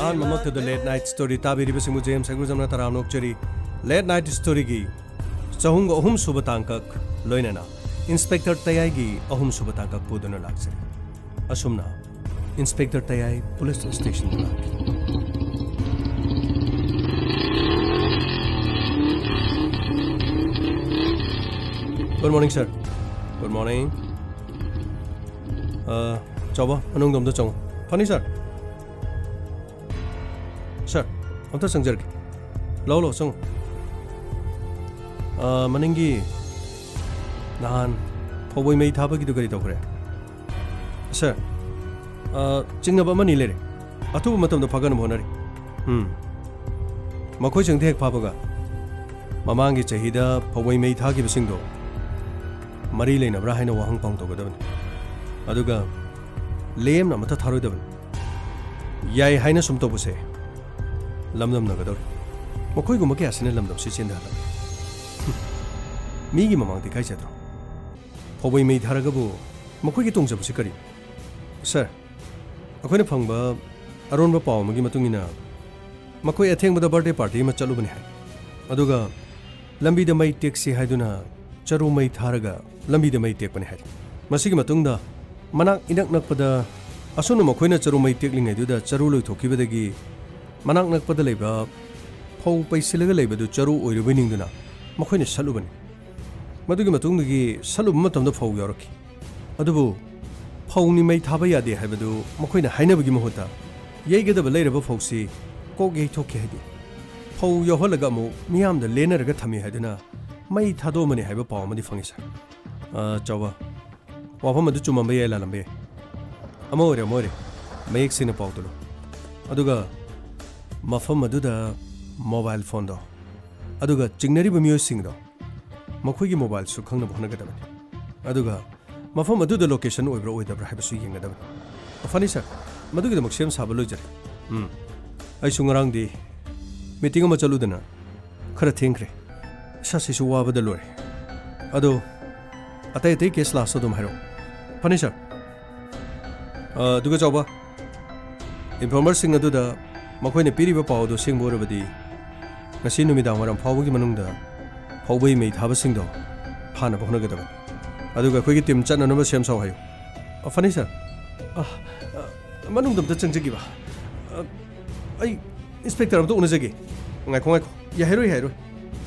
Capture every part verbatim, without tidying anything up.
ꯑꯍꯥꯟꯕꯃꯛꯇꯗ Late Night Story ꯇꯥꯕꯤꯔꯤꯕꯁꯤꯡꯕꯨ James ꯍꯩꯒ꯭ꯔꯨꯖꯝꯅ ꯇꯔꯥꯝꯅ ꯑꯣꯛꯆꯔꯤ꯫ Late Night Storyꯒꯤ ꯆꯍꯨꯝꯒ ꯑꯍꯨꯝ ꯁꯨꯕ ꯇꯥꯡꯀꯛ, ꯂꯣꯏꯅꯅ Inspector ꯇꯌꯥꯏꯒꯤ ꯑꯍꯨꯝ ꯁꯨꯕ ꯇꯥꯡꯀꯛ ꯄꯨꯗꯨꯅ ꯂꯥꯛꯆꯔꯤ꯫ ꯑꯁꯨꯝꯅ Inspector ꯇꯌꯥꯏ ꯄꯨꯂꯤꯁ ꯁ꯭ꯇꯦꯁꯟꯗ ꯂꯥꯛꯈꯤ꯫ Good morning, sir. Good morning. ꯑ, ꯆꯥꯎꯕ, ꯃꯅꯨꯡꯗ ꯑꯝꯇ ꯆꯪꯉꯣ꯫ ꯐꯅꯤ, sir? Sir, ꯑꯝꯇ ꯆꯪꯖꯔꯛꯀꯦ꯫ ꯂꯥꯛꯑꯣ, ꯂꯥꯛꯑꯣ, ꯆꯪꯉꯣ꯫ ꯑ, ꯃꯅꯤꯡꯒꯤ ꯅꯍꯥꯟ ꯐꯧꯕꯩ ꯃꯩ ꯊꯥꯕꯒꯤꯗꯨ ꯀꯔꯤ ꯇꯧꯈ꯭ꯔꯦ? Sir, ꯑ, ꯆꯤꯡꯅꯕ ꯑꯃꯅꯤ ꯂꯩꯔꯦ꯫ ꯑꯊꯨꯕ ꯃꯇꯝꯗ ꯐꯥꯒꯠꯅꯕ ꯍꯣꯠꯅꯔꯤ꯫ ꯎꯝ꯫ ꯃꯈꯣꯏꯁꯤꯡꯗ ꯍꯦꯛ ꯐꯥꯕꯒ, ꯃꯃꯥꯡꯒꯤ ꯆꯍꯤꯗ ꯐꯧꯕꯩ ꯃꯩ ꯊꯥꯈꯤꯕꯁꯤꯡꯗꯣ ꯃꯔꯤ ꯂꯩꯅꯕ꯭ꯔꯥ ꯍꯥꯏꯅ ꯋꯥꯍꯪ ꯄꯥꯎ ꯇꯧꯒꯗꯕꯅꯤ꯫ ꯑꯗꯨꯒ ꯂꯦꯝꯅ ꯑꯃꯠꯇ ꯊꯥꯔꯣꯏꯗꯕꯅꯤ꯫ ꯌꯥꯏ ꯍꯥꯏꯅ ꯁꯨꯝ ꯇꯧꯕꯁꯦ ꯂꯝꯗꯝꯅꯒꯗꯧꯔꯤ꯫ ꯃꯈꯣꯏꯒꯨꯝꯕ ꯀꯌꯥꯁꯤꯅ ꯂꯝꯗꯝꯁꯤ ꯆꯦꯟꯊꯍꯜꯂꯝꯃꯤ꯫ ꯍꯨꯝ꯫ ꯃꯤꯒꯤ ꯃꯃꯥꯡꯗ ꯏꯀꯥꯏꯖꯗ꯭ꯔꯣ? ꯐꯧꯕꯩ ꯃꯩ ꯊꯥꯔꯒꯕꯨ ꯃꯈꯣꯏꯒꯤ ꯇꯣꯡꯖꯕꯁꯤ ꯀꯔꯤ? Sir, ꯑꯩꯈꯣꯏꯅ ꯐꯪꯕ ꯑꯔꯣꯟꯕ ꯄꯥꯎ ꯑꯃꯒꯤ ꯃꯇꯨꯡ ꯏꯟꯅ, ꯃꯈꯣꯏ ꯑꯊꯦꯡꯕꯗ birthday party ꯑꯃ ꯆꯠꯂꯨꯕꯅꯤ ꯍꯥꯏ꯫ ꯑꯗꯨꯒ ꯂꯝꯕꯤꯗ ꯃꯩ ꯇꯦꯛꯁꯤ ꯍꯥꯏꯗꯨꯅ ꯆꯔꯨ ꯃꯩ ꯊꯥꯔꯒ ꯂꯝꯕꯤꯗ ꯃꯩ ꯇꯦꯛꯄꯅꯤ ꯍꯥꯏ꯫ ꯃꯁꯤꯒꯤ ꯃꯇꯨꯡꯗ ꯃꯅꯥꯛ ꯏꯅꯛ ꯅꯛꯄꯗ, ꯑꯁꯨꯝꯅ ꯃꯈꯣꯏꯅ ꯆꯔꯨ ꯃꯩ ꯇꯦꯛꯂꯤꯉꯩꯗꯨꯗ ꯆꯔꯨ ꯂꯣꯏꯊꯣꯛꯈꯤꯕꯗꯒꯤ ꯃꯅꯥꯛ ꯅꯛꯄꯗ ꯂꯩꯕ ꯐꯧ ꯄꯩꯁꯤꯜꯂꯒ ꯂꯩꯕꯗꯨ ꯆꯔꯨ ꯑꯣꯏꯔꯨꯕꯩ ꯅꯤꯡꯗꯨꯅ ꯃꯈꯣꯏꯅ ꯁꯠꯂꯨꯕꯅꯤ꯫ ꯃꯗꯨꯒꯤ ꯃꯇꯨꯡꯗꯒꯤ ꯁꯠꯂꯨꯕ ꯃꯇꯝꯗ ꯐꯧ ꯌꯥꯎꯔꯛꯈꯤ꯫ ꯑꯗꯨꯕꯨ ꯐꯧꯅꯤ, ꯃꯩ ꯊꯥꯕ ꯌꯥꯗꯦ ꯍꯥꯏꯕꯗꯨ ꯃꯈꯣꯏꯅ ꯍꯥꯏꯅꯕꯒꯤ ꯃꯍꯨꯠꯇ, ꯌꯩꯒꯗꯕ ꯂꯩꯔꯕ ꯐꯧꯁꯤ ꯀꯣꯛ ꯌꯩꯊꯣꯛꯈꯤ ꯍꯥꯏꯗꯦ, ꯐꯧ ꯌꯥꯎꯍꯜꯂꯒ ꯑꯃꯨꯛ ꯃꯤꯌꯥꯝꯗ ꯂꯦꯟꯅꯔꯒ ꯊꯝꯃꯤ ꯍꯥꯏꯗꯨꯅ ꯃꯩ ꯊꯥꯗꯣꯛꯑꯝꯕꯅꯤ ꯍꯥꯏꯕ ꯄꯥꯎ ꯑꯃꯗꯤ ꯐꯪꯉꯤ, sir꯫ ꯑ, ꯆꯥꯎꯕ, ꯋꯥꯐꯝ ꯑꯗꯨ ꯆꯨꯝꯃꯝꯕ ꯌꯥꯏ, ꯂꯥꯜꯂꯝꯕ ꯌꯥꯏ꯫ ꯑꯃ ꯑꯣꯏꯔꯦ, ꯑꯃ ꯑꯣꯏꯔꯦ, ꯃꯌꯦꯛ ꯁꯦꯡꯅ ꯄꯥꯎ ꯇꯥꯛꯂꯣ꯫ ꯑꯗꯨꯒ ꯃꯐꯝ ꯑꯗꯨꯗ mobile phoneꯗꯣ, ꯑꯗꯨꯒ ꯆꯤꯡꯅꯔꯤꯕ ꯃꯤꯑꯣꯏꯁꯤꯡꯗꯣ, ꯃꯈꯣꯏꯒꯤ mobileꯁꯨ ꯈꯪꯅꯕ ꯍꯣꯠꯅꯒꯗꯕꯅꯤ꯫ ꯑꯗꯨꯒ ꯃꯐꯝ ꯑꯗꯨꯗ location ꯑꯣꯏꯕ꯭ꯔꯥ ꯑꯣꯏꯗꯕ꯭ꯔꯥ ꯍꯥꯏꯕꯁꯨ ꯌꯦꯡꯒꯗꯕꯅꯤ꯫ ꯐꯅꯤ, sir꯫ ꯃꯗꯨꯒꯤꯗꯃꯛ ꯁꯦꯝ ꯁꯥꯕ ꯂꯣꯏꯖꯔꯦ꯫ ꯎꯝ꯫ ꯑꯩꯁꯨ ꯉꯔꯥꯡꯗꯤ meeting ꯑꯃ ꯆꯠꯂꯨꯗꯅ ꯈꯔ ꯊꯦꯡꯈ꯭ꯔꯦ꯫ ꯏꯁꯥꯁꯤꯁꯨ ꯋꯥꯕꯗ ꯂꯣꯏꯔꯦ꯫ ꯑꯗꯣ, ꯑꯇꯩ ꯑꯇꯩ case ꯂꯥꯛꯑꯁꯨ ꯑꯗꯨꯝ ꯍꯥꯏꯔꯛꯑꯣ꯫ ꯐꯅꯤ, sir꯫ ꯑ, ꯑꯗꯨꯒ ꯆꯥꯎꯕ, informerꯁꯤꯡ ꯑꯗꯨꯗ ꯃꯈꯣꯏꯅ ꯄꯤꯔꯤꯕ ꯄꯥꯎ ꯑꯗꯨ ꯑꯁꯦꯡꯕ ꯑꯣꯏꯔꯕꯗꯤ, ꯉꯁꯤ ꯅꯨꯃꯤꯗꯥꯡ ꯋꯥꯏꯔꯝ ꯐꯥꯎꯕꯒꯤ ꯃꯅꯨꯡꯗ ꯐꯥꯎꯕꯒꯤ ꯃꯩ ꯊꯥꯕꯁꯤꯡꯗꯣ ꯐꯥꯅꯕ ꯍꯣꯠꯅꯒꯗꯕꯅꯤ꯫ ꯑꯗꯨꯒ ꯑꯩꯈꯣꯏꯒꯤ ꯇꯤꯝ ꯆꯠꯅꯅꯕ ꯁꯦꯝ ꯁꯥꯎ ꯍꯥꯏꯌꯨ꯫ ꯑ, ꯐꯅꯤ, ꯁꯥꯔ꯫ ꯑ, ꯑ, ꯃꯅꯨꯡꯗ ꯑꯝꯇ ꯆꯪꯖꯒꯦꯕ꯫ ꯑ, ꯑꯩ ꯏꯟꯁꯄꯦꯛꯇꯔ ꯑꯝꯇ ꯎꯅꯖꯒꯦ꯫ ꯉꯥꯏꯈꯣ, ꯉꯥꯏꯈꯣ꯫ ꯌꯥꯍꯜꯂꯣꯏ, ꯌꯥꯍꯜꯂꯣꯏ꯫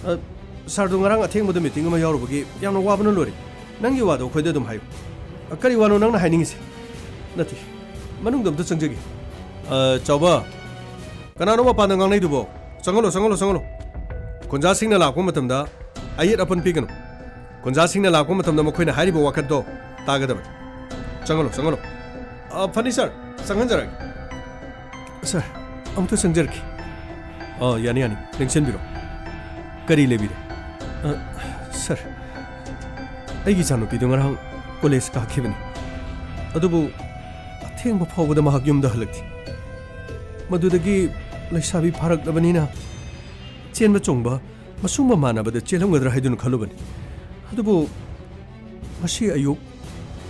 ꯑ, ꯁꯥꯔꯗꯣ ꯉꯔꯥꯡ ꯑꯊꯦꯡꯕꯗ ꯃꯤꯇꯤꯡ ꯑꯃ ꯌꯥꯎꯔꯨꯕꯒꯤ ꯌꯥꯝꯅ ꯋꯥꯕꯅ ꯂꯣꯏꯔꯦ꯫ ꯅꯪꯒꯤ ꯋꯥꯗꯣ ꯑꯩꯈꯣꯏꯗ ꯑꯗꯨꯝ ꯍꯥꯏꯌꯨ꯫ ꯑ, ꯀꯔꯤ ꯋꯥꯅꯣ ꯅꯪꯅ ꯍꯥꯏꯅꯤꯡꯉꯤꯁꯦ? ꯅꯠꯇꯦ, ꯃꯅꯨꯡꯗ ꯑꯝꯇ ꯆꯪꯖꯒꯦ꯫ ꯑ, ꯆꯥꯎꯕ, ꯀꯅꯥꯅꯣ ꯃꯄꯥꯟꯗ ꯉꯥꯡꯅꯩꯗꯨꯕꯣ? ꯆꯪꯍꯜꯂꯣ, ꯆꯪꯍꯜꯂꯣ, ꯆꯪꯍꯜꯂꯣ꯫ ꯈꯨꯟꯖꯥꯁꯤꯡꯅ ꯂꯥꯛꯄ ꯃꯇꯝꯗ ꯑꯌꯦꯠ ꯑꯄꯟ ꯄꯤꯒꯅꯨ꯫ ꯈꯨꯟꯖꯥꯁꯤꯡꯅ ꯂꯥꯛꯄ ꯃꯇꯝꯗ ꯃꯈꯣꯏꯅ ꯍꯥꯏꯔꯤꯕ ꯋꯥꯀꯠꯇꯣ ꯇꯥꯒꯗꯕꯅꯤ꯫ ꯆꯪꯍꯜꯂꯣ, ꯆꯪꯍꯜꯂꯣ꯫ ꯑ, ꯐꯅꯤ ꯁꯥꯔ, ꯆꯪꯍꯟꯖꯔꯒꯦ꯫ ꯁꯥꯔ, ꯑꯃꯨꯛꯇ ꯆꯪꯖꯔꯛꯀꯦ꯫ ꯑ, ꯌꯥꯅꯤ, ꯌꯥꯅꯤ, ꯂꯦꯡꯁꯤꯟꯕꯤꯔꯣ꯫ ꯀꯔꯤ ꯂꯩꯕꯤꯔꯦ? ꯑ, ꯁꯥꯔ, ꯑꯩꯒꯤ ꯏꯆꯥꯅꯨꯄꯤꯗꯨ ꯉꯔꯥꯡ ꯀꯣꯂꯦꯖ ꯀꯥꯈꯤꯕꯅꯤ, ꯑꯗꯨꯕꯨ ꯑꯊꯦꯡꯕ ꯐꯥꯎꯕꯗ ꯃꯍꯥꯛ ꯌꯨꯝꯗ ꯍꯜꯂꯛꯇꯦ꯫ ꯃꯗꯨꯗꯒꯤ ꯂꯩꯁꯥꯕꯤ ꯐꯥꯔꯛꯂꯕꯅꯤꯅ ꯆꯦꯟꯕ ꯆꯣꯡꯕ ꯃꯁꯨꯡ ꯃꯃꯥꯟꯅꯕꯗ ꯆꯦꯜꯂꯝꯒꯗ꯭ꯔꯥ ꯍꯥꯏꯗꯨꯅ ꯈꯜꯂꯨꯕꯅꯤ꯫ ꯑꯗꯨꯕꯨ ꯉꯁꯤ ꯑꯌꯨꯛ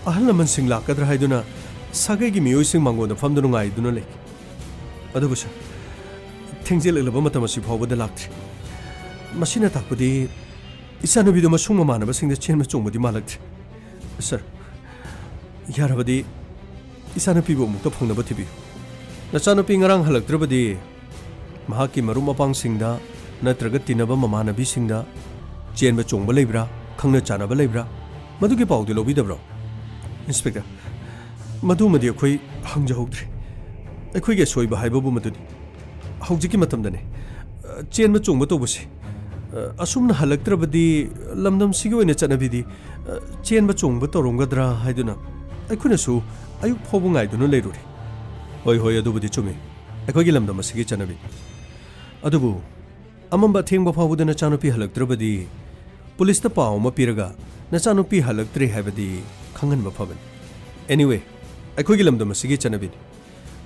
ꯑꯍꯜ ꯂꯃꯟꯁꯤꯡ ꯂꯥꯛꯀꯗ꯭ꯔꯥ ꯍꯥꯏꯗꯨꯅ ꯁꯥꯒꯩꯒꯤ ꯃꯤꯑꯣꯏꯁꯤꯡ ꯃꯥꯡꯒꯣꯟꯗ ꯐꯝꯗꯨꯅ ꯉꯥꯏꯗꯨꯅ ꯂꯩ꯫ ꯑꯗꯨꯕꯨ ꯁꯥꯔ, ꯊꯦꯡꯖꯤꯜꯂꯛꯂꯕ ꯃꯇꯝ ꯑꯁꯤ ꯐꯥꯎꯕꯗ ꯂꯥꯛꯇ꯭ꯔꯤ꯫ ꯃꯁꯤꯅ ꯇꯥꯛꯄꯗꯤ ꯏꯆꯥꯅꯨꯄꯤꯗꯨ ꯃꯁꯨꯡ ꯃꯃꯥꯟꯅꯕꯁꯤꯡꯗ ꯆꯦꯟꯕ ꯆꯣꯡꯕꯗꯤ ꯃꯥꯜꯂꯛꯇ꯭ꯔꯦ꯫ ꯁꯥꯔ, ꯌꯥꯔꯕꯗꯤ ꯏꯆꯥꯅꯨꯄꯤꯕꯨ ꯑꯃꯨꯛꯇ ꯐꯪꯅꯕ ꯊꯤꯕꯤꯌꯨ꯫ ꯅꯆꯥꯅꯨꯄꯤ ꯉꯔꯥꯡ ꯍꯜꯂꯛꯇ꯭ꯔꯕꯗꯤ ꯃꯍꯥꯛꯀꯤ ꯃꯔꯨꯞ ꯃꯄꯥꯡꯁꯤꯡꯗ ꯅꯠꯇ꯭ꯔꯒ ꯇꯤꯟꯅꯕ ꯃꯃꯥꯟꯅꯕꯤꯁꯤꯡꯗ ꯆꯦꯟꯕ ꯆꯣꯡꯕ ꯂꯩꯕ꯭ꯔꯥ, ꯈꯪꯅ ꯆꯥꯟꯅꯕ ꯂꯩꯕ꯭ꯔꯥ, ꯃꯗꯨꯒꯤ ꯄꯥꯎꯗꯤ ꯂꯧꯕꯤꯗꯕ꯭ꯔꯣ? ꯏꯟꯁꯄꯦꯛꯇꯔ, ꯃꯗꯨꯃꯗꯤ ꯑꯩꯈꯣꯏ ꯍꯪꯖꯍꯧꯗ꯭ꯔꯦ꯫ ꯑꯩꯈꯣꯏꯒꯤ ꯑꯁꯣꯏꯕ ꯍꯥꯏꯕꯕꯨ ꯃꯗꯨꯅꯤ꯫ ꯍꯧꯖꯤꯛꯀꯤ ꯃꯇꯝꯗꯅꯦ, ꯑ, ꯆꯦꯟꯕ ꯆꯣꯡꯕ ꯇꯧꯕꯁꯦ, ꯑ, ꯑꯁꯨꯝꯅ ꯍꯜꯂꯛꯇ꯭ꯔꯕꯗꯤ ꯂꯝꯗꯝꯁꯤꯒꯤ ꯑꯣꯏꯅ ꯆꯠꯅꯕꯤꯗꯤ, ꯑ, ꯆꯦꯟꯕ ꯆꯣꯡꯕ ꯇꯧꯔꯝꯒꯗ꯭ꯔꯥ ꯍꯥꯏꯗꯨꯅ ꯑꯩꯈꯣꯏꯅꯁꯨ ꯑꯌꯨꯛ ꯐꯥꯎꯕ ꯉꯥꯏꯗꯨꯅ ꯂꯩꯔꯨꯔꯦ꯫ ꯍꯣꯏ, ꯍꯣꯏ, ꯑꯗꯨꯕꯨꯗꯤ ꯆꯨꯝꯃꯤ꯫ ꯑꯩꯈꯣꯏꯒꯤ ꯂꯝꯗꯝ ꯑꯁꯤꯒꯤ ꯆꯠꯅꯕꯤ꯫ ꯑꯗꯨꯕꯨ ꯑꯃꯝꯕ ꯑꯊꯦꯡꯕ ꯐꯥꯎꯕꯗ ꯅꯆꯥꯅꯨꯄꯤ ꯍꯜꯂꯛꯇ꯭ꯔꯕꯗꯤ ꯄꯨꯂꯤꯁꯇ ꯄꯥꯎ ꯑꯃ ꯄꯤꯔꯒ ꯅꯆꯥꯅꯨꯄꯤ ꯍꯜꯂꯛꯇ꯭ꯔꯦ ꯍꯥꯏꯕꯗꯤ ꯈꯪꯍꯟꯕ ꯐꯕꯅꯤ꯫ Anyway, ꯑꯩꯈꯣꯏꯒꯤ ꯂꯝꯗꯝ ꯑꯁꯤꯒꯤ ꯆꯠꯅꯕꯤꯅꯤ꯫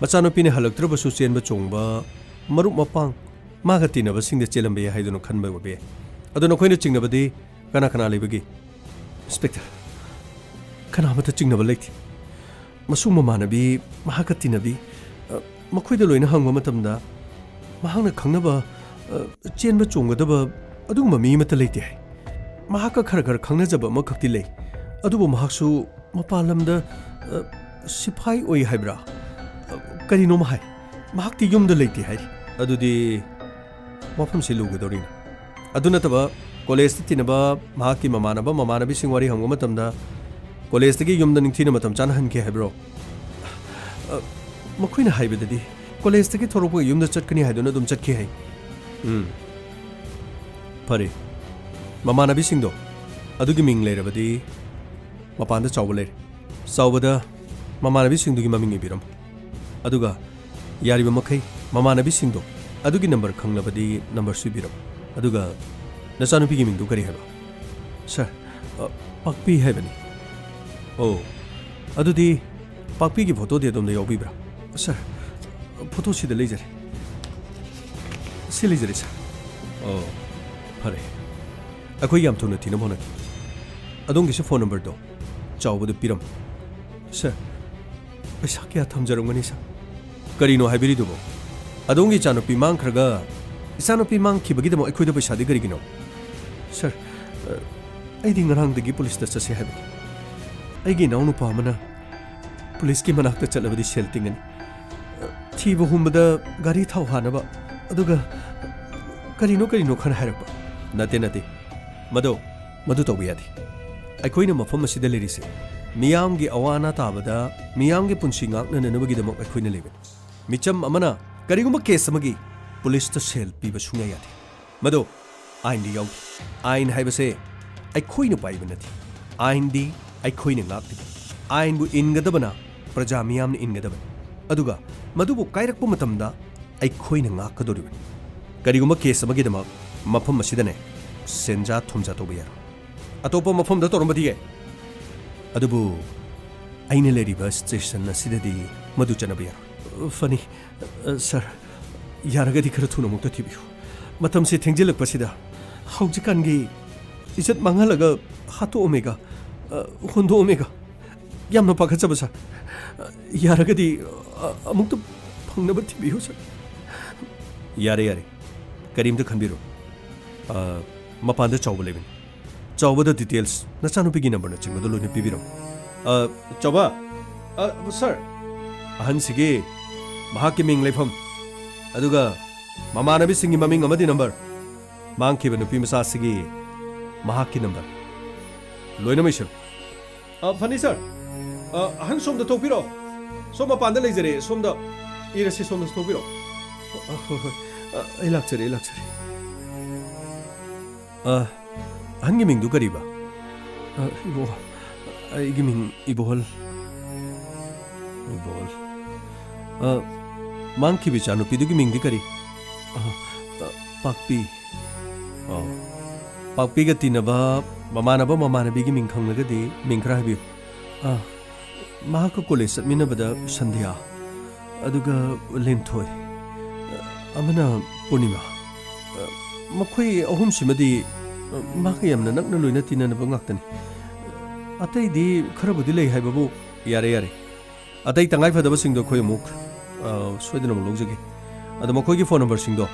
ꯃꯆꯥꯅꯨꯄꯤꯅ ꯍꯜꯂꯛꯇ꯭ꯔꯕꯁꯨ ꯆꯦꯟꯕ ꯆꯣꯡꯕ, ꯃꯔꯨꯞ ꯃꯄꯥꯡ, ꯃꯥꯒ ꯇꯤꯟꯅꯕꯁꯤꯡꯗ ꯆꯦꯜꯂꯝꯕ ꯌꯥꯏ ꯍꯥꯏꯗꯨꯅ ꯈꯟꯕ ꯑꯣꯏꯕ ꯌꯥꯏ꯫ ꯑꯗꯣ ꯅꯈꯣꯏꯅ ꯆꯤꯡꯅꯕꯗꯤ ꯀꯅꯥ ꯀꯅꯥ ꯂꯩꯕꯒꯦ? ꯏꯟꯁꯄꯦꯛꯇꯔ, ꯀꯅꯥꯃꯠꯇ ꯆꯤꯡꯅꯕ ꯂꯩꯇꯦ꯫ ꯃꯁꯨꯡ ꯃꯃꯥꯟꯅꯕꯤ, ꯃꯍꯥꯛꯀ ꯇꯤꯟꯅꯕꯤ, ꯑ, ꯃꯈꯣꯏꯗ ꯂꯣꯏꯅ ꯍꯪꯕ ꯃꯇꯝꯗ, ꯃꯍꯥꯛꯅ ꯈꯪꯅꯕ, ꯑ, ꯆꯦꯟꯕ ꯆꯣꯡꯒꯗꯕ ꯑꯗꯨꯒꯨꯝꯕ ꯃꯤ ꯑꯃꯠꯇ ꯂꯩꯇꯦ ꯍꯥꯏ꯫ ꯃꯍꯥꯛꯀ ꯈꯔ ꯈꯔ ꯈꯪꯅꯖꯕ ꯑꯃꯈꯛꯇꯤ ꯂꯩ, ꯑꯗꯨꯕꯨ ꯃꯍꯥꯛꯁꯨ ꯃꯄꯥꯟ ꯂꯝꯗ, ꯑ, ꯁꯤꯐꯥꯏ ꯑꯣꯏ ꯍꯥꯏꯕ꯭ꯔꯥ, ꯑ, ꯀꯔꯤꯅꯣꯃ ꯍꯥꯏ꯫ ꯃꯍꯥꯛꯇꯤ ꯌꯨꯝꯗ ꯂꯩꯇꯦ ꯍꯥꯏꯔꯤ꯫ ꯑꯗꯨꯗꯤ ꯋꯥꯐꯝꯁꯤ ꯂꯨꯒꯗꯧꯔꯤꯅ꯫ ꯑꯗꯨ ꯅꯠꯇꯕ, ꯀꯣꯂꯦꯖꯇ ꯇꯤꯟꯅꯕ ꯃꯍꯥꯛꯀꯤ ꯃꯃꯥꯟꯅꯕ ꯃꯃꯥꯟꯅꯕꯤꯁꯤꯡ ꯋꯥꯔꯤ ꯍꯪꯕ ꯃꯇꯝꯗ, "ꯀꯣꯂꯦꯖꯇꯒꯤ ꯌꯨꯝꯗ ꯅꯤꯡꯊꯤꯅ ꯃꯇꯝ ꯆꯥꯅ ꯍꯟꯈꯤ ꯍꯥꯏꯕ꯭ꯔꯣ?" ꯑ, ꯃꯈꯣꯏꯅ ꯍꯥꯏꯕꯗꯗꯤ, "ꯀꯣꯂꯦꯖꯇꯒꯤ ꯊꯣꯔꯛꯄꯒ ꯌꯨꯝꯗ ꯆꯠꯀꯅꯤ ꯍꯥꯏꯗꯨꯅ ꯑꯗꯨꯝ ꯆꯠꯈꯤ" ꯍꯥꯏ꯫ ꯎꯝ꯫ ꯐꯔꯦ꯫ ꯃꯃꯥꯟꯅꯕꯤꯁꯤꯡꯗꯣ, ꯑꯗꯨꯒꯤ ꯃꯤꯡ ꯂꯩꯔꯕꯗꯤ ꯃꯄꯥꯟꯗ ꯆꯥꯎꯕ ꯂꯩꯔꯦ꯫ ꯆꯥꯎꯕꯗ ꯃꯃꯥꯟꯅꯕꯤꯁꯤꯡꯗꯨꯒꯤ ꯃꯃꯤꯡ ꯏꯕꯤꯔꯝꯃꯨ꯫ ꯑꯗꯨꯒ ꯌꯥꯔꯤꯕ ꯃꯈꯩ ꯃꯃꯥꯟꯅꯕꯤꯁꯤꯡꯗꯣ ꯑꯗꯨꯒꯤ ꯅꯝꯕꯔ ꯈꯪꯂꯕꯗꯤ ꯅꯝꯕꯔꯁꯨ ꯏꯕꯤꯔꯝꯃꯨ꯫ ꯑꯗꯨꯒ ꯅꯆꯥꯅꯨꯄꯤꯒꯤ ꯃꯤꯡꯗꯨ ꯀꯔꯤ ꯍꯥꯏꯕ? ꯁꯥꯔ, ꯑ, ꯄꯥꯛꯄꯤ ꯍꯥꯏꯕꯅꯤ꯫ ꯑꯣ, ꯑꯗꯨꯗꯤ ꯄꯥꯛꯄꯤꯒꯤ ꯐꯣꯇꯣꯗꯤ ꯑꯗꯣꯝꯗ ꯌꯥꯎꯕꯤꯕ꯭ꯔꯥ? ꯁꯥꯔ, ꯐꯣꯇꯣꯁꯤꯗ ꯂꯩꯖꯔꯦ꯫ ꯁꯤ ꯂꯩꯖꯔꯦ, ꯁꯥꯔ꯫ ꯑꯣ, ꯐꯔꯦ꯫ ꯑꯩꯈꯣꯏ ꯌꯥꯝ ꯊꯨꯅ ꯊꯤꯅꯕ ꯍꯣꯠꯅꯒꯦ꯫ ꯑꯗꯣꯝꯒꯤꯁꯨ ꯐꯣꯟ ꯅꯝꯕꯔꯗꯣ ꯆꯥꯎꯕꯗ ꯄꯤꯔꯝꯃꯨ꯫ ꯁꯥꯔ, ꯄꯩꯁꯥ ꯀꯌꯥ ꯊꯝꯖꯔꯝꯒꯅꯤ, ꯁꯥꯔ? ꯀꯔꯤꯅꯣ ꯍꯥꯏꯕꯤꯔꯤꯗꯨꯕꯣ? ꯑꯗꯣꯝꯒꯤ ꯏꯆꯥꯅꯨꯄꯤ ꯃꯥꯡꯈ꯭ꯔꯒ, ꯏꯆꯥꯅꯨꯄꯤ ꯃꯥꯡꯈꯤꯕꯒꯤꯗꯃꯛ ꯑꯩꯈꯣꯏꯗ ꯄꯩꯁꯥꯗꯤ ꯀꯔꯤꯒꯤꯅꯣ? ꯁꯥꯔ, ꯑ, ꯑꯩꯗꯤ ꯉꯔꯥꯡꯗꯒꯤ ꯄꯨꯂꯤꯁꯇ ꯆꯠꯁꯦ ꯍꯥꯏꯕꯅꯤ꯫ ꯑꯩꯒꯤ ꯏꯅꯥꯎꯅꯨꯄꯥ ꯑꯃꯅ ꯄꯨꯂꯤꯁꯀꯤ ꯃꯅꯥꯛꯇ ꯆꯠꯂꯕꯗꯤ ꯁꯦꯜ ꯇꯤꯡꯒꯅꯤ꯫ ꯑ, ꯊꯤꯕ ꯍꯨꯝꯕꯗ ꯒꯥꯔꯤ ꯊꯥꯎ ꯍꯥꯟꯅꯕ, ꯑꯗꯨꯒ ꯀꯔꯤꯅꯣ ꯀꯔꯤꯅꯣ ꯈꯔ ꯍꯥꯏꯔꯛꯄ꯫ ꯅꯠꯇꯦ, ꯅꯠꯇꯦ꯫ ꯃꯗꯣ, ꯃꯗꯨ ꯇꯧꯕ ꯌꯥꯗꯦ꯫ ꯑꯩꯈꯣꯏꯅ ꯃꯐꯝ ꯑꯁꯤꯗ ꯂꯩꯔꯤꯁꯦ ꯃꯤꯌꯥꯝꯒꯤ ꯑꯋꯥ ꯑꯅꯥ ꯇꯥꯕꯗ, ꯃꯤꯌꯥꯝꯒꯤ ꯄꯨꯟꯁꯤ ꯉꯥꯛꯅꯅꯕꯒꯤꯗꯃꯛ ꯑꯩꯈꯣꯏꯅ ꯂꯩꯕꯅꯤ꯫ ꯃꯤꯆꯝ ꯑꯃꯅ ꯀꯔꯤꯒꯨꯝꯕ ꯀꯦꯁ ꯑꯃꯒꯤ ꯄꯨꯂꯤꯁꯇ ꯁꯦꯜ ꯄꯤꯕ ꯁꯨꯡꯌꯥ ꯌꯥꯗꯦ꯫ ꯃꯗꯨ ꯑꯥꯏꯟꯗ ꯌꯥꯎꯗꯦ꯫ ꯑꯥꯏꯟ ꯍꯥꯏꯕꯁꯦ ꯑꯩꯈꯣꯏꯅ ꯄꯥꯏꯕ ꯅꯠꯇꯦ꯫ ꯑꯥꯏꯟꯗꯤ ꯑꯩꯈꯣꯏꯅ ꯉꯥꯛꯂꯤꯕꯅꯤ꯫ ꯑꯥꯏꯟꯕꯨ ꯏꯟꯒꯗꯕꯅ ꯄ꯭ꯔꯖꯥ ꯃꯤꯌꯥꯝꯅ ꯏꯟꯒꯗꯕꯅꯤ꯫ ꯑꯗꯨꯒ ꯃꯗꯨꯕꯨ ꯀꯥꯏꯔꯛꯄ ꯃꯇꯝꯗ ꯑꯩꯈꯣꯏꯅ ꯉꯥꯛꯀꯗꯧꯔꯤꯕꯅꯤ꯫ ꯀꯔꯤꯒꯨꯝꯕ ꯀꯦꯁ ꯑꯃꯒꯤꯗꯃꯛ ꯃꯐꯝ ꯑꯁꯤꯗꯅꯦ ꯁꯦꯟꯖꯥ ꯊꯨꯝꯖꯥ ꯇꯧꯕ ꯌꯥꯔꯣꯏ꯫ ꯑꯇꯣꯞꯄ ꯃꯐꯝꯗ ꯇꯧꯔꯝꯕꯗꯤ ꯌꯥꯏ, ꯑꯗꯨꯕꯨ ꯑꯩꯅ ꯂꯩꯔꯤꯕ ꯁ꯭ꯇꯦꯁꯟ ꯑꯁꯤꯗꯗꯤ ꯃꯗꯨ ꯆꯠꯅꯕ ꯌꯥꯔꯣꯏ꯫ ꯐꯅꯤ, ꯑ, ꯁꯥꯔ, ꯌꯥꯔꯒꯗꯤ ꯈꯔ ꯊꯨꯅ ꯑꯃꯨꯛꯇ ꯊꯤꯕꯤꯌꯨ꯫ ꯃꯇꯝꯁꯦ ꯊꯦꯡꯖꯤꯜꯂꯛꯄꯁꯤꯗ ꯍꯧꯖꯤꯛꯀꯥꯟꯒꯤ ꯏꯖꯠ ꯃꯥꯡꯍꯜꯂꯒ ꯍꯥꯠꯇꯣꯛꯑꯝꯃꯦꯒ, ꯑ, ꯍꯨꯟꯗꯣꯛꯑꯝꯃꯦꯒ꯫ ꯌꯥꯝꯅ ꯄꯥꯈꯠꯆꯕ, ꯁꯥꯔ꯫ ꯑ, ꯌꯥꯔꯒꯗꯤ, ꯑ, ꯑꯃꯨꯛꯇ ꯐ-, ꯐꯪꯅꯕ ꯊꯤꯕꯤꯌꯨ, ꯁꯥꯔ꯫ ꯌꯥꯔꯦ, ꯌꯥꯔꯦ, ꯀꯔꯤꯝꯇ ꯈꯟꯕꯤꯔꯨ꯫ ꯑ, ꯃꯄꯥꯟꯗ ꯆꯥꯎꯕ ꯂꯩꯕꯅꯤ꯫ ꯆꯥꯎꯕꯗ ꯗꯤꯇꯦꯜꯁ, ꯅꯆꯥꯅꯨꯄꯤꯒꯤ ꯅꯝꯕꯔꯅꯆꯤꯡꯕꯗꯣ ꯂꯣꯏꯅ ꯄꯤꯕꯤꯔꯝꯃꯨ꯫ ꯑ, ꯆꯥꯎꯕ, ꯑ, ꯁꯥꯔ, ꯑꯍꯟꯁꯤꯒꯤ ꯃꯍꯥꯛꯀꯤ ꯃꯤꯡ, ꯂꯩꯐꯝ, ꯑꯗꯨꯒ ꯃꯃꯥꯟꯅꯕꯤꯁꯤꯡꯒꯤ ꯃꯃꯤꯡ ꯑꯃꯗꯤ ꯅꯝꯕꯔ, ꯃꯥꯡꯈꯤꯕ ꯅꯨꯄꯤ ꯃꯆꯥꯁꯤꯒꯤ ꯃꯍꯥꯛꯀꯤ ꯅꯝꯕꯔ, ꯂꯣꯏꯅꯃꯛ ꯏꯁꯤꯜꯂꯨ꯫ ꯑ, ꯐꯅꯤ, ꯁꯥꯔ꯫ ꯑ, ꯑꯍꯟ ꯁꯣꯝꯗ ꯊꯣꯛꯄꯤꯔꯣ꯫ ꯁꯣꯝ ꯃꯄꯥꯟꯗ ꯂꯩꯖꯔꯦ, ꯁꯣꯝꯗ ꯏꯔꯁꯤ, ꯁꯣꯝꯗ ꯊꯣꯛꯄꯤꯔꯣ꯫ ꯑ, ꯍꯣꯏ, ꯍꯣꯏ꯫ ꯑ, ꯑꯩ ꯂꯥꯛꯆꯔꯦ, ꯑꯩ ꯂꯥꯛꯆꯔꯦ꯫ ꯑ, ꯑꯍꯟꯒꯤ ꯃꯤꯡꯗꯨ ꯀꯔꯤꯕ? ꯑ, ꯏꯕꯣ, ꯑꯩꯒꯤ ꯃꯤꯡ ꯏꯕꯣꯍꯜ꯫ ꯏꯕꯣꯍꯜ꯫ ꯑ, ꯃꯥꯡꯈꯤꯕ ꯏꯆꯥ ꯅꯨꯄꯤꯗꯨꯒꯤ ꯃꯤꯡꯗꯤ ꯀꯔꯤ? ꯑ, ꯑ, ꯄꯥꯛꯄꯤ꯫ ꯑ, ꯄꯥꯛꯄꯤꯒ ꯇꯤꯟꯅꯕ ꯃꯃꯥꯟꯅꯕ ꯃꯃꯥꯟꯅꯕꯤꯒꯤ ꯃꯤꯡ ꯈꯪꯂꯒꯗꯤ ꯃꯤꯡ ꯈꯔ ꯍꯥꯏꯕꯤꯌꯨ꯫ ꯑ, ꯃꯍꯥꯛꯀ ꯀꯣꯂꯦꯖ ꯆꯠꯃꯤꯟꯅꯕꯗ ꯁꯟꯙ꯭ꯌꯥ, ꯑꯗꯨꯒ ꯂꯦꯟꯊꯣꯏ, ꯑꯃꯅ ꯄꯨꯔꯅꯤꯃꯥ꯫ ꯃꯈꯣꯏ ꯑꯍꯨꯝꯁꯤꯃꯗꯤ ꯃꯍꯥꯛꯀ ꯌꯥꯝꯅ ꯅꯛꯅ ꯂꯣꯏꯅ ꯇꯤꯟꯅꯅꯕ ꯉꯥꯛꯇꯅꯤ꯫ ꯑꯇꯩꯗꯤ ꯈꯔꯕꯨꯗꯤ ꯂꯩ ꯍꯥꯏꯕꯕꯨ꯫ ꯌꯥꯔꯦ, ꯌꯥꯔꯦ꯫ ꯑꯇꯩ ꯇꯉꯥꯏ ꯐꯗꯕꯁꯤꯡꯗꯣ ꯑꯩꯈꯣꯏ ꯑꯃꯨꯛ, ꯑ, ꯁꯣꯏꯗꯅ ꯑꯃꯨꯛ ꯂꯧꯖꯒꯦ꯫ ꯑꯗꯣ ꯃꯈꯣꯏꯒꯤ ꯐꯣꯟ ꯅꯝꯕꯔꯁꯤꯡꯗꯣ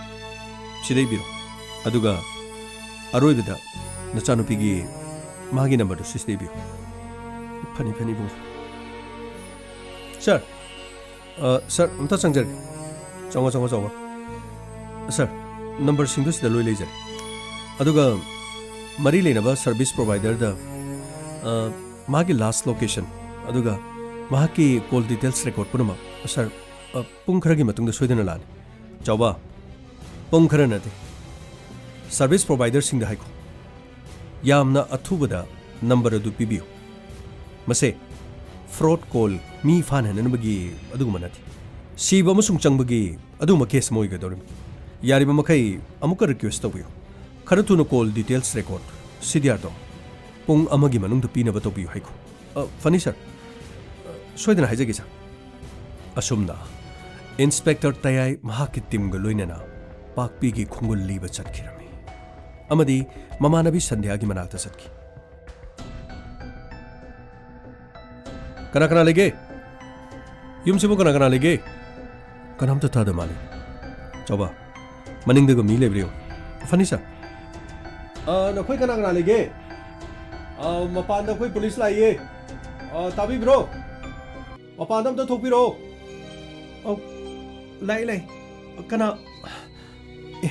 ꯁꯤꯗ ꯏꯕꯤꯔꯣ꯫ ꯑꯗꯨꯒ ꯑꯔꯣꯏꯕꯗ ꯅꯆꯥꯅꯨꯄꯤꯒꯤ, ꯃꯥꯒꯤ ꯅꯝꯕꯔꯗꯨ ꯁꯤꯁꯤꯗ ꯏꯕꯤꯌꯨ꯫ ꯐꯅꯤ, ꯐꯅꯤ, ꯏꯕꯨꯡꯉꯣ꯫ ꯁꯥꯔ, ꯑ, ꯁꯥꯔ, ꯑꯝꯇ ꯆꯪꯖꯔꯒꯦ꯫ ꯆꯪꯉꯣ, ꯆꯪꯉꯣ, ꯆꯪꯉꯣ꯫ ꯁꯥꯔ, ꯅꯝꯕꯔꯁꯤꯡꯗꯨ ꯁꯤꯗ ꯂꯣꯏ ꯂꯩꯖꯔꯦ꯫ ꯑꯗꯨꯒ ꯃꯔꯤ ꯂꯩꯅꯕ ꯁꯔꯚꯤꯁ ꯄ꯭ꯔꯣꯚꯥꯏꯗꯔꯗ, ꯑ, ꯃꯥꯒꯤ ꯂꯥꯁ ꯂꯣꯀꯦꯁꯟ, ꯑꯗꯨꯒ ꯃꯍꯥꯛꯀꯤ ꯀꯣꯜ ꯗꯤꯇꯦꯜꯁ ꯔꯦꯀꯣꯔꯗ ꯄꯨꯝꯅꯃꯛ, ꯁꯥꯔ, ꯑ, ꯄꯨꯡ ꯈꯔꯒꯤ ꯃꯇꯨꯡꯗ ꯁꯣꯏꯗꯅ ꯂꯥꯛꯑꯅꯤ꯫ ꯆꯥꯎꯕ, ꯄꯨꯡ ꯈꯔ ꯅꯠꯇꯦ, ꯁꯔꯚꯤꯁ ꯄ꯭ꯔꯣꯚꯥꯏꯗꯔꯁꯤꯡꯗ ꯍꯥꯏꯈꯣ, ꯌꯥꯝꯅ ꯑꯊꯨꯕꯗ ꯅꯝꯕꯔ ꯑꯗꯨ ꯄꯤꯕꯤꯌꯨ꯫ ꯃꯁꯦ ꯐ꯭ꯔꯣꯗ ꯀꯣꯜ, ꯃꯤ ꯐꯥꯅꯅꯕꯒꯤ ꯑꯗꯨꯒꯨꯝꯕ ꯅꯠꯇꯦ꯫ ꯁꯤꯕ ꯑꯃꯁꯨꯡ ꯆꯪꯕꯒꯤ ꯑꯗꯨꯒꯨꯝꯕ ꯀꯦꯁ ꯑꯃ ꯑꯣꯏꯒꯗꯧꯔꯤꯕꯅꯤ꯫ ꯌꯥꯔꯤꯕ ꯃꯈꯩ ꯑꯃꯨꯛꯀ ꯔꯤꯀ꯭ꯋꯦꯁ ꯇꯧꯕꯤꯌꯨ, ꯈꯔ ꯊꯨꯅ ꯀꯣꯜ ꯗꯤꯇꯦꯜꯁ ꯔꯦꯀꯣꯔꯗ, ꯁꯤ ꯗꯤ ꯑꯥꯔꯗꯣ ꯄꯨꯡ ꯑꯃꯒꯤ ꯃꯅꯨꯡꯗ ꯄꯤꯅꯕ ꯇꯧꯕꯤꯌꯨ ꯍꯥꯏꯈꯣ꯫ ꯑ, ꯐꯅꯤ, ꯁꯥꯔ꯫ ꯑ, ꯁꯣꯏꯗꯅ ꯍꯥꯏꯖꯒꯦ, ꯁꯥꯔ꯫ ꯑꯁꯨꯝꯅ ꯏꯟꯁꯄꯦꯛꯇꯔ ꯇꯌꯥꯏ ꯃꯍꯥꯛꯀꯤ ꯇꯤꯝꯒ ꯂꯣꯏꯅꯅ ꯄꯥꯛꯄꯤꯒꯤ ꯈꯣꯡꯒꯨꯜ ꯂꯤꯕ ꯆꯠꯈꯤꯔꯝꯃꯤ ꯑꯃꯗꯤ ꯃꯃꯥꯟꯅꯕꯤ ꯁꯟꯙ꯭ꯌꯥꯒꯤ ꯃꯅꯥꯛꯇ ꯆꯠꯈꯤ꯫ "ꯀꯅꯥ ꯀꯅꯥ ꯂꯩꯒꯦ? ꯌꯨꯝꯁꯤꯕꯨ ꯀꯅꯥ ꯀꯅꯥ ꯂꯩꯒꯦ?" ꯀꯅꯥꯝꯇ ꯊꯥꯗ ꯃꯥꯜꯂꯤ꯫ ꯆꯥꯎꯕ, ꯃꯅꯤꯡꯗꯒ ꯃꯤ ꯂꯩꯕ꯭ꯔꯥ ꯌꯦꯡꯉꯨ꯫ ꯐꯅꯤ, ꯁꯥꯔ꯫ ꯑ, ꯅꯈꯣꯏ ꯀꯅꯥ ꯀꯅꯥ ꯂꯩꯒꯦ? ꯑ, ꯃꯄꯥꯟꯗ ꯑꯩꯈꯣꯏ ꯄꯨꯂꯤꯁ ꯂꯥꯛꯏꯌꯦ꯫ ꯑ, ꯇꯥꯕꯤꯕ꯭ꯔꯣ? ꯃꯄꯥꯟꯗ ꯑꯝꯇ ꯊꯣꯛꯄꯤꯔꯛꯑꯣ꯫ ꯑꯧ, ꯂꯥꯛꯑꯦ, ꯂꯥꯛꯑꯦ꯫ ꯀꯅꯥ? ꯑꯦ,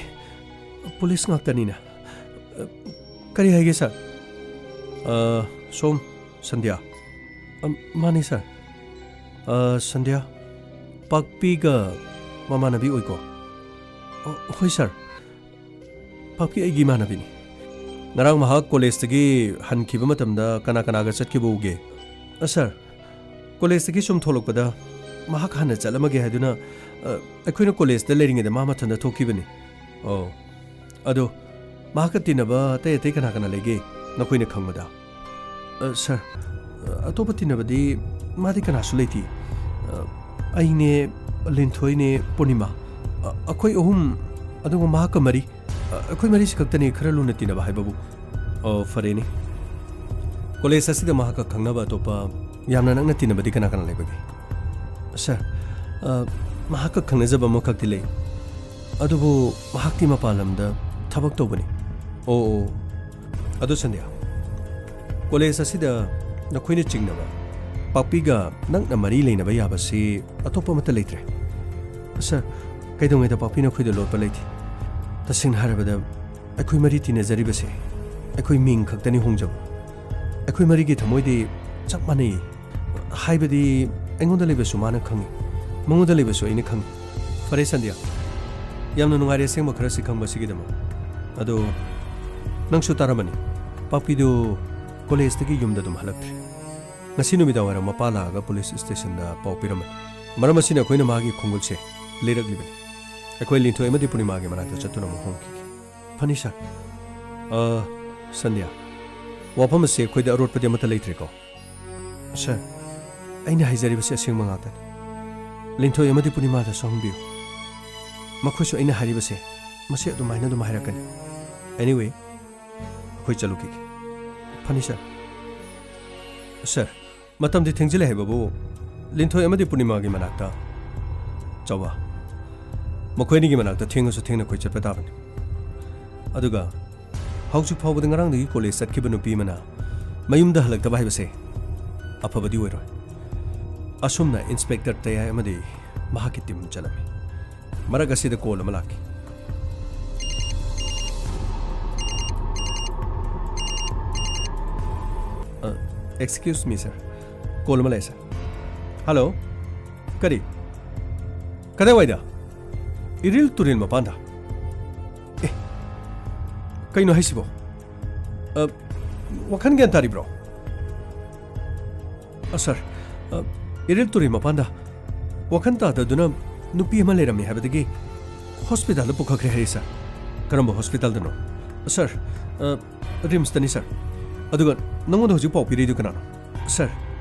ꯄꯨꯂꯤꯁ ꯉꯥꯛꯇꯅꯤꯅ꯫ ꯀꯔꯤ ꯍꯥꯏꯒꯦ, ꯁꯥꯔ? ꯑ, ꯁꯣꯝ, ꯁꯟꯙ꯭ꯌꯥ꯫ ꯑ, ꯃꯥꯅꯤ, ꯁꯥꯔ꯫ ꯑ, ꯁꯟꯙ꯭ꯌꯥ, ꯄꯥꯛꯄꯤꯒ ꯃꯃꯥꯟꯅꯕꯤ ꯑꯣꯏꯀꯣ? ꯑ, ꯍꯣꯏ, ꯁꯥꯔ꯫ ꯄꯥꯛꯄꯤ ꯑꯩꯒꯤ ꯏꯃꯥꯟꯅꯕꯤꯅꯤ꯫ ꯉꯔꯥꯡ ꯃꯍꯥꯛ ꯀꯣꯂꯦꯖꯇꯒꯤ ꯍꯟꯈꯤꯕ ꯃꯇꯝꯗ ꯀꯅꯥ ꯀꯅꯥꯒ ꯆꯠꯈꯤꯕ ꯎꯒꯦ? ꯑ, ꯁꯥꯔ, ꯀꯣꯂꯦꯖꯇꯒꯤ ꯁꯨꯝ ꯊꯣꯛꯂꯛꯄꯗ ꯃꯍꯥꯛ ꯍꯥꯟꯅ ꯆꯠꯂꯝꯃꯒꯦ ꯍꯥꯏꯗꯨꯅ, ꯑ, ꯑꯩꯈꯣꯏꯅ ꯀꯣꯂꯦꯖꯇ ꯂꯩꯔꯤꯉꯩꯗ ꯃꯥ ꯃꯊꯟꯇ ꯊꯣꯛꯈꯤꯕꯅꯤ꯫ ꯑꯣ, ꯑꯗꯣ ꯃꯍꯥꯛꯀ ꯇꯤꯟꯅꯕ ꯑꯇꯩ ꯑꯇꯩ ꯀꯅꯥ ꯀꯅꯥ ꯂꯩꯒꯦ, ꯅꯈꯣꯏꯅ ꯈꯪꯕꯗ? ꯑ, ꯁꯥꯔ, ꯑ, ꯑꯇꯣꯞꯄ ꯇꯤꯟꯅꯕꯗꯤ ꯃꯥꯗꯤ ꯀꯅꯥꯁꯨ ꯂꯩꯇꯦ꯫ ꯑ, ꯑꯩꯅꯦ, ꯂꯤꯟꯊꯣꯏꯅꯦ, ꯄꯨꯔꯅꯤꯃꯥ, ꯑ, ꯑꯩꯈꯣꯏ ꯑꯍꯨꯝ, ꯑꯗꯨꯒ ꯃꯍꯥꯛꯀ ꯃꯔꯤ꯫ ꯑ, ꯑꯩꯈꯣꯏ ꯃꯔꯤꯁꯤ ꯈꯛꯇꯅꯤ ꯈꯔ ꯂꯨꯅ ꯇꯤꯟꯅꯕ ꯍꯥꯏꯕꯕꯨ꯫ ꯑꯣ, ꯐꯔꯦꯅꯦ꯫ ꯀꯣꯂꯦꯖ ꯑꯁꯤꯗ ꯃꯍꯥꯛꯀ ꯈꯪꯅꯕ ꯑꯇꯣꯞꯄ ꯌꯥꯝꯅ ꯅꯛꯅ ꯇꯤꯟꯅꯕꯗꯤ ꯀꯅꯥ ꯀꯅꯥ ꯂꯩꯕꯒꯦ? ꯁꯥꯔ, ꯑ, ꯃꯍꯥꯛꯀ ꯈꯪꯅꯖꯕ ꯑꯃꯈꯛꯇꯤ ꯂꯩ꯫ ꯑꯗꯨꯕꯨ ꯃꯍꯥꯛꯇꯤ ꯃꯄꯥꯟ ꯂꯝꯗ ꯊꯕꯛ ꯇꯧꯕꯅꯤ꯫ ꯑꯣ, ꯑꯣ꯫ ꯑꯗꯨ ꯁꯟꯙ꯭ꯌꯥ, ꯀꯣꯂꯦꯖ ꯑꯁꯤꯗ ꯅꯈꯣꯏꯅ ꯆꯤꯡꯅꯕ ꯄꯥꯛꯄꯤꯒ ꯅꯛꯅ ꯃꯔꯤ ꯂꯩꯅꯕ ꯌꯥꯕꯁꯤ ꯑꯇꯣꯞꯄ ꯑꯃꯠꯇ ꯂꯩꯇ꯭ꯔꯦ꯫ ꯁꯥꯔ, ꯀꯩꯗꯧꯉꯩꯗ ꯄꯥꯛꯄꯤ ꯅꯈꯣꯏꯗ ꯂꯣꯠꯄ ꯂꯩꯇꯦ꯫ ꯇꯁꯦꯡꯅ ꯍꯥꯏꯔꯕꯗ, ꯑꯩꯈꯣꯏ ꯃꯔꯤ ꯇꯤꯟꯅꯖꯔꯤꯕꯁꯦ ꯑꯩꯈꯣꯏ ꯃꯤꯡ ꯈꯛꯇꯅꯤ ꯍꯣꯡꯖꯕ꯫ ꯑꯩꯈꯣꯏ ꯃꯔꯤꯒꯤ ꯊꯃꯣꯏꯗꯤ ꯆꯞ ꯃꯥꯟꯅꯩ꯫ ꯍꯥꯏꯕꯗꯤ, ꯑꯩꯉꯣꯟꯗ ꯂꯩꯕꯁꯨ ꯃꯥꯅ ꯈꯪꯉꯤ, ꯃꯉꯣꯟꯗ ꯂꯩꯕꯁꯨ ꯑꯩꯅ ꯈꯪꯉꯤ꯫ ꯐꯔꯦ ꯁꯟꯙ꯭ꯌꯥ, ꯌꯥꯝꯅ ꯅꯨꯡꯉꯥꯏꯔꯦ ꯑꯁꯦꯡꯕ ꯈꯔꯁꯤ ꯈꯪꯕꯁꯤꯒꯤꯗꯃꯛ꯫ ꯑꯗꯣ ꯅꯪꯁꯨ ꯇꯥꯔꯝꯃꯅꯤ, ꯄꯥꯛꯄꯤꯗꯨ ꯀꯣꯂꯦꯖꯇꯒꯤ ꯌꯨꯝꯗ ꯑꯗꯨꯝ ꯍꯜꯂꯛꯇ꯭ꯔꯦ꯫ ꯉꯁꯤ ꯅꯨꯃꯤꯗꯥꯡ ꯋꯥꯏꯔꯝ ꯃꯄꯥ ꯂꯥꯛꯑꯒ ꯄꯨꯂꯤꯁ ꯁ꯭ꯇꯦꯁꯟꯗ ꯄꯥꯎ ꯄꯤꯔꯝꯃꯅꯤ꯫ ꯃꯔꯝ ꯑꯁꯤꯅ ꯑꯩꯈꯣꯏꯅ ꯃꯥꯒꯤ ꯈꯣꯡꯎꯞꯁꯦ ꯂꯩꯔꯛꯂꯤꯕꯅꯤ꯫ ꯑꯩꯈꯣꯏ ꯂꯤꯟꯊꯣꯏ ꯑꯃꯗꯤ ꯄꯨꯔꯅꯤꯃꯥꯒꯤ ꯃꯅꯥꯛꯇ ꯆꯠꯇꯨꯅ ꯑꯃꯨꯛ ꯍꯣꯡꯈꯤꯒꯦ꯫ ꯐꯅꯤ, ꯁꯥꯔ꯫ ꯑ, ꯁꯟꯙ꯭ꯌꯥ, ꯋꯥꯐꯝ ꯑꯁꯤ ꯑꯩꯈꯣꯏꯗ ꯑꯔꯣꯠꯄꯗꯤ ꯑꯃꯠꯇ ꯂꯩꯇ꯭ꯔꯦꯀꯣ? ꯁꯥꯔ, ꯑꯩꯅ ꯍꯥꯏꯖꯔꯤꯕꯁꯤ ꯑꯁꯦꯡꯕ ꯉꯥꯛꯇꯅꯤ꯫ ꯂꯤꯟꯊꯣꯏ ꯑꯃꯗꯤ ꯄꯨꯔꯅꯤꯃꯥꯗꯁꯨ ꯍꯪꯕꯤꯌꯨ꯫ ꯃꯈꯣꯏꯁꯨ ꯑꯩꯅ ꯍꯥꯏꯔꯤꯕꯁꯦ, ꯃꯁꯤ ꯑꯗꯨꯃꯥꯏꯅ ꯑꯗꯨꯝ ꯍꯥꯏꯔꯛꯀꯅꯤ꯫ Anyway, ꯑꯩꯈꯣꯏ ꯆꯠꯂꯨꯈꯤꯒꯦ꯫ ꯐꯅꯤ, ꯁꯥꯔ꯫ ꯁꯥꯔ, ꯃꯇꯝꯗꯤ ꯊꯦꯡꯖꯤꯜꯂꯦ ꯍꯥꯏꯕꯕꯨ, ꯂꯤꯟꯊꯣꯏ ꯑꯃꯗꯤ ꯄꯨꯔꯅꯤꯃꯥꯒꯤ ꯃꯅꯥꯛꯇ ꯆꯥꯎꯕ, ꯃꯈꯣꯏ ꯑꯅꯤꯒꯤ ꯃꯅꯥꯛꯇ ꯊꯦꯡꯉꯁꯨ ꯊꯦꯡꯅ ꯑꯩꯈꯣꯏ ꯆꯠꯄ ꯇꯥꯕꯅꯤ꯫ ꯑꯗꯨꯒ ꯍꯧꯖꯤꯛ ꯐꯥꯎꯕꯗ ꯉꯔꯥꯡꯗꯒꯤ ꯀꯣꯂꯦꯖ ꯆꯠꯈꯤꯕ ꯅꯨꯄꯤ ꯑꯃꯅ ꯃꯌꯨꯝꯗ ꯍꯜꯂꯛꯇꯕ ꯍꯥꯏꯕꯁꯦ ꯑꯐꯕꯗꯤ ꯑꯣꯏꯔꯣꯏ꯫ ꯑꯁꯨꯝꯅ ꯏꯟꯁꯄꯦꯛꯇꯔ ꯇꯌꯥꯏ ꯑꯃꯗꯤ ꯃꯍꯥꯛꯀꯤ ꯇꯤꯝ ꯆꯠꯂꯝꯃꯤ꯫ ꯃꯔꯛ ꯑꯁꯤꯗ ꯀꯣꯜ ꯑꯃ ꯂꯥꯛꯈꯤ꯫ ꯑ, excuse me, sir. ꯀꯣꯜ ꯑꯃ ꯂꯥꯛꯑꯦ, ꯁꯥꯔ꯫ ꯍꯜꯂꯣ? ꯀꯔꯤ? ꯀꯗꯥꯏꯋꯥꯏꯗ? ꯏꯔꯤꯜ ꯇꯨꯔꯦꯜ ꯃꯄꯥꯟꯗ? ꯑꯦ, ꯀꯩꯅꯣ ꯍꯥꯏꯁꯤꯕꯣ? ꯑ, ꯋꯥꯈꯜ ꯒ꯭ꯌꯥꯟ ꯇꯥꯔꯤꯕ꯭ꯔꯣ? ꯑ, ꯁꯥꯔ, ꯑ, ꯏꯔꯤꯜ ꯇꯨꯔꯦꯜ ꯃꯄꯥꯟꯗ ꯋꯥꯈꯜ ꯇꯥꯗꯗꯨꯅ ꯅꯨꯄꯤ ꯑꯃ ꯂꯩꯔꯝꯃꯤ ꯍꯥꯏꯕꯗꯒꯤ ꯍꯣꯁꯄꯤꯇꯥꯜꯗ ꯄꯨꯈꯠꯈ꯭ꯔꯦ ꯍꯥꯏꯔꯤ, ꯁꯥꯔ꯫ ꯀꯔꯝꯕ ꯍꯣꯁꯄꯤꯇꯥꯜꯗꯅꯣ? ꯁꯥꯔ, ꯑ, ꯔꯤꯝꯁꯇꯅꯤ, ꯁꯥꯔ꯫ ꯑꯗꯨꯒ ꯅꯉꯣꯟꯗ ꯍꯧꯖꯤꯛ ꯄꯥꯎ ꯄꯤꯔꯛꯏꯗꯨ ꯀꯅꯥꯅꯣ? ꯁꯥꯔ,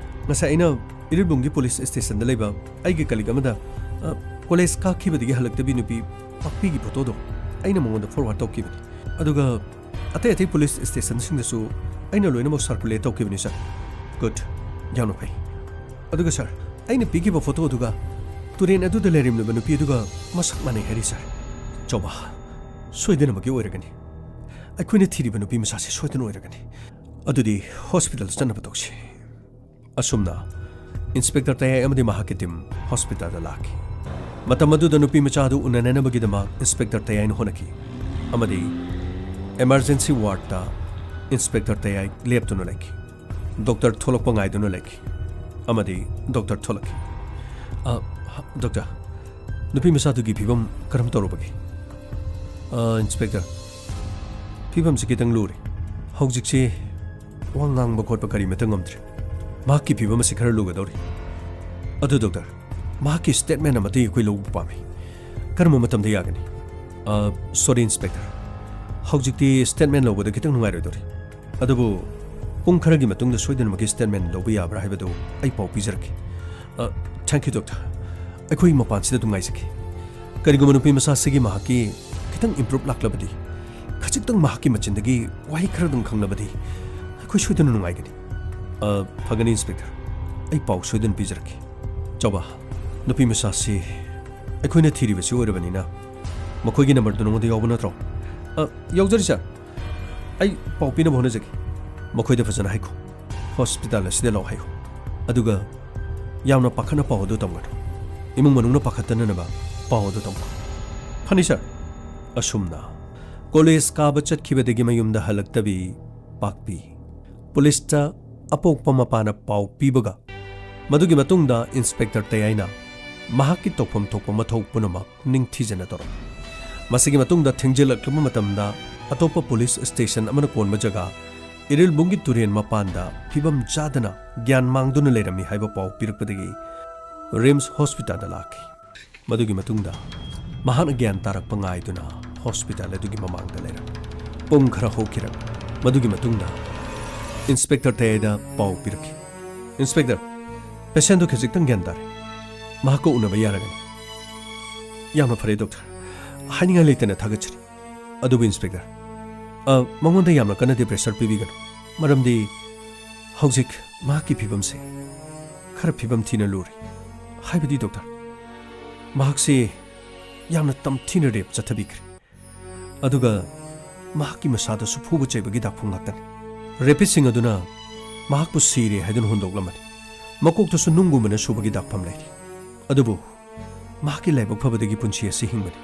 ꯉꯁꯥꯏ ꯑꯩꯅ ꯏꯔꯤꯜꯕꯨꯡꯒꯤ ꯄꯨꯂꯤꯁ ꯁ꯭ꯇꯦꯁꯟꯗ ꯂꯩꯕ ꯑꯩꯒꯤ ꯀꯂꯤꯛ ꯑꯃꯗ, ꯑ, ꯀꯣꯂꯦꯖ ꯀꯥꯈꯤꯕꯗꯒꯤ ꯍꯜꯂꯛꯇꯕꯤ ꯅꯨꯄꯤ ꯄꯥꯛꯄꯤꯒꯤ ꯐꯣꯇꯣꯗꯣ ꯑꯩꯅ ꯃꯉꯣꯟꯗ ꯐꯣꯔꯋꯥꯔꯗ ꯇꯧꯈꯤꯕꯅꯤ꯫ ꯑꯗꯨꯒ ꯑꯇꯩ ꯑꯇꯩ ꯄꯨꯂꯤꯁ ꯁ꯭ꯇꯦꯁꯟꯁꯤꯡꯗꯁꯨ ꯑꯩꯅ ꯂꯣꯏꯅꯃꯛ ꯁꯥꯔꯀꯨꯂꯦꯠ ꯇꯧꯈꯤꯕꯅꯤ, ꯁꯥꯔ꯫ ꯒꯨꯗ꯫ ꯌꯥꯝꯅ ꯐꯩ꯫ ꯑꯗꯨꯒ, ꯁꯥꯔ, ꯑꯩꯅ ꯄꯤꯈꯤꯕ ꯐꯣꯇꯣ ꯑꯗꯨꯒ ꯇꯨꯔꯦꯟ ꯑꯗꯨꯗ ꯂꯩꯔꯝꯂꯤꯕ ꯅꯨꯄꯤ ꯑꯗꯨꯒ ꯃꯁꯛ ꯃꯥꯟꯅꯩ ꯍꯥꯏꯔꯤ, ꯁꯥꯔ꯫ ꯆꯥꯎꯕ, ꯁꯣꯏꯗꯅꯃꯛꯀꯤ ꯑꯣꯏꯔꯒꯅꯤ꯫ ꯑꯩꯈꯣꯏꯅ ꯊꯤꯔꯤꯕ ꯅꯨꯄꯤ ꯃꯆꯥꯁꯤ ꯁꯣꯏꯗꯅ ꯑꯣꯏꯔꯒꯅꯤ꯫ ꯑꯗꯨꯗꯤ ꯍꯣꯁꯄꯤꯇꯥꯜꯗ ꯆꯠꯅꯕ ꯇꯧꯁꯤ꯫ ꯑꯁꯨꯝꯅ ꯏꯟꯁꯄꯦꯛꯇꯔ ꯇꯌꯥꯏ ꯑꯃꯗꯤ ꯃꯍꯥꯛꯀꯤ ꯇꯤꯝ ꯍꯣꯁꯄꯤꯇꯥꯜꯗ ꯂꯥꯛꯈꯤ꯫ ꯃꯇꯝ ꯑꯗꯨꯗ ꯅꯨꯄꯤ ꯃꯆꯥ ꯑꯗꯨ ꯎꯅꯅꯅꯕꯒꯤꯗꯃꯛ ꯏꯟꯁꯄꯦꯛꯇꯔ ꯇꯌꯥꯏꯅ ꯍꯣꯠꯅꯈꯤ ꯑꯃꯗꯤ ꯏꯃꯔꯖꯦꯟꯁꯤ ꯋꯥꯔꯗꯇ ꯏꯟꯁꯄꯦꯛꯇꯔ ꯇꯌꯥꯏ ꯂꯦꯞꯇꯨꯅ ꯂꯩꯈꯤ꯫ ꯗꯣꯛꯇꯔ ꯊꯣꯛꯂꯛꯄ ꯉꯥꯏꯗꯨꯅ ꯂꯩꯈꯤ ꯑꯃꯗꯤ ꯗꯣꯛꯇꯔ ꯊꯣꯛꯂꯛꯈꯤ꯫ "ꯑ, ꯗꯣꯛꯇꯔ, ꯅꯨꯄꯤ ꯃꯆꯥꯗꯨꯒꯤ ꯐꯤꯕꯝ ꯀꯔꯝ ꯇꯧꯔꯕꯒꯦ?" "ꯑ, ꯏꯟꯁꯄꯦꯛꯇꯔ, ꯐꯤꯕꯝꯁꯤ ꯈꯤꯇꯪ ꯂꯨꯔꯦ꯫ ꯍꯧꯖꯤꯛꯁꯤ ꯋꯥ ꯉꯥꯡꯕ ꯈꯣꯠꯄ ꯀꯔꯤꯃꯠꯇ ꯉꯝꯗ꯭ꯔꯦ꯫ ꯃꯍꯥꯛꯀꯤ ꯐꯤꯕꯝ ꯑꯁꯤ ꯈꯔ ꯂꯨꯒꯗꯧꯔꯤ꯫ ꯑꯗꯨ ꯗꯣꯛꯇꯔ, ꯃꯍꯥꯛꯀꯤ ꯁ꯭ꯇꯦꯠꯃꯦꯟ ꯑꯃꯗꯤ ꯑꯩꯈꯣꯏ ꯂꯧꯕ ꯄꯥꯝꯃꯤ꯫ ꯀꯔꯝꯕ ꯃꯇꯝꯗ ꯌꯥꯒꯅꯤ?" "ꯑ, ꯁꯣꯔꯤ ꯏꯟꯁꯄꯦꯛꯇꯔ, ꯍꯧꯖꯤꯛꯇꯤ ꯁ꯭ꯇꯦꯠꯃꯦꯟ ꯂꯧꯕꯗ ꯈꯤꯇꯪ ꯅꯨꯡꯉꯥꯏꯔꯣꯏꯗꯧꯔꯤ꯫ ꯑꯗꯨꯕꯨ ꯄꯨꯡ ꯈꯔꯒꯤ ꯃꯇꯨꯡꯗ ꯁꯣꯏꯗꯅꯃꯛꯀꯤ ꯁ꯭ꯇꯦꯠꯃꯦꯟ ꯂꯧꯕ ꯌꯥꯕ꯭ꯔꯥ ꯍꯥꯏꯕꯗꯨ ꯑꯩ ꯄꯥꯎ ꯄꯤꯖꯔꯛꯀꯦ꯫ ꯑ, ꯊꯦꯡꯛ ꯌꯨ ꯗꯣꯛꯇꯔ꯫ ꯑꯩꯈꯣꯏ ꯃꯄꯥꯟꯁꯤꯗ ꯑꯗꯨꯝ ꯉꯥꯏꯖꯒꯦ꯫ ꯀꯔꯤꯒꯨꯝꯕ ꯅꯨꯄꯤ ꯃꯆꯥꯁꯤꯒꯤ ꯃꯍꯥꯛꯀꯤ ꯈꯤꯇꯪ ꯏꯝꯄ꯭ꯔꯨꯞ ꯂꯥꯛꯂꯕꯗꯤ, ꯈꯖꯤꯛꯇꯪ ꯃꯍꯥꯛꯀꯤ ꯃꯆꯤꯟꯗꯒꯤ ꯋꯥꯍꯩ ꯈꯔꯗꯪ ꯈꯪꯂꯕꯗꯤ ꯑꯩꯈꯣꯏ ꯁꯣꯏꯗꯅ ꯅꯨꯡꯉꯥꯏꯒꯅꯤ꯫" "ꯑ, ꯐꯒꯅꯤ ꯏꯟꯁꯄꯦꯛꯇꯔ꯫ ꯑꯩ ꯄꯥꯎ ꯁꯣꯏꯗꯅ ꯄꯤꯖꯔꯛꯀꯦ꯫ ꯆꯥꯎꯕ, ꯅꯨꯄꯤ ꯃꯆꯥꯁꯤ ꯑꯩꯈꯣꯏꯅ ꯊꯤꯔꯤꯕꯁꯤ ꯑꯣꯏꯔꯕꯅꯤꯅ꯫ ꯃꯈꯣꯏꯒꯤ ꯅꯝꯕꯔꯗꯨ ꯅꯉꯣꯟꯗ ꯌꯥꯎꯕ ꯅꯠꯇ꯭ꯔꯣ? ꯑ, ꯌꯥꯎꯖꯔꯤ ꯁꯥꯔ꯫ ꯑꯩ ꯄꯥꯎ ꯄꯤꯅꯕ ꯍꯣꯠꯅꯖꯒꯦ꯫ ꯃꯈꯣꯏꯗ ꯐꯖꯅ ꯍꯥꯏꯈꯣ꯫ ꯍꯣꯁꯄꯤꯇꯥꯜ ꯑꯁꯤꯗ ꯂꯥꯛꯑꯣ ꯍꯥꯏꯌꯨ꯫ ꯑꯗꯨꯒ ꯌꯥꯝꯅ ꯄꯥꯈꯠꯅ ꯄꯥꯎ ꯑꯗꯨ ꯇꯝꯒꯅꯨ꯫ ꯏꯃꯨꯡ ꯃꯅꯨꯡꯅ ꯄꯥꯈꯠꯇꯅꯅꯕ ꯄꯥꯎ ꯑꯗꯨ ꯇꯝꯈꯣ꯫ ꯐꯅꯤ ꯁꯥꯔ꯫ ꯑꯁꯨꯝꯅ ꯀꯣꯂꯦꯖ ꯀꯥꯕ ꯆꯠꯈꯤꯕꯗꯒꯤ ꯃꯌꯨꯝꯗ ꯍꯜꯂꯛꯇꯕꯤ ꯄꯥꯛꯄꯤ꯫ ꯄꯨꯂꯤꯁꯇ ꯑꯄꯣꯛꯄ ꯃꯄꯥꯅ ꯄꯥꯎ ꯄꯤꯕꯒ, ꯃꯗꯨꯒꯤ ꯃꯇꯨꯡꯗ ꯏꯟꯁꯄꯦꯛꯇꯔ ꯇꯌꯥꯏꯅ ꯃꯍꯥꯛꯀꯤ ꯇꯧꯐꯝ ꯊꯣꯛꯄ ꯃꯊꯧ ꯄꯨꯝꯅꯃꯛ ꯅꯤꯡꯊꯤꯖꯅ ꯇꯧꯔꯝꯃꯤ꯫ ꯃꯁꯤꯒꯤ ꯃꯇꯨꯡꯗ ꯊꯦꯡꯖꯤꯜꯂꯛꯂꯕ ꯃꯇꯝꯗ ꯑꯇꯣꯞꯄ ꯄꯨꯂꯤꯁ ꯁ꯭ꯇꯦꯁꯟ ꯑꯃꯅ ꯀꯣꯟꯕ ꯖꯒꯥ ꯏꯔꯤꯜꯕꯨꯡꯒꯤ ꯇꯨꯔꯦꯟ ꯃꯄꯥꯟꯗ ꯐꯤꯕꯝ ꯆꯥꯗꯅ ꯒ꯭ꯌꯥꯟ ꯃꯥꯡꯗꯨꯅ ꯂꯩꯔꯝꯃꯤ ꯍꯥꯏꯕ ꯄꯥꯎ ꯄꯤꯔꯛꯄꯗꯒꯤ ꯔꯤꯝꯁ ꯍꯣꯁꯄꯤꯇꯥꯜꯗ ꯂꯥꯛꯈꯤ꯫ ꯃꯗꯨꯒꯤ ꯃꯇꯨꯡꯗ ꯃꯍꯥꯛꯅ ꯒ꯭ꯌꯥꯟ ꯇꯥꯔꯛꯄ ꯉꯥꯏꯗꯨꯅ ꯍꯣꯁꯄꯤꯇꯥꯜ ꯑꯗꯨꯒꯤ ꯃꯃꯥꯡꯗ ꯂꯩꯔꯝꯃꯤ꯫ ꯄꯨꯡ ꯈꯔ ꯍꯧꯈꯤꯔꯝꯃꯤ꯫ ꯃꯗꯨꯒꯤ ꯃꯇꯨꯡꯗ ꯏꯟꯁꯄꯦꯛꯇꯔ ꯇꯌꯥꯏꯗ ꯄꯥꯎ ꯄꯤꯔꯛꯈꯤ꯫ "ꯏꯟꯁꯄꯦꯛꯇꯔ, ꯄꯦꯁꯦꯟꯗꯨ ꯈꯖꯤꯛꯇꯪ ꯒ꯭ꯌꯥꯟ ꯇꯥꯔꯦ꯫ ꯃꯍꯥꯛꯀ ꯎꯅꯕ ꯌꯥꯔꯒꯅꯤ꯫ ꯌꯥꯝꯅ ꯐꯔꯦ, ꯗꯣꯛꯇꯔ꯫ ꯍꯥꯏꯅꯤꯡꯉꯥꯏ ꯂꯩꯇꯅ ꯊꯥꯒꯠꯆꯔꯤ꯫ ꯑꯗꯨꯕꯨ ꯏꯟꯁꯄꯦꯛꯇꯔ, ꯑ, ꯃꯉꯣꯟꯗ ꯌꯥꯝꯅ ꯀꯟꯅꯗꯤ ꯄ꯭ꯔꯦꯁꯔ ꯄꯤꯕꯤꯒꯅꯨ, ꯃꯔꯝꯗꯤ ꯍꯧꯖꯤꯛ ꯃꯍꯥꯛꯀꯤ ꯐꯤꯕꯝꯁꯦ ꯈꯔ ꯐꯤꯕꯝ ꯊꯤꯅ ꯂꯨꯔꯤ꯫ ꯍꯥꯏꯕꯗꯤ ꯗꯣꯛꯇꯔ, ꯃꯍꯥꯛꯁꯤ ꯌꯥꯝꯅ ꯇꯝꯊꯤꯅ ꯔꯦꯞ ꯆꯠꯊꯕꯤꯈ꯭ꯔꯦ꯫ ꯑꯗꯨꯒ ꯃꯍꯥꯛꯀꯤ ꯃꯁꯥꯗꯁꯨ ꯐꯨꯕ ꯆꯩꯕꯒꯤ ꯗꯥꯛꯐꯝ ꯉꯥꯛꯇꯅꯤ꯫ ꯔꯦꯄꯤꯁꯁꯤꯡ ꯑꯗꯨꯅ ꯃꯍꯥꯛꯄꯨ ꯁꯤꯔꯦ ꯍꯥꯏꯗꯨꯅ ꯍꯨꯟꯗꯣꯛꯂꯝꯃꯅꯤ꯫ ꯃꯀꯣꯛꯇꯁꯨ ꯅꯨꯡꯒꯨꯝꯕꯅ ꯁꯨꯕꯒꯤ ꯗꯥꯛꯐꯝ ꯂꯩꯔꯤ꯫ ꯑꯗꯨꯕꯨ ꯃꯍꯥꯛꯀꯤ ꯂꯥꯏꯕꯛ ꯐꯕꯗꯒꯤ ꯄꯨꯟꯁꯤ ꯑꯁꯤ ꯍꯤꯡꯕꯅꯤ꯫"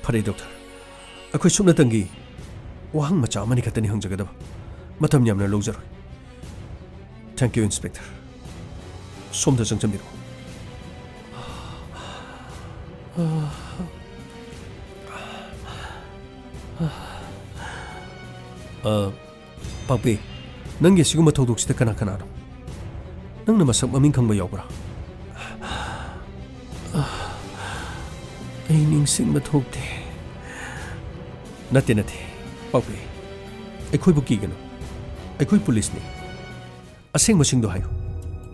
"ꯐꯔꯦ ꯗꯣꯛꯇꯔ, ꯑꯩꯈꯣꯏ ꯁꯨꯞꯅꯇꯪꯒꯤ ꯋꯥꯍꯪ ꯃꯆꯥ ꯑꯃꯅꯤ ꯈꯛꯇꯅꯤ ꯍꯪꯖꯒꯗꯕ꯫ ꯃꯇꯝ ꯌꯥꯝꯅ ꯂꯧꯖꯔꯣꯏ꯫ Thank you inspector. ꯁꯣꯝꯗ ꯆꯪꯁꯤꯟꯕꯤꯔꯛꯎ꯫" "ꯑ, ꯄꯥꯛꯄꯤ, ꯅꯪꯒꯤ ꯑꯁꯤꯒꯨꯝꯕ ꯊꯧꯗꯣꯛꯁꯤꯗ ꯀꯅꯥ ꯀꯅꯥꯅꯣ? ꯅꯪꯅ ꯃꯁꯛ ꯃꯃꯤꯡ ꯈꯪꯕ ꯌꯥꯎꯕ꯭ꯔꯥ?" "ꯑꯩ ꯅꯤꯡꯁꯤꯡꯕ ꯊꯣꯛꯇꯦ꯫" "ꯅꯠꯇꯦ, ꯅꯠꯇꯦ, ꯄꯥꯛꯄꯤ꯫ ꯑꯩꯈꯣꯏꯕꯨ ꯀꯤꯒꯅꯨ꯫ ꯑꯩꯈꯣꯏ ꯄꯨꯂꯤꯁꯅꯤ꯫ ꯑꯁꯦꯡꯕꯁꯤꯡꯗꯣ ꯍꯥꯏꯌꯨ꯫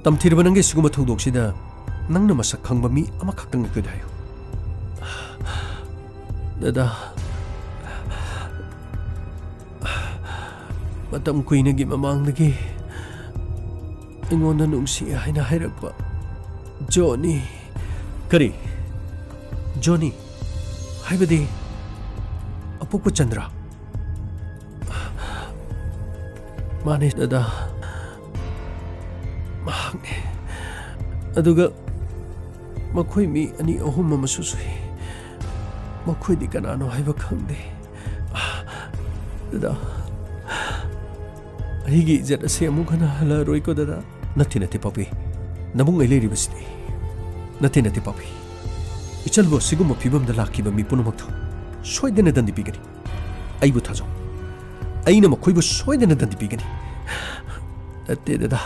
ꯇꯝꯊꯤꯔꯕ ꯅꯪꯒꯤ ꯁꯤꯒꯨꯝꯕ ꯊꯧꯗꯣꯛꯁꯤꯗ ꯅꯪꯅ ꯃꯁꯛ ꯈꯪꯕ ꯃꯤ ꯑꯃꯈꯛꯇꯪ ꯑꯩꯈꯣꯏꯗ ꯍꯥꯏꯌꯨ꯫" "ꯗꯗꯥ, ꯃꯇꯝ ꯀꯨꯏꯅꯒꯤ ꯃꯃꯥꯡꯗꯒꯤ ꯑꯩꯉꯣꯟꯗ ꯅꯨꯡꯁꯤ ꯍꯥꯏꯅ ꯍꯥꯏꯔꯛꯄ ꯖꯣꯅꯤ꯫" "ꯀꯔꯤ? ꯖꯣꯅꯤ, ꯍꯥꯏꯕꯗꯤ ꯑꯄꯣꯛꯄ ꯆꯟꯗ꯭ꯔ? ꯃꯥꯅꯦ ꯗꯗꯥ, ꯃꯍꯥꯛꯅꯦ꯫ ꯑꯗꯨꯒ ꯃꯈꯣꯏ ꯃꯤ ꯑꯅꯤ ꯑꯍꯨꯝ ꯑꯃꯁꯨ ꯁꯨꯏ꯫ ꯃꯈꯣꯏꯗꯤ ꯀꯅꯥꯅꯣ ꯍꯥꯏꯕ ꯈꯪꯗꯦ꯫ ꯗꯗꯥ, ꯑꯩꯒꯤ ꯏꯖꯠ ꯑꯁꯤ ꯑꯃꯨꯛ ꯍꯟꯅ ꯍꯜꯂꯛꯑꯔꯣꯏꯀꯣ ꯗꯗꯥ꯫ ꯅꯠꯇꯦ, ꯅꯠꯇꯦ ꯄꯥꯛꯄꯤ, ꯅꯕꯨꯡ ꯑꯩ ꯂꯩꯔꯤꯕꯁꯤꯗꯤ꯫ ꯅꯠꯇꯦ, ꯅꯠꯇꯦ ꯄꯥꯛꯄꯤ, ꯏꯆꯜꯕꯨ ꯑꯁꯤꯒꯨꯝꯕ ꯐꯤꯕꯝꯗ ꯂꯥꯛꯈꯤꯕ ꯃꯤ ꯄꯨꯝꯅꯃꯛꯇꯨ ꯁꯣꯏꯗꯅ ꯗꯟꯗꯤ ꯄꯤꯒꯅꯤ꯫ ꯑꯩꯕꯨ ꯊꯥꯖꯧ, ꯑꯩꯅ ꯃꯈꯣꯏꯕꯨ ꯁꯣꯏꯗꯅ ꯗꯟꯗꯤ ꯄꯤꯒꯅꯤ꯫ ꯅꯠꯇꯦ ꯗꯗꯥ,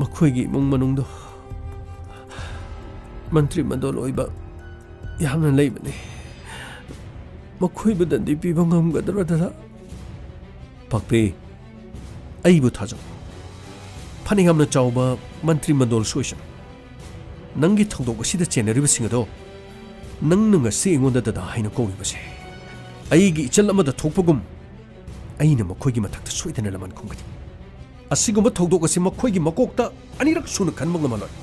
ꯃꯈꯣꯏꯒꯤ ꯏꯃꯨꯡ ꯃꯅꯨꯡꯗꯣ ꯃꯟꯇ꯭ꯔꯤ ꯃꯟꯗꯣꯜ ꯑꯣꯏꯕ ꯌꯥꯝꯅ ꯂꯩꯕꯅꯤ꯫ ꯃꯈꯣꯏꯕꯨ ꯗꯟꯗꯤ ꯄꯤꯕ ꯉꯝꯒꯗ꯭ꯔꯣ ꯗꯗꯥ? ꯄꯥꯛꯄꯤ, ꯑꯩꯕꯨ ꯊꯥꯖꯧ꯫ ꯐꯅ ꯌꯥꯝꯅ ꯆꯥꯎꯕ ꯃꯟꯇ꯭ꯔꯤ ꯃꯟꯗꯣꯜꯁꯨ ꯑꯣꯏꯁꯅꯨ, ꯅꯪꯒꯤ ꯊꯧꯗꯣꯛ ꯑꯁꯤꯗ ꯆꯦꯟꯅꯔꯤꯕꯁꯤꯡ ꯑꯗꯣ ꯅꯪꯅ ꯉꯁꯤ ꯑꯩꯉꯣꯟꯗ ꯗꯗꯥ ꯍꯥꯏꯅ ꯀꯧꯔꯤꯕꯁꯦ, ꯑꯩꯒꯤ ꯏꯆꯜ ꯑꯃꯗ ꯊꯣꯛꯄꯒꯨꯝ ꯑꯩꯅ ꯃꯈꯣꯏꯒꯤ ꯃꯊꯛꯇ ꯁꯣꯏꯗꯅ ꯂꯃꯟ ꯈꯨꯝꯒꯅꯤ꯫ ꯑꯁꯤꯒꯨꯝꯕ ꯊꯧꯗꯣꯛ ꯑꯁꯤ ꯃꯈꯣꯏꯒꯤ ꯃꯀꯣꯛꯇ ꯑꯅꯤꯔꯛ ꯁꯨꯅ ꯈꯟꯕ ꯉꯝꯍꯜꯂꯣꯏ꯫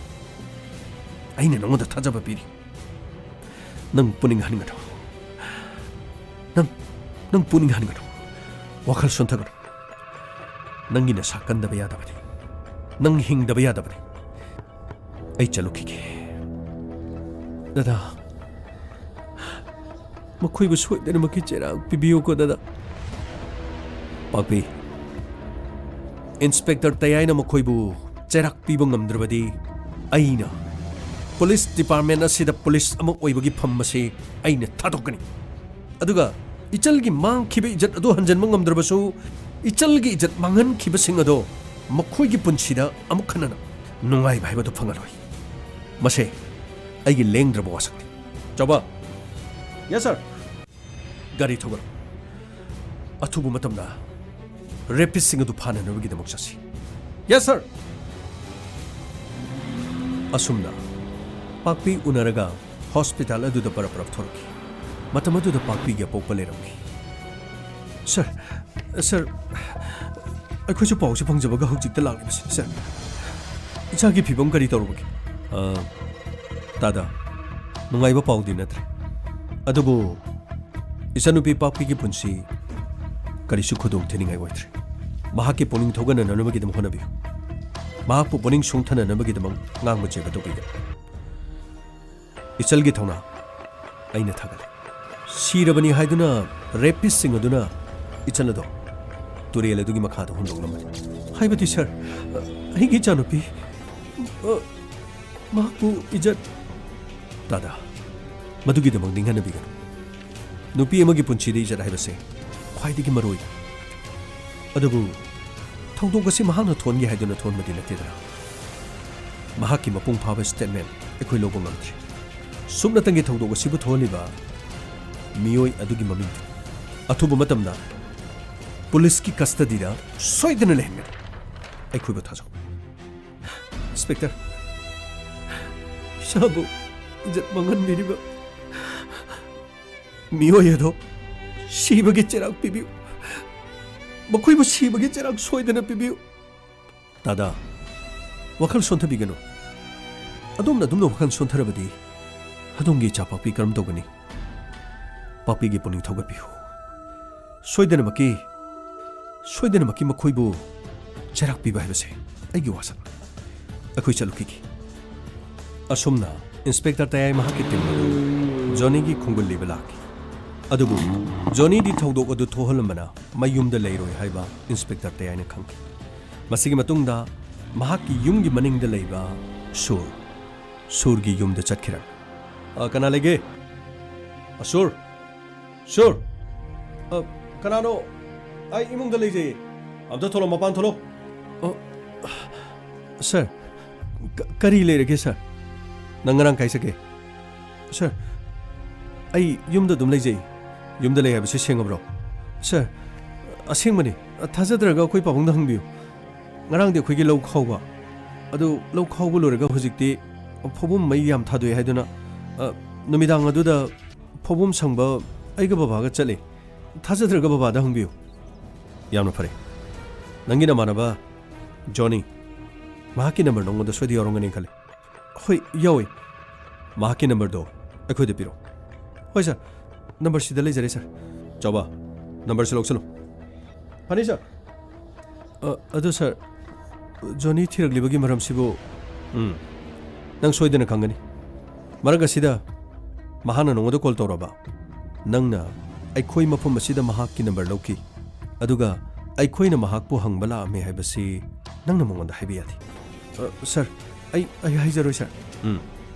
ꯑꯩꯅ ꯅꯉꯣꯟꯗ ꯊꯥꯖꯕ ꯄꯤꯔꯤ꯫ ꯅꯪ ꯄꯨꯛꯅꯤꯡ ꯍꯟꯒꯅꯨ꯫ ꯅꯪ, ꯅꯪ ꯄꯨꯛꯅꯤꯡ ꯍꯟꯒꯅꯨ꯫ ꯋꯥꯈꯜ ꯁꯣꯟꯊꯒꯅꯨ꯫ ꯅꯪꯒꯤ ꯅꯁꯥ ꯀꯟꯗꯕ ꯌꯥꯗꯕꯅꯤ꯫ ꯅꯪ ꯍꯤꯡꯗꯕ ꯌꯥꯗꯕꯅꯤ꯫ ꯑꯩ ꯆꯠꯂꯨꯈꯤꯒꯦ꯫ ꯗꯗꯥ, ꯃꯈꯣꯏꯕꯨ ꯁꯣꯏꯗꯅꯃꯛꯀꯤ ꯆꯩꯔꯥꯛ ꯄꯤꯕꯤꯌꯨꯀꯣ ꯗꯗꯥ꯫ ꯄꯥꯛꯄꯤ, ꯏꯟꯁꯄꯦꯛꯇꯔ ꯇꯌꯥꯏꯅ ꯃꯈꯣꯏꯕꯨ ꯆꯩꯔꯥꯛ ꯄꯤꯕ ꯉꯝꯗ꯭ꯔꯕꯗꯤ ꯑꯩꯅ ꯄꯨꯂꯤꯁ ꯗꯤꯄꯥꯔꯠꯃꯦꯟ ꯑꯁꯤꯗ ꯄꯨꯂꯤꯁ ꯑꯃ ꯑꯣꯏꯕꯒꯤ ꯐꯝ ꯑꯁꯤ ꯑꯩꯅ ꯊꯥꯗꯣꯛꯀꯅꯤ꯫ ꯑꯗꯨꯒ ꯏꯆꯜꯒꯤ ꯃꯥꯡꯈꯤꯕ ꯏꯖꯠ ꯑꯗꯨ ꯍꯟꯖꯤꯟꯕ ꯉꯝꯗ꯭ꯔꯕꯁꯨ, ꯏꯆꯜꯒꯤ ꯏꯖꯠ ꯃꯥꯡꯍꯟꯈꯤꯕꯁꯤꯡ ꯑꯗꯣ ꯃꯈꯣꯏꯒꯤ ꯄꯨꯟꯁꯤꯗ ꯑꯃꯨꯛ ꯍꯟꯅ ꯅꯨꯡꯉꯥꯏꯕ ꯍꯥꯏꯕꯗꯨ ꯐꯪꯍꯜꯂꯣꯏ꯫ ꯃꯁꯦ ꯑꯩꯒꯤ ꯂꯦꯡꯗ꯭ꯔꯕ ꯋꯥꯁꯛꯅꯤ꯫ ꯆꯥꯎꯕ꯫ Yes, sir. ꯒꯥꯔꯤ ꯊꯧꯒꯠꯂꯨ꯫ ꯑꯊꯨꯕ ꯃꯇꯝꯗ ꯔꯦꯄꯤꯁꯁꯤꯡ ꯑꯗꯨ ꯐꯥꯅꯅꯕꯒꯤꯗꯃꯛ ꯆꯠꯁꯤ꯫ Yes, sir. ꯑꯁꯨꯝꯅ ꯄꯥꯛꯄꯤ ꯎꯅꯔꯒ ꯍꯣꯁꯄꯤꯇꯥꯜ ꯑꯗꯨꯗ ꯕꯔꯞ ꯕꯔꯞ ꯊꯣꯔꯛꯈꯤ꯫ ꯃꯇꯝ ꯑꯗꯨꯗ ꯄꯥꯛꯄꯤꯒꯤ ꯑꯄꯣꯛꯄ ꯂꯩꯔꯝꯈꯤ꯫ ꯁꯔ, ꯁꯔ, ꯑꯩꯈꯣꯏꯁꯨ ꯄꯥꯎꯁꯦ ꯐꯪꯖꯕꯒ ꯍꯧꯖꯤꯛꯇ ꯂꯥꯛꯂꯤꯕꯁꯤꯅꯤ, ꯁꯔ꯫ ꯏꯆꯥꯒꯤ ꯐꯤꯕꯝ ꯀꯔꯤ ꯇꯧꯔꯕꯒꯦ? ꯑ, ꯇꯥꯗ, ꯅꯨꯡꯉꯥꯏꯕ ꯄꯥꯎꯗꯤ ꯅꯠꯇ꯭ꯔꯦ꯫ ꯑꯗꯨꯕꯨ ꯏꯆꯟꯅꯨꯄꯤ ꯄꯥꯛꯄꯤꯒꯤ ꯄꯨꯟꯁꯤ ꯀꯔꯤꯁꯨ ꯈꯨꯗꯣꯡ ꯊꯤꯅꯤꯡꯉꯥꯏ ꯑꯣꯏꯗ꯭ꯔꯦ꯫ ꯃꯍꯥꯛꯀꯤ ꯄꯨꯛꯅꯤꯡ ꯊꯧꯒꯠꯅꯅꯕꯒꯤꯗꯃꯛ ꯍꯣꯠꯅꯕꯤꯌꯨ꯫ ꯃꯍꯥꯛꯄꯨ ꯄꯨꯛꯅꯤꯡ ꯁꯨꯡꯊꯅꯅꯕꯒꯤꯗꯃꯛ ꯉꯥꯡꯕ ꯆꯩꯕ ꯇꯧꯕꯤꯒꯅꯨ꯫ ꯏꯆꯜꯒꯤ ꯊꯧꯅꯥ ꯑꯩꯅ ꯊꯥꯒꯠꯂꯤ꯫ ꯁꯤꯔꯕꯅꯤ ꯍꯥꯏꯗꯨꯅ ꯔꯦꯄꯤꯁꯁꯤꯡ ꯑꯗꯨꯅ ꯏꯆꯜ ꯑꯗꯣ ꯇꯨꯔꯦꯜ ꯑꯗꯨꯒꯤ ꯃꯈꯥꯗ ꯍꯨꯟꯗꯣꯛꯂꯝꯕꯅꯤ꯫ ꯍꯥꯏꯕꯗꯤ ꯁꯥꯔ, ꯑꯩꯒꯤ ꯏꯆꯥꯅꯨꯄꯤ, ꯑ, ꯃꯍꯥꯛꯄꯨ ꯏꯖꯠ꯫ ꯇꯥꯗ, ꯃꯗꯨꯒꯤꯗꯃꯛ ꯅꯤꯡꯍꯟꯅꯕꯤꯒꯅꯨ꯫ ꯅꯨꯄꯤ ꯑꯃꯒꯤ ꯄꯨꯟꯁꯤꯗ ꯏꯖꯠ ꯍꯥꯏꯕꯁꯦ ꯈ꯭ꯋꯥꯏꯗꯒꯤ ꯃꯔꯨ ꯑꯣꯏ꯫ ꯑꯗꯨꯕꯨ ꯊꯧꯗꯣꯛ ꯑꯁꯤ ꯃꯍꯥꯛꯅ ꯊꯣꯛꯍꯟꯒꯦ ꯍꯥꯏꯗꯨꯅ ꯊꯣꯛꯍꯟꯕꯗꯤ ꯅꯠꯇꯦꯗꯅ꯫ ꯃꯍꯥꯛꯀꯤ ꯃꯄꯨꯡ ꯐꯥꯕ ꯁ꯭ꯇꯦꯠꯃꯦꯟ ꯑꯩꯈꯣꯏ ꯂꯧꯕ ꯉꯝꯗ꯭ꯔꯤ꯫ ꯁꯨꯞꯅꯇꯪꯒꯤ ꯊꯧꯗꯣꯛ ꯑꯁꯤꯕꯨ ꯊꯣꯛꯍꯜꯂꯤꯕ ꯃꯤꯑꯣꯏ ꯑꯗꯨꯒꯤ ꯃꯃꯤꯡꯗꯨ ꯑꯊꯨꯕ ꯃꯇꯝꯗ ꯄꯨꯂꯤꯁꯀꯤ ꯀꯁꯇꯗꯤꯗ ꯁꯣꯏꯗꯅ ꯂꯩꯍꯟꯒꯅꯤ꯫ ꯑꯩꯈꯣꯏꯕꯨ ꯊꯥꯖꯧ꯫ ꯏꯟꯁꯄꯦꯛꯇꯔ, ꯏꯁꯥꯕꯨ ꯏꯖꯠ ꯃꯥꯡꯍꯟꯕꯤꯔꯤꯕ ꯃꯤꯑꯣꯏ ꯑꯗꯣ ꯁꯤꯕꯒꯤ ꯆꯩꯔꯥꯛ ꯄꯤꯕꯤꯌꯨ꯫ ꯃꯈꯣꯏꯕꯨ ꯁꯤꯕꯒꯤ ꯆꯩꯔꯥꯛ ꯁꯣꯏꯗꯅ ꯄꯤꯕꯤꯌꯨ꯫ ꯇꯥꯗ, ꯋꯥꯈꯜ ꯁꯣꯟꯊꯕꯤꯒꯅꯨ꯫ ꯑꯗꯣꯝꯅ ꯑꯗꯨꯝꯅ ꯋꯥꯈꯜ ꯁꯣꯟꯊꯔꯕꯗꯤ ꯑꯗꯣꯝꯒꯤ ꯏꯆꯥ ꯄꯥꯛꯄꯤ ꯀꯔꯝ ꯇꯧꯒꯅꯤ? ꯄꯥꯛꯄꯤꯒꯤ ꯄꯨꯛꯅꯤꯡ ꯊꯧꯒꯠꯄꯤꯌꯨ꯫ ꯁꯣꯏꯗꯅꯃꯛꯀꯤ, ꯁꯣꯏꯗꯅꯃꯛꯀꯤ ꯃꯈꯣꯏꯕꯨ ꯆꯩꯔꯥꯛ ꯄꯤꯕ ꯍꯥꯏꯕꯁꯦ ꯑꯩꯒꯤ ꯋꯥꯁꯛꯅꯤ꯫ ꯑꯩꯈꯣꯏ ꯆꯠꯂꯨꯈꯤꯒꯦ꯫ ꯑꯁꯨꯝꯅ ꯏꯟꯁꯄꯦꯛꯇꯔ ꯇꯌꯥꯏ ꯃꯍꯥꯛꯀꯤ ꯇꯤꯝ ꯑꯗꯨ ꯖꯣꯅꯤꯒꯤ ꯈꯨꯡꯒꯨꯜ ꯂꯤꯕ ꯂꯥꯛꯈꯤ꯫ ꯑꯗꯨꯕꯨ ꯖꯣꯅꯤꯗꯤ ꯊꯧꯗꯣꯛ ꯑꯗꯨ ꯊꯣꯛꯍꯜꯂꯝꯕꯅ ꯃꯌꯨꯝꯗ ꯂꯩꯔꯣꯏ ꯍꯥꯏꯕ ꯏꯟꯁꯄꯦꯛꯇꯔ ꯇꯌꯥꯏꯅ ꯈꯪꯈꯤ꯫ ꯃꯁꯤꯒꯤ ꯃꯇꯨꯡꯗ ꯃꯍꯥꯛꯀꯤ ꯌꯨꯝꯒꯤ ꯃꯅꯤꯡꯗ ꯂꯩꯕ ꯁꯨꯔ, ꯁꯨꯔꯒꯤ ꯌꯨꯝꯗ ꯆꯠꯈꯤꯔꯝꯃꯤ꯫ "ꯑ, ꯀꯅꯥ ꯂꯩꯒꯦ? ꯑ, ꯁꯨꯔ! ꯁꯨꯔ! ꯑ, ꯀꯅꯥꯅꯣ? ꯑꯩ ꯏꯃꯨꯡꯗ ꯂꯩꯖꯩꯌꯦ꯫ ꯑꯝꯇ ꯊꯣꯛꯂꯛꯑꯣ, ꯃꯄꯥꯟ ꯊꯣꯛꯂꯛꯑꯣ!" "ꯑ, ꯁꯥꯔ, ꯀ-, ꯀꯔꯤ ꯂꯩꯔꯒꯦ, ꯁꯥꯔ?" "ꯅꯪ ꯉꯔꯥꯡ ꯀꯥꯏ ꯆꯠꯀꯦ?" "ꯁꯥꯔ, ꯑꯩ ꯌꯨꯝꯗ ꯑꯗꯨꯝ ꯂꯩꯖꯩ꯫" "ꯌꯨꯝꯗ ꯂꯩ ꯍꯥꯏꯕꯁꯤ ꯁꯦꯡꯉꯕ꯭ꯔꯣ?" "ꯁꯥꯔ, ꯑꯁꯦꯡꯕꯅꯤ꯫ ꯊꯥꯖꯗ꯭ꯔꯒ ꯑꯩꯈꯣꯏ ꯄꯥꯕꯨꯡꯗ ꯍꯪꯕꯤꯌꯨ꯫ ꯉꯔꯥꯡꯗꯤ ꯑꯩꯈꯣꯏꯒꯤ ꯂꯧ ꯈꯥꯎꯕ꯫ ꯑꯗꯨ ꯂꯧ ꯈꯥꯎꯕ ꯂꯣꯏꯔꯒ ꯍꯧꯖꯤꯛꯇꯤ ꯐꯧꯕꯨꯝ ꯃꯩ ꯌꯥꯝ ꯊꯥꯗꯣꯛꯑꯦ ꯍꯥꯏꯗꯨꯅ, ꯑ, ꯅꯨꯃꯤꯗꯥꯡ ꯑꯗꯨꯗ ꯐꯧꯕꯨꯝ ꯁꯪꯕ ꯑꯩꯒ ꯕꯕꯥꯒ ꯆꯠꯂꯦ꯫ ꯊꯥꯖꯗ꯭ꯔꯒ ꯕꯕꯥꯗ ꯍꯪꯕꯤꯌꯨ꯫" "ꯌꯥꯝꯅ ꯐꯔꯦ꯫ ꯅꯪꯒꯤ ꯅꯃꯥꯟꯅꯕ ꯖꯣꯅꯤ, ꯃꯍꯥꯛꯀꯤ ꯅꯝꯕꯔ ꯅꯉꯣꯟꯗ ꯁꯣꯏꯗ ꯌꯥꯎꯔꯝꯒꯅꯤ ꯈꯜꯂꯤ꯫" "ꯍꯣꯏ, ꯌꯥꯎꯏ꯫" ꯃꯍꯥꯛꯀꯤ ꯅꯝꯕꯔꯗꯣ ꯑꯩꯈꯣꯏꯗ ꯄꯤꯔꯣ꯫ ꯍꯣꯏ ꯁꯥꯔ, ꯅꯝꯕꯔ ꯁꯤꯗ ꯂꯩꯖꯔꯦ ꯁꯥꯔ꯫ ꯆꯥꯎꯕ, ꯅꯝꯕꯔꯁꯤ ꯂꯧꯁꯤꯜꯂꯨ꯫ ꯐꯅꯤ ꯁꯥꯔ꯫ ꯑ, ꯑꯗꯨ ꯁꯥꯔ, ꯖꯣꯅꯤ ꯊꯤꯔꯛꯂꯤꯕꯒꯤ ꯃꯔꯝꯁꯤꯕꯨ? ꯎꯝ, ꯅꯪ ꯁꯣꯏꯗꯅ ꯈꯪꯒꯅꯤ꯫ ꯃꯔꯛ ꯑꯁꯤꯗ ꯃꯍꯥꯛꯅ ꯅꯉꯣꯟꯗ ꯀꯣꯜ ꯇꯧꯔꯕ? ꯅꯪꯅ ꯑꯩꯈꯣꯏ ꯃꯐꯝ ꯑꯁꯤꯗ ꯃꯍꯥꯛꯀꯤ ꯅꯝꯕꯔ ꯂꯧꯈꯤ, ꯑꯗꯨꯒ ꯑꯩꯈꯣꯏꯅ ꯃꯍꯥꯛꯄꯨ ꯍꯪꯕ ꯂꯥꯛꯑꯝꯃꯤ ꯍꯥꯏꯕꯁꯤ ꯅꯪꯅ ꯃꯉꯣꯟꯗ ꯍꯥꯏꯕ ꯌꯥꯗꯦ꯫ ꯑ, ꯁꯥꯔ, ꯑꯩ, ꯑꯩ ꯍꯥꯏꯖꯔꯣꯏ ꯁꯥꯔ꯫ ꯎꯝ,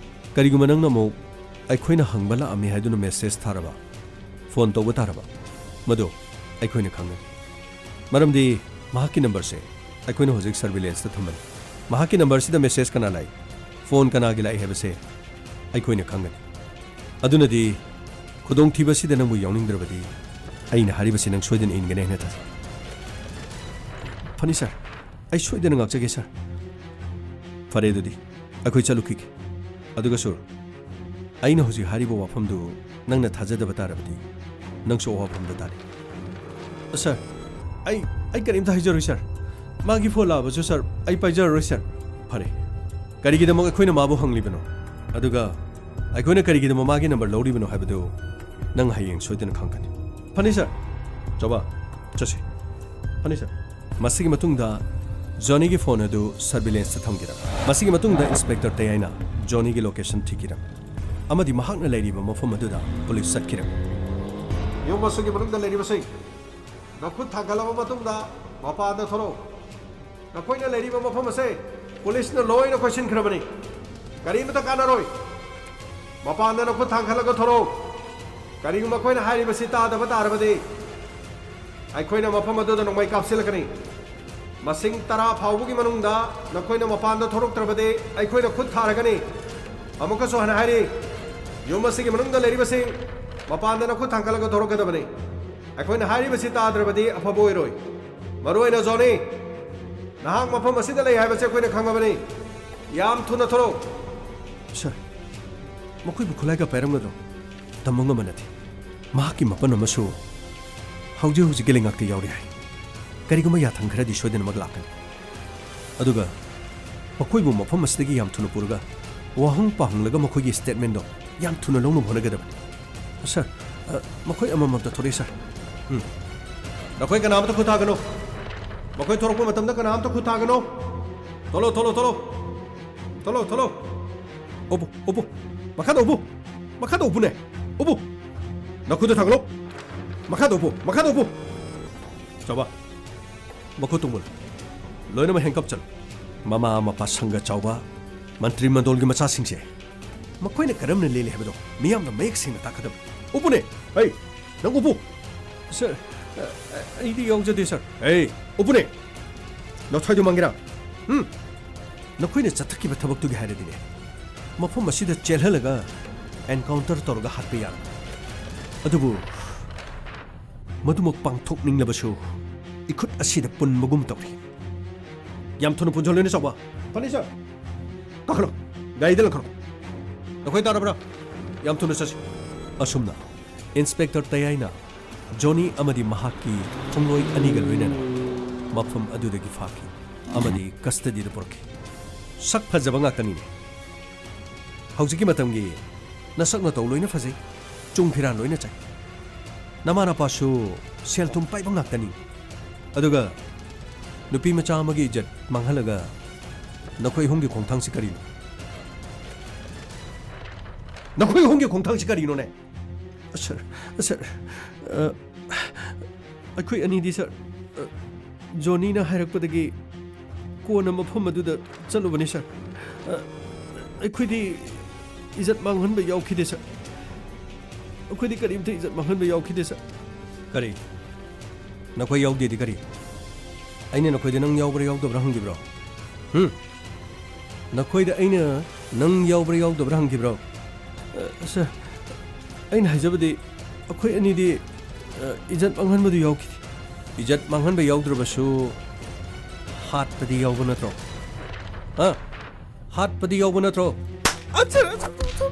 ꯀꯔꯤꯒꯨꯝꯕ ꯅꯪꯅ ꯑꯃꯨꯛ ꯑꯩꯈꯣꯏꯅ ꯍꯪꯕ ꯂꯥꯛꯑꯝꯃꯤ ꯍꯥꯏꯗꯨꯅ ꯃꯦꯁꯦꯖ ꯊꯥꯔꯕ, ꯐꯣꯟ ꯇꯧꯕ ꯇꯥꯔꯕ, ꯃꯗꯨ ꯑꯩꯈꯣꯏꯅ ꯈꯪꯒꯅꯤ꯫ ꯃꯔꯝꯗꯤ ꯃꯍꯥꯛꯀꯤ ꯅꯝꯕꯔꯁꯦ ꯑꯩꯈꯣꯏꯅ ꯍꯧꯖꯤꯛ ꯁꯔꯚꯤꯂꯦꯟꯁꯇ ꯊꯝꯕꯅꯤ꯫ ꯃꯍꯥꯛꯀꯤ ꯅꯝꯕꯔꯁꯤꯗ ꯃꯦꯁꯦꯖ ꯀꯅꯥ ꯂꯥꯛꯏ, ꯐꯣꯟ ꯀꯅꯥꯒꯤ ꯂꯥꯛꯏ ꯍꯥꯏꯕꯁꯦ ꯑꯩꯈꯣꯏꯅ ꯈꯪꯒꯅꯤ꯫ ꯑꯗꯨꯅꯗꯤ ꯈꯨꯗꯣꯡꯊꯤꯕꯁꯤꯗ ꯅꯪꯕꯨ ꯌꯥꯎꯅꯤꯡꯗ꯭ꯔꯕꯗꯤ ꯑꯩꯅ ꯍꯥꯏꯔꯤꯕꯁꯤ ꯅꯪ ꯁꯣꯏꯗꯅ ꯏꯟꯒꯅꯤ ꯍꯥꯏꯅ ꯊꯥꯖꯩ꯫ ꯐꯅꯤ ꯁꯥꯔ, ꯑꯩ ꯁꯣꯏꯗꯅ ꯉꯥꯛꯆꯒꯦ ꯁꯥꯔ꯫ ꯐꯔꯦ, ꯑꯗꯨꯗꯤ ꯑꯩꯈꯣꯏ ꯆꯠꯂꯨꯈꯤꯒꯦ꯫ ꯑꯗꯨꯒ ꯁꯨꯔ, ꯑꯩꯅ ꯍꯧꯖꯤꯛ ꯍꯥꯏꯔꯤꯕ ꯋꯥꯐꯝꯗꯨ ꯅꯪꯅ ꯊꯥꯖꯗꯕ ꯇꯥꯔꯕꯗꯤ ꯅꯪꯁꯨ ꯑꯋꯥꯐꯝꯗ ꯇꯥꯔꯤ꯫ ꯁꯥꯔ, ꯑꯩ, ꯑꯩ ꯀꯔꯤꯝꯇ ꯍꯥꯏꯖꯔꯣꯏ ꯁꯥꯔ꯫ ꯃꯥꯒꯤ ꯐꯣꯟ ꯂꯥꯛꯑꯕꯁꯨ ꯁꯥꯔ, ꯑꯩ ꯄꯥꯏꯖꯔꯔꯣꯏ ꯁꯥꯔ꯫ ꯐꯔꯦ, ꯀꯔꯤꯒꯤꯗꯃꯛ ꯑꯩꯈꯣꯏꯅ ꯃꯥꯕꯨ ꯍꯪꯂꯤꯕꯅꯣ? ꯑꯗꯨꯒ ꯑꯩꯈꯣꯏꯅ ꯀꯔꯤꯒꯤꯗꯃꯛ ꯃꯥꯒꯤ ꯅꯝꯕꯔ ꯂꯧꯔꯤꯕꯅꯣ ꯍꯥꯏꯕꯗꯨ ꯅꯪ ꯍꯌꯦꯡ ꯁꯣꯏꯗꯅ ꯈꯪꯒꯅꯤ꯫ ꯐꯅꯤ ꯁꯥꯔ꯫ ꯆꯥꯎꯕ, ꯆꯠꯁꯤ꯫ ꯐꯅꯤ ꯁꯥꯔ꯫ ꯃꯁꯤꯒꯤ ꯃꯇꯨꯡꯗ ꯖꯣꯅꯤꯒꯤ ꯐꯣꯟ ꯑꯗꯨ ꯁꯔꯚꯤꯂꯦꯟꯁꯇ ꯊꯝꯈꯤꯔꯝꯃꯤ꯫ ꯃꯁꯤꯒꯤ ꯃꯇꯨꯡꯗ ꯏꯟꯁꯄꯦꯛꯇꯔ ꯇꯌꯥꯏꯅ ꯖꯣꯅꯤꯒꯤ ꯂꯣꯀꯦꯁꯟ ꯊꯤꯈꯤꯔꯝꯃꯤ ꯑꯃꯗꯤ ꯃꯍꯥꯛꯅ ꯂꯩꯔꯤꯕ ꯃꯐꯝ ꯑꯗꯨꯗ ꯄꯨꯂꯤꯁ ꯆꯠꯈꯤꯔꯝꯃꯤ꯫ ꯌꯨꯝ ꯑꯁꯤꯒꯤ ꯃꯅꯨꯡꯗ ꯂꯩꯔꯤꯕꯁꯤꯡ, ꯅꯈꯨꯠ ꯊꯥꯡꯒꯠꯂꯕ ꯃꯇꯨꯡꯗ ꯃꯄꯥꯟꯗ ꯊꯣꯔꯛꯎ꯫ ꯅꯈꯣꯏꯅ ꯂꯩꯔꯤꯕ ꯃꯐꯝ ꯑꯁꯦ ꯄꯨꯂꯤꯁꯅ ꯂꯣꯏꯅ ꯀꯣꯏꯁꯤꯟꯈ꯭ꯔꯕꯅꯤ꯫ ꯀꯔꯤꯃꯇ ꯀꯥꯟꯅꯔꯣꯏ꯫ ꯃꯄꯥꯟꯗ ꯅꯈꯨꯠ ꯊꯥꯡꯒꯠꯂꯒ ꯊꯣꯔꯛꯎ꯫ ꯀꯔꯤꯒꯨꯝꯕ ꯑꯩꯈꯣꯏꯅ ꯍꯥꯏꯔꯤꯕꯁꯤ ꯇꯥꯗꯕ ꯇꯥꯔꯕꯗꯤ ꯑꯩꯈꯣꯏꯅ ꯃꯐꯝ ꯑꯗꯨꯗ ꯅꯣꯡꯃꯩ ꯀꯥꯞꯁꯤꯜꯂꯛꯀꯅꯤ꯫ ꯃꯁꯤꯡ ꯇꯔꯥ ꯐꯥꯎꯕꯒꯤ ꯃꯅꯨꯡꯗ ꯅꯈꯣꯏꯅ ꯃꯄꯥꯟꯗ ꯊꯣꯔꯛꯇ꯭ꯔꯕꯗꯤ ꯑꯩꯈꯣꯏꯅ ꯈꯨꯠ ꯊꯥꯔꯒꯅꯤ꯫ ꯑꯃꯨꯛꯀꯁꯨ ꯍꯟꯅ ꯍꯥꯏꯔꯤ, ꯌꯨꯝ ꯑꯁꯤꯒꯤ ꯃꯅꯨꯡꯗ ꯂꯩꯔꯤꯕꯁꯤꯡ ꯃꯄꯥꯟꯗ ꯅꯈꯨꯠ ꯊꯥꯡꯒꯠꯂꯒ ꯊꯣꯔꯛꯀꯗꯕꯅꯤ꯫ ꯑꯩꯈꯣꯏꯅ ꯍꯥꯏꯔꯤꯕꯁꯤ ꯇꯥꯗ꯭ꯔꯕꯗꯤ ꯑꯐꯕ ꯑꯣꯏꯔꯣꯏ꯫ ꯃꯔꯨ ꯑꯣꯏꯅ ꯖꯣꯅꯤ, ꯅꯍꯥꯛ ꯃꯐꯝ ꯑꯁꯤꯗ ꯂꯩ ꯍꯥꯏꯕꯁꯤ ꯑꯩꯈꯣꯏꯅ ꯈꯪꯉꯕꯅꯤ꯫ ꯌꯥꯝ ꯊꯨꯅ ꯊꯣꯔꯛꯎ꯫ ꯁꯥꯔ, ꯃꯈꯣꯏꯕꯨ ꯈꯨꯠꯂꯥꯏꯒ ꯄꯥꯏꯔꯝꯒꯗ꯭ꯔꯣ? ꯇꯝꯕ ꯉꯝꯕ ꯅꯠꯇꯦ꯫ ꯃꯍꯥꯛꯀꯤ ꯃꯥꯄꯟ ꯑꯃꯁꯨ ꯍꯧꯖꯤꯛ ꯍꯧꯖꯤꯛꯀꯤ ꯂꯩꯉꯥꯛꯇ ꯌꯥꯎꯔꯤ ꯍꯥꯏ꯫ ꯀꯔꯤꯒꯨꯝꯕ ꯌꯥꯊꯪ ꯈꯔꯗꯤ ꯁꯣꯏꯗꯅꯃꯛ ꯂꯥꯛꯀꯅꯤ꯫ ꯑꯗꯨꯒ ꯃꯈꯣꯏꯕꯨ ꯃꯐꯝ ꯑꯁꯤꯗꯒꯤ ꯌꯥꯝ ꯊꯨꯅ ꯄꯨꯔꯒ ꯋꯥꯍꯪ ꯄꯥꯍꯪꯂꯒ ꯃꯈꯣꯏꯒꯤ statement ꯗꯣ ꯌꯥꯝ ꯊꯨꯅ ꯂꯧꯅꯕ ꯍꯣꯠꯅꯒꯗꯕꯅꯤ꯫ ꯁꯔ, ꯑ, ꯃꯈꯣꯏ ꯑꯃꯃꯝꯇ ꯊꯣꯔꯛꯏ, ꯁꯔ꯫ ꯎꯝ꯫ ꯅꯈꯣꯏ ꯀꯅꯥꯃꯠꯇ ꯈꯨꯠ ꯊꯥꯒꯅꯨ꯫ ꯃꯈꯣꯏ ꯊꯣꯔꯛꯄ ꯃꯇꯝꯗ ꯀꯅꯥꯃꯠꯇ ꯈꯨꯠ ꯊꯥꯒꯅꯨ꯫ ꯊꯣꯛꯂꯣ, ꯊꯣꯛꯂꯣ, ꯊꯣꯛꯂꯣ꯫ ꯊꯣꯛꯂꯣ, ꯊꯣꯛꯂꯣ꯫ ꯎꯞꯄꯨ, ꯎꯞꯄꯨ꯫ ꯃꯈꯥꯗ ꯎꯞꯄꯨ꯫ ꯃꯈꯥꯗ ꯎꯞꯄꯨꯅꯦ꯫ ꯎꯞꯄꯨ꯫ ꯅꯈꯨꯠꯇ ꯊꯥꯡꯒꯠꯂꯨ꯫ ꯃꯈꯥꯗ ꯎꯞꯄꯨ꯫ ꯃꯈꯥꯗ ꯎꯞꯄꯨ꯫ ꯆꯥꯎꯕ, ꯃꯈꯨꯠ ꯇꯨꯝꯃꯨ꯫ ꯂꯣꯏꯅꯃꯛ handcuff ꯆꯜꯂꯨ꯫ ꯃꯃꯥ ꯃꯄꯥ ꯁꯪꯒ ꯆꯥꯎꯕ, ꯃꯟꯇ꯭ꯔꯤ ꯃꯟꯗꯣꯜꯒꯤ ꯃꯆꯥꯁꯤꯡꯁꯦ, ꯃꯈꯣꯏꯅ ꯀꯔꯝꯅ ꯂꯦꯜꯂꯤ ꯍꯥꯏꯕꯗꯣ ꯃꯤꯌꯥꯝꯅ ꯃꯌꯦꯛ ꯁꯦꯡꯅ ꯇꯥꯛꯀꯗꯕꯅꯤ꯫ ꯎꯞꯄꯨꯅꯦ꯫ ꯍꯩ, ꯅꯪ ꯎꯞꯄꯨ꯫ ꯁꯔ, ꯑ, ꯑ, ꯑꯩꯗꯤ ꯌꯥꯎꯖꯗꯦ, ꯁꯔ꯫ ꯍꯩ, ꯎꯞꯄꯨꯅꯦ꯫ ꯅꯊ꯭ꯋꯥꯏꯗꯨ ꯃꯥꯡꯒꯦꯔꯥ? ꯎꯝ? ꯅꯈꯣꯏꯅ ꯆꯠꯊꯈꯤꯕ ꯊꯕꯛꯇꯨꯒꯤ ꯍꯥꯏꯔꯗꯤꯅꯦ, ꯃꯐꯝ ꯑꯁꯤꯗ ꯆꯦꯜꯍꯜꯂꯒ encounter ꯇꯧꯔꯒ ꯍꯥꯠꯄ ꯌꯥꯔꯕꯅꯤ꯫ ꯑꯗꯨꯕꯨ ꯃꯗꯨꯃꯛ ꯄꯥꯡꯊꯣꯛꯅꯤꯡꯂꯕꯁꯨ ꯏꯈꯨꯠ ꯑꯁꯤꯗ ꯄꯨꯟꯕꯒꯨꯝ ꯇꯧꯔꯤ꯫ ꯌꯥꯝ ꯊꯨꯅ ꯄꯨꯟꯁꯤꯜꯂꯨꯅꯦ, ꯆꯥꯎꯕ꯫ ꯐꯅꯤ, ꯁꯔ꯫ ꯀꯥꯈꯠꯂꯣ꯫ ꯒꯥꯔꯤꯗ ꯂꯪꯈꯠꯂꯣ꯫ ꯅꯈꯣꯏ ꯇꯥꯔꯕ꯭ꯔꯥ? ꯌꯥꯝ ꯊꯨꯅ ꯆꯠꯁꯤ꯫ ꯑꯁꯨꯝꯅ ꯏꯟꯁꯄꯦꯛꯇꯔ ꯇꯌꯥꯏꯅ ꯖꯣꯅꯤ ꯑꯃꯗꯤ ꯃꯍꯥꯛꯀꯤ ꯈꯣꯡꯂꯣꯏ ꯑꯅꯤꯒ ꯂꯣꯏꯅꯅ ꯃꯐꯝ ꯑꯗꯨꯗꯒꯤ ꯐꯥꯈꯤ ꯑꯃꯗꯤ custody ꯗ ꯄꯨꯔꯛꯈꯤ꯫ ꯁꯛ ꯐꯖꯕ ꯉꯥꯛꯇꯅꯤꯅꯦ꯫ ꯍꯧꯖꯤꯛꯀꯤ ꯃꯇꯝꯒꯤ ꯅꯁꯛ ꯅꯇꯧ ꯂꯣꯏꯅ ꯐꯖꯩ, ꯆꯨꯡ ꯐꯤꯔꯥꯟ ꯂꯣꯏꯅ ꯆꯥꯏ꯫ ꯅꯃꯥ ꯅꯄꯥꯁꯨ ꯁꯦꯜ ꯊꯨꯝ ꯄꯥꯏꯕ ꯉꯥꯛꯇꯅꯤ꯫ ꯑꯗꯨꯒ ꯅꯨꯄꯤ ꯃꯆꯥ ꯑꯃꯒꯤ ꯏꯖꯠ ꯃꯥꯡꯍꯜꯂꯒ ꯅꯈꯣꯏ ꯑꯍꯨꯝꯒꯤ ꯈꯣꯡꯊꯥꯡꯁꯤ ꯀꯔꯤꯅꯣ? ꯅꯈꯣꯏ ꯑꯍꯨꯝꯒꯤ ꯈꯣꯡꯊꯥꯡꯁꯤ ꯀꯔꯤꯅꯣꯅꯦ? ꯁꯔ, ꯁꯔ, ꯑ, ꯑꯩꯈꯣꯏ ꯑꯅꯤꯗꯤ, ꯁꯔ, ꯑ, ꯖꯣꯅꯤꯅ ꯍꯥꯏꯔꯛꯄꯗꯒꯤ ꯀꯣꯟꯅ ꯃꯐꯝ ꯑꯗꯨꯗ ꯆꯠꯂꯨꯕꯅꯤ, ꯁꯔ꯫ ꯑ, ꯑꯩꯈꯣꯏꯗꯤ ꯏꯖꯠ ꯃꯥꯡꯍꯟꯕ ꯌꯥꯎꯈꯤꯗꯦ, ꯁꯔ꯫ ꯑꯩꯈꯣꯏꯗꯤ ꯀꯔꯤꯝꯇ ꯏꯖꯠ ꯃꯥꯡꯍꯟꯕ ꯌꯥꯎꯈꯤꯗꯦ, ꯁꯔ꯫ ꯀꯔꯤ? ꯅꯈꯣꯏ ꯌꯥꯎꯗꯦꯗꯤ ꯀꯔꯤ? ꯑꯩꯅ ꯅꯈꯣꯏꯗ ꯅꯪ ꯌꯥꯎꯕ꯭ꯔꯥ ꯌꯥꯎꯗꯕ꯭ꯔꯥ ꯍꯪꯈꯤꯕ꯭ꯔꯣ? ꯍꯨꯝ? ꯅꯈꯣꯏꯗ ꯑꯩꯅ ꯅꯪ ꯌꯥꯎꯕ꯭ꯔꯥ ꯌꯥꯎꯗꯕ꯭ꯔꯥ ꯍꯪꯈꯤꯕ꯭ꯔꯣ? ꯑ, ꯁꯔ, ꯑꯩꯅ ꯍꯥꯏꯖꯕꯗꯤ, ꯑꯩꯈꯣꯏ ꯑꯅꯤꯗꯤ, ꯑ, ꯏꯖꯠ ꯃꯥꯡꯍꯟꯕꯗꯨ ꯌꯥꯎꯈꯤꯗꯦ꯫ ꯏꯖꯠ ꯃꯥꯡꯍꯟꯕ ꯌꯥꯎꯗ꯭ꯔꯕꯁꯨ ꯍꯥꯠꯄꯗꯤ ꯌꯥꯎꯕ ꯅꯠꯇ꯭ꯔꯣ? ꯍꯥ? ꯍꯥꯠꯄꯗꯤ ꯌꯥꯎꯕ ꯅꯠꯇ꯭ꯔꯣ? ꯑ, ꯁꯔ, ꯁꯔ, ꯁꯔ, ꯁꯔ꯫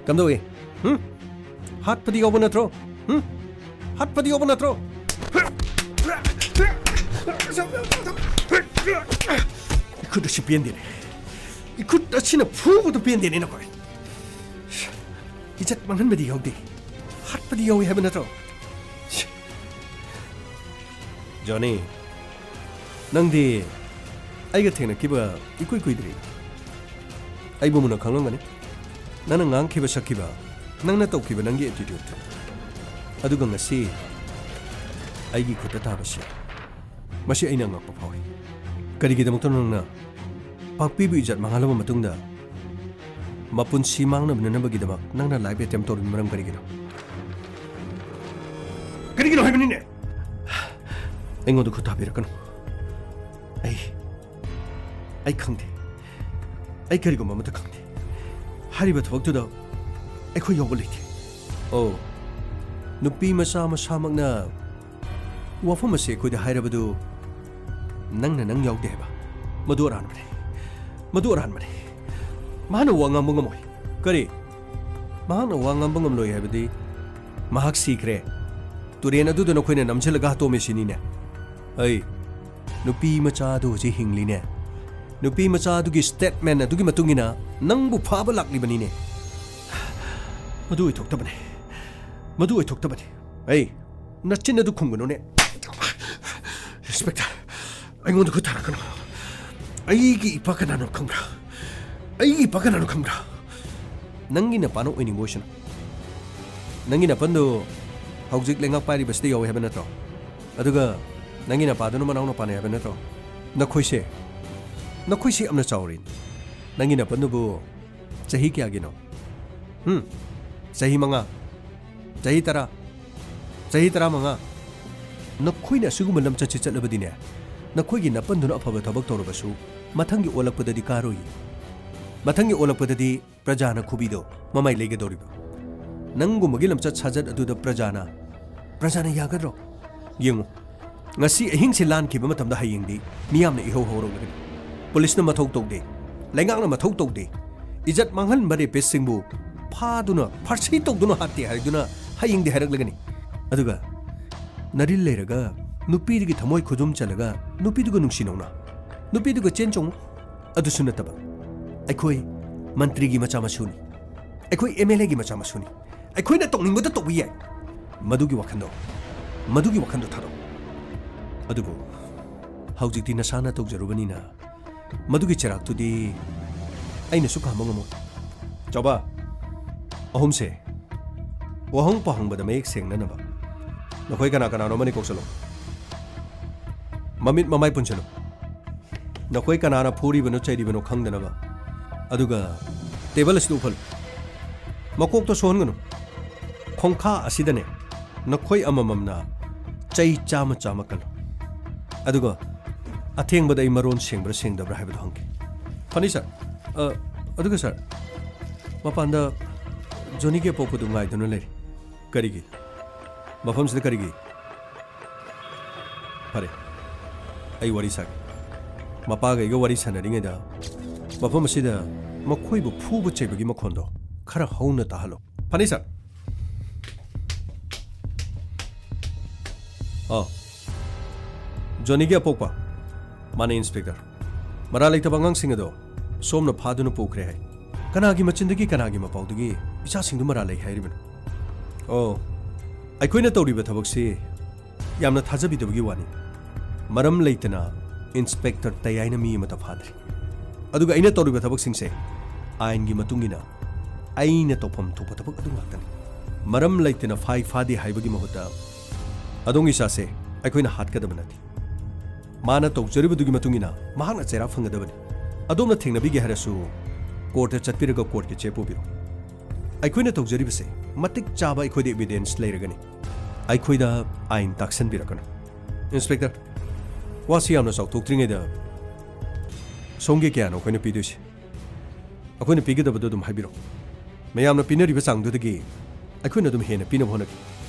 ꯀꯝꯗꯧꯏ? ꯍꯨꯝ? ꯍꯥꯠꯄꯗꯤ ꯌꯥꯎꯕ ꯅꯠꯇ꯭ꯔꯣ? ꯍꯨꯝ? ꯍꯥꯠꯄꯗꯤ ꯌꯥꯎꯕ ꯅꯠꯇ꯭ꯔꯣ? ꯈꯨꯠ ꯑꯁꯤ ꯄꯦꯟꯗꯦꯅꯦ꯫ ꯏꯈꯨꯠ ꯑꯁꯤꯅ ꯐꯨꯕꯗꯨ ꯄꯦꯟꯗꯦꯅꯦ ꯅꯈꯣꯏ꯫ ꯏꯖꯠ ꯃꯥꯡꯍꯟꯕꯗꯤ ꯌꯥꯎꯗꯦ, ꯍꯥꯠꯄꯗꯤ ꯌꯥꯎꯏ ꯍꯥꯏꯕ ꯅꯠꯇ꯭ꯔꯣ? ꯖꯣꯅꯤ, ꯅꯪꯗꯤ ꯑꯩꯒ ꯊꯦꯡꯅꯈꯤꯕ ꯏꯀꯨꯏ ꯀꯨꯏꯗ꯭ꯔꯤ꯫ ꯑꯩꯕꯨ ꯃꯨꯟꯅ ꯈꯪꯂꯝꯒꯅꯤ꯫ ꯅꯪꯅ ꯉꯥꯡꯈꯤꯕ, ꯁꯛꯈꯤꯕ, ꯅꯪꯅ ꯇꯧꯈꯤꯕ ꯅꯪꯒꯤ attitude, ꯑꯗꯨꯒ ꯉꯁꯤ ꯑꯩꯒꯤ ꯈꯨꯠꯇ ꯇꯥꯕꯁꯤ, ꯃꯁꯤ ꯑꯩꯅ ꯑꯉꯛꯄ ꯐꯥꯎꯏ꯫ ꯀꯔꯤꯒꯤꯗꯃꯛꯇꯅꯣ ꯅꯪꯅ ꯄꯥꯛꯄꯤꯕꯨ ꯏꯖꯠ ꯃꯥꯡꯍꯜꯂꯕ ꯃꯇꯨꯡꯗ ꯃꯄꯨꯟꯁꯤ ꯃꯥꯡꯅꯕꯅꯅꯕꯒꯤꯗꯃꯛ ꯅꯪꯅ life attempt ꯇꯧꯔꯤꯕ ꯃꯔꯝ ꯀꯔꯤꯒꯤꯅꯣ? ꯀꯔꯤꯒꯤꯅꯣ ꯍꯥꯏꯕꯅꯤꯅꯦ? ꯑꯩꯉꯣꯟꯗ ꯈꯨꯠ ꯊꯥꯕꯤꯔꯛꯀꯅꯨ꯫ ꯑꯩ, ꯑꯩ ꯈꯪꯗꯦ꯫ ꯑꯩ ꯀꯔꯤꯒꯨꯝꯕ ꯑꯃꯠꯇ ꯈꯪꯗꯦ꯫ ꯍꯥꯏꯔꯤꯕ ꯊꯕꯛꯇꯨꯗ ꯑꯩꯈꯣꯏ ꯌꯥꯎꯕ ꯂꯩꯇꯦ꯫ ꯑꯣ, ꯅꯨꯄꯤ ꯃꯆꯥ ꯃꯁꯥꯃꯛꯅ ꯋꯥꯐꯝ ꯑꯁꯤ ꯑꯩꯈꯣꯏꯗ ꯍꯥꯏꯔꯕꯗꯨ ꯅꯪꯅ ꯅꯪ ꯌꯥꯎꯗꯦ ꯍꯥꯏꯕ? ꯃꯗꯨ ꯑꯔꯥꯟꯕꯅꯤ꯫ ꯃꯗꯨ ꯑꯔꯥꯟꯕꯅꯤ꯫ ꯃꯍꯥꯛꯅ ꯋꯥ ꯉꯥꯡꯕ ꯉꯝꯃꯣꯏ꯫ ꯀꯔꯤ? ꯃꯍꯥꯛꯅ ꯋꯥ ꯉꯥꯡꯕ ꯉꯝꯂꯣꯏ ꯍꯥꯏꯕꯗꯤ ꯃꯍꯥꯛ ꯁꯤꯈ꯭ꯔꯦ꯫ ꯇꯨꯔꯦꯟ ꯑꯗꯨꯗ ꯅꯈꯣꯏꯅ ꯅꯝꯁꯤꯜꯂꯒ ꯍꯥꯠꯇꯣꯛꯑꯝꯃꯤ ꯁꯤꯅꯤꯅꯦ꯫ ꯑꯩ, ꯅꯨꯄꯤ ꯃꯆꯥ ꯑꯗꯨ ꯍꯧꯖꯤꯛ ꯍꯤꯡꯂꯤꯅꯦ꯫ ꯅꯨꯄꯤ ꯃꯆꯥ ꯑꯗꯨꯒꯤ statement ꯑꯗꯨꯒꯤ ꯃꯇꯨꯡ ꯏꯟꯅ ꯅꯪꯕꯨ ꯐꯥꯕ ꯂꯥꯛꯂꯤꯕꯅꯤꯅꯦ꯫ ꯃꯗꯨ ꯑꯣꯏꯊꯣꯛꯇꯕꯅꯤ꯫ ꯃꯗꯨ ꯑꯣꯏꯊꯣꯛꯇꯕꯅꯤ꯫ ꯑꯩ, ꯅꯆꯤꯟ ꯑꯗꯨ ꯈꯨꯝꯒꯅꯨꯅꯦ꯫ Inspector, ꯑꯩꯉꯣꯟꯗ ꯈꯨꯠ ꯊꯥꯔꯛꯀꯅꯨ꯫ ꯑꯩꯒꯤ ꯏꯄꯥ ꯀꯅꯥꯅꯣ ꯈꯪꯕ꯭ꯔꯥ? ꯑꯩꯒꯤ ꯏꯄꯥ ꯀꯅꯥꯅꯣ ꯈꯪꯕ꯭ꯔꯥ? ꯅꯪꯒꯤ ꯅꯄꯥꯅ ꯑꯣꯏꯅꯤꯡꯕ ꯑꯣꯏꯁꯅꯨ꯫ ꯅꯪꯒꯤ ꯅꯄꯟꯗꯨ ꯍꯧꯖꯤꯛ ꯂꯩꯉꯥꯛ ꯄꯥꯏꯔꯤꯕꯁꯤꯗ ꯌꯥꯎꯏ ꯍꯥꯏꯕ ꯅꯠꯇ꯭ꯔꯣ? ꯑꯗꯨꯒ ꯅꯪꯒꯤ ꯅꯄꯥꯗꯨꯅ ꯃꯅꯥꯎ ꯅꯨꯄꯥꯅꯤ ꯍꯥꯏꯕ ꯅꯠꯇ꯭ꯔꯣ? ꯅꯈꯣꯏꯁꯦ, ꯅꯈꯣꯏꯁꯦ ꯌꯥꯝꯅ ꯆꯥꯎꯔꯦ꯫ ꯅꯪꯒꯤ ꯅꯄꯟꯗꯨꯕꯨ ꯆꯍꯤ ꯀꯌꯥꯒꯤꯅꯣ? ꯍꯨꯝ? ꯆꯍꯤ ꯃꯉꯥ? ꯆꯍꯤ ꯇꯔꯥ? ꯆꯍꯤ ꯇꯔꯥꯃꯉꯥ? ꯅꯈꯣꯏꯅ ꯑꯁꯤꯒꯨꯝꯕ ꯂꯝꯆꯠꯁꯤ ꯆꯠꯂꯕꯗꯤꯅꯦ, ꯅꯈꯣꯏꯒꯤ ꯅꯄꯟꯗꯨꯅ ꯑꯐꯕ ꯊꯕꯛ ꯇꯧꯔꯕꯁꯨ ꯃꯊꯪꯒꯤ ꯑꯣꯜꯂꯛꯄꯗꯗꯤ ꯀꯥꯔꯣꯏ꯫ ꯃꯊꯪꯒꯤ ꯑꯣꯜꯂꯛꯄꯗꯗꯤ ꯄ꯭ꯔꯖꯥꯅ ꯈꯨꯕꯤꯗꯣ ꯃꯃꯥꯏ ꯂꯩꯒꯗꯧꯔꯤꯕ꯫ ꯅꯪꯒꯨꯝꯕꯒꯤ ꯂꯝꯆꯠ ꯁꯥꯖꯠ ꯑꯗꯨꯗ ꯄ꯭ꯔꯖꯥꯅ, ꯄ꯭ꯔꯖꯥꯅ ꯌꯥꯒꯗ꯭ꯔꯣ? ꯌꯦꯡꯉꯨ, ꯉꯁꯤ ꯑꯍꯤꯡꯁꯦ ꯂꯥꯟꯈꯤꯕ ꯃꯇꯝꯗ ꯍꯌꯦꯡꯗꯤ ꯃꯤꯌꯥꯝꯅ ꯏꯍꯧ ꯍꯧꯔꯛꯂꯒꯅꯤ꯫ ꯄꯨꯂꯤꯁꯅ ꯃꯊꯧ ꯇꯧꯗꯦ, ꯂꯩꯉꯥꯛꯅ ꯃꯊꯧ ꯇꯧꯗꯦ, ꯏꯖꯠ ꯃꯥꯡꯍꯟꯕ rapistꯁꯤꯡꯕꯨ ꯐꯥꯗꯨꯅ ꯐꯥꯔꯁꯤ ꯇꯧꯗꯨꯅ ꯍꯥꯠꯇꯦ ꯍꯥꯏꯗꯨꯅ ꯍꯌꯦꯡꯗꯤ ꯍꯥꯏꯔꯛꯂꯒꯅꯤ꯫ ꯑꯗꯨꯒ ꯅꯔꯤꯜ ꯂꯩꯔꯒ ꯅꯨꯄꯤꯗꯨꯒꯤ ꯊꯃꯣꯏ ꯈꯨꯖꯨꯝ ꯆꯜꯂꯒ ꯅꯨꯄꯤꯗꯨꯒ ꯅꯨꯡꯁꯤ ꯅꯧꯅ ꯅꯨꯄꯤꯗꯨꯒ ꯆꯦꯟ ꯆꯣꯡꯉꯨ꯫ ꯑꯗꯨꯁꯨ ꯅꯠꯇꯕ, ꯑꯩꯈꯣꯏ ꯃꯟꯇ꯭ꯔꯤꯒꯤ ꯃꯆꯥ ꯃꯁꯨꯅꯤ꯫ ꯑꯩꯈꯣꯏ ꯑꯦꯝ ꯑꯦꯜ ꯑꯦꯒꯤ ꯃꯆꯥ ꯃꯁꯨꯅꯤ꯫ ꯑꯩꯈꯣꯏꯅ ꯇꯧꯅꯤꯡꯕꯗ ꯇꯧꯕ ꯌꯥꯏ꯫ ꯃꯗꯨꯒꯤ ꯋꯥꯈꯟꯗꯣ, ꯃꯗꯨꯒꯤ ꯋꯥꯈꯟꯗꯣ ꯊꯥꯗꯣꯛ꯫ ꯑꯗꯨꯕꯨ ꯍꯧꯖꯤꯛꯇꯤ ꯅꯁꯥꯅ ꯇꯧꯖꯔꯨꯕꯅꯤꯅ ꯃꯗꯨꯒꯤ ꯆꯩꯔꯥꯛꯇꯨꯗꯤ ꯑꯩꯅꯁꯨ ꯈꯥꯝꯕ ꯉꯝꯃꯣꯏ꯫ ꯆꯥꯎꯕ, ꯑꯍꯨꯝꯁꯦ ꯋꯥꯍꯪ ꯄꯥꯍꯪꯕꯗ ꯃꯌꯦꯛ ꯁꯦꯡꯅꯅꯕ ꯅꯈꯣꯏ ꯀꯅꯥ ꯀꯅꯥꯅꯣ ꯑꯃꯅꯤ ꯀꯧꯁꯜꯂꯣ꯫ ꯃꯃꯤꯠ ꯃꯃꯥꯏ ꯄꯨꯟꯁꯤꯜꯂꯨ꯫ ꯅꯈꯣꯏ ꯀꯅꯥꯅ ꯐꯨꯔꯤꯕꯅꯣ ꯆꯩꯔꯤꯕꯅꯣ ꯈꯪꯗꯅꯕ꯫ ꯑꯗꯨꯒ ꯇꯦꯕꯜ ꯑꯁꯤꯗ ꯎꯞꯍꯜꯂꯨ꯫ ꯃꯀꯣꯛꯇ ꯁꯣꯛꯍꯟꯒꯅꯨ꯫ ꯈꯣꯡꯈꯥ ꯑꯁꯤꯗꯅꯦ, ꯅꯈꯣꯏ ꯑꯃꯃꯝꯅ ꯆꯩ ꯆꯥꯝꯃ ꯆꯥꯝꯃ ꯀꯜꯂꯨ꯫ ꯑꯗꯨꯒ ꯑꯊꯦꯡꯕꯗ ꯑꯩ ꯃꯔꯣꯟ ꯁꯦꯡꯕ꯭ꯔꯥ ꯁꯦꯡꯗꯕ꯭ꯔꯥ ꯍꯥꯏꯕꯗꯨ ꯍꯪꯒꯦ꯫ ꯐꯅꯤ ꯁꯥꯔ꯫ ꯑ, ꯑꯗꯨꯒ ꯁꯥꯔ, ꯃꯄꯥꯟꯗ ꯖꯣꯅꯤꯒꯤ ꯑꯄꯣꯛꯄꯗꯨ ꯉꯥꯏꯗꯨꯅ ꯂꯩꯔꯤ꯫ ꯀꯔꯤꯒꯤ? ꯃꯐꯝꯁꯤꯗ ꯀꯔꯤꯒꯤ? ꯐꯔꯦ, ꯑꯩ ꯋꯥꯔꯤ ꯁꯥꯒꯦ꯫ ꯃꯄꯥꯒ ꯑꯩꯒ ꯋꯥꯔꯤ ꯁꯥꯟꯅꯔꯤꯉꯩꯗ ꯃꯐꯝ ꯑꯁꯤꯗ ꯃꯈꯣꯏꯕꯨ ꯐꯨꯕ ꯆꯩꯕꯒꯤ ꯃꯈꯣꯟꯗꯣ ꯈꯔ ꯍꯧꯅ ꯇꯥꯍꯜꯂꯣ꯫ ꯐꯅꯤ ꯁꯥꯔ꯫ ꯑ, ꯖꯣꯅꯤꯒꯤ ꯑꯄꯣꯛꯄ꯫ ꯃꯥꯅꯦ, ꯏꯟꯁꯄꯦꯛꯇꯔ꯫ ꯃꯔꯥꯜ ꯂꯩꯇꯕ ꯑꯉꯥꯡꯁꯤꯡ ꯑꯗꯣ ꯁꯣꯝꯅ ꯐꯥꯗꯨꯅ ꯄꯨꯈ꯭ꯔꯦ ꯍꯥꯏ꯫ ꯀꯅꯥꯒꯤ ꯃꯆꯤꯟꯗꯒꯤ, ꯀꯅꯥꯒꯤ ꯃꯄꯥꯎꯗꯒꯤ ꯏꯆꯥꯁꯤꯡꯗꯨ ꯃꯔꯥꯜ ꯂꯩ ꯍꯥꯏꯔꯤꯕꯅꯣ? ꯑꯣ, ꯑꯩꯈꯣꯏꯅ ꯇꯧꯔꯤꯕ ꯊꯕꯛꯁꯤ ꯌꯥꯝꯅ ꯊꯥꯖꯕꯤꯗꯕꯒꯤ ꯋꯥꯅꯤ꯫ ꯃꯔꯝ ꯂꯩꯇꯅ ꯏꯟꯁꯄꯦꯛꯇꯔ ꯇꯌꯥꯏꯅ ꯃꯤ ꯑꯃꯠꯇ ꯐꯥꯗ꯭ꯔꯤ꯫ ꯑꯗꯨꯒ ꯑꯩꯅ ꯇꯧꯔꯤꯕ ꯊꯕꯛꯁꯤꯡꯁꯦ ꯑꯥꯏꯟꯒꯤ ꯃꯇꯨꯡ ꯏꯟꯅ ꯑꯩꯅ ꯇꯧꯐꯝ ꯊꯣꯛꯄ ꯊꯕꯛ ꯑꯗꯨ ꯉꯥꯛꯇꯅꯤ꯫ ꯃꯔꯝ ꯂꯩꯇꯅ ꯐꯥꯏ ꯐꯥꯗꯦ ꯍꯥꯏꯕꯒꯤ ꯃꯍꯨꯠꯇ ꯑꯗꯣꯝꯒꯤ ꯏꯆꯥꯁꯦ ꯑꯩꯈꯣꯏꯅ ꯍꯥꯠꯀꯗꯕ ꯅꯠꯇꯦ꯫ ꯃꯥꯅ ꯇꯧꯖꯔꯤꯕꯗꯨꯒꯤ ꯃꯇꯨꯡ ꯏꯟꯅ ꯃꯍꯥꯛꯅ ꯆꯩꯔꯥꯛ ꯐꯪꯒꯗꯕꯅꯤ꯫ ꯑꯗꯣꯝꯅ ꯊꯦꯡꯅꯕꯤꯒꯦ ꯍꯥꯏꯔꯁꯨ ꯀꯣꯔꯠꯇ ꯆꯠꯄꯤꯔꯒ ꯀꯣꯔꯠꯀꯤ ꯆꯦ ꯄꯨꯕꯤꯔꯣ꯫ ꯑꯩꯈꯣꯏꯅ ꯇꯧꯖꯔꯤꯕꯁꯦ ꯃꯇꯤꯛ ꯆꯥꯕ ꯑꯩꯈꯣꯏꯗ ꯏꯕꯤꯗꯦꯟꯁ ꯂꯩꯔꯒꯅꯤ꯫ ꯑꯩꯈꯣꯏꯗ ꯑꯥꯏꯟ ꯇꯥꯛꯁꯟꯕꯤꯔꯛꯀꯅꯨ꯫ ꯏꯟꯁꯄꯦꯛꯇꯔ, ꯋꯥꯁꯤ ꯌꯥꯝꯅ ꯆꯥꯎꯊꯣꯛꯇ꯭ꯔꯤꯉꯩꯗ ꯁꯣꯝꯒꯤ ꯀꯌꯥꯅꯣ ꯑꯩꯈꯣꯏꯅ ꯄꯤꯗꯣꯏꯁꯦ? ꯑꯩꯈꯣꯏꯅ ꯄꯤꯒꯗꯕꯗꯣ ꯑꯗꯨꯝ ꯍꯥꯏꯕꯤꯔꯣ꯫ ꯃꯌꯥꯝꯅ ꯄꯤꯅꯔꯤꯕ ꯆꯥꯡꯗꯨꯗꯒꯤ ꯑꯩꯈꯣꯏꯅ ꯑꯗꯨꯝ ꯍꯦꯟꯅ ꯄꯤꯅꯕ ꯍꯣꯠꯅꯒꯦ꯫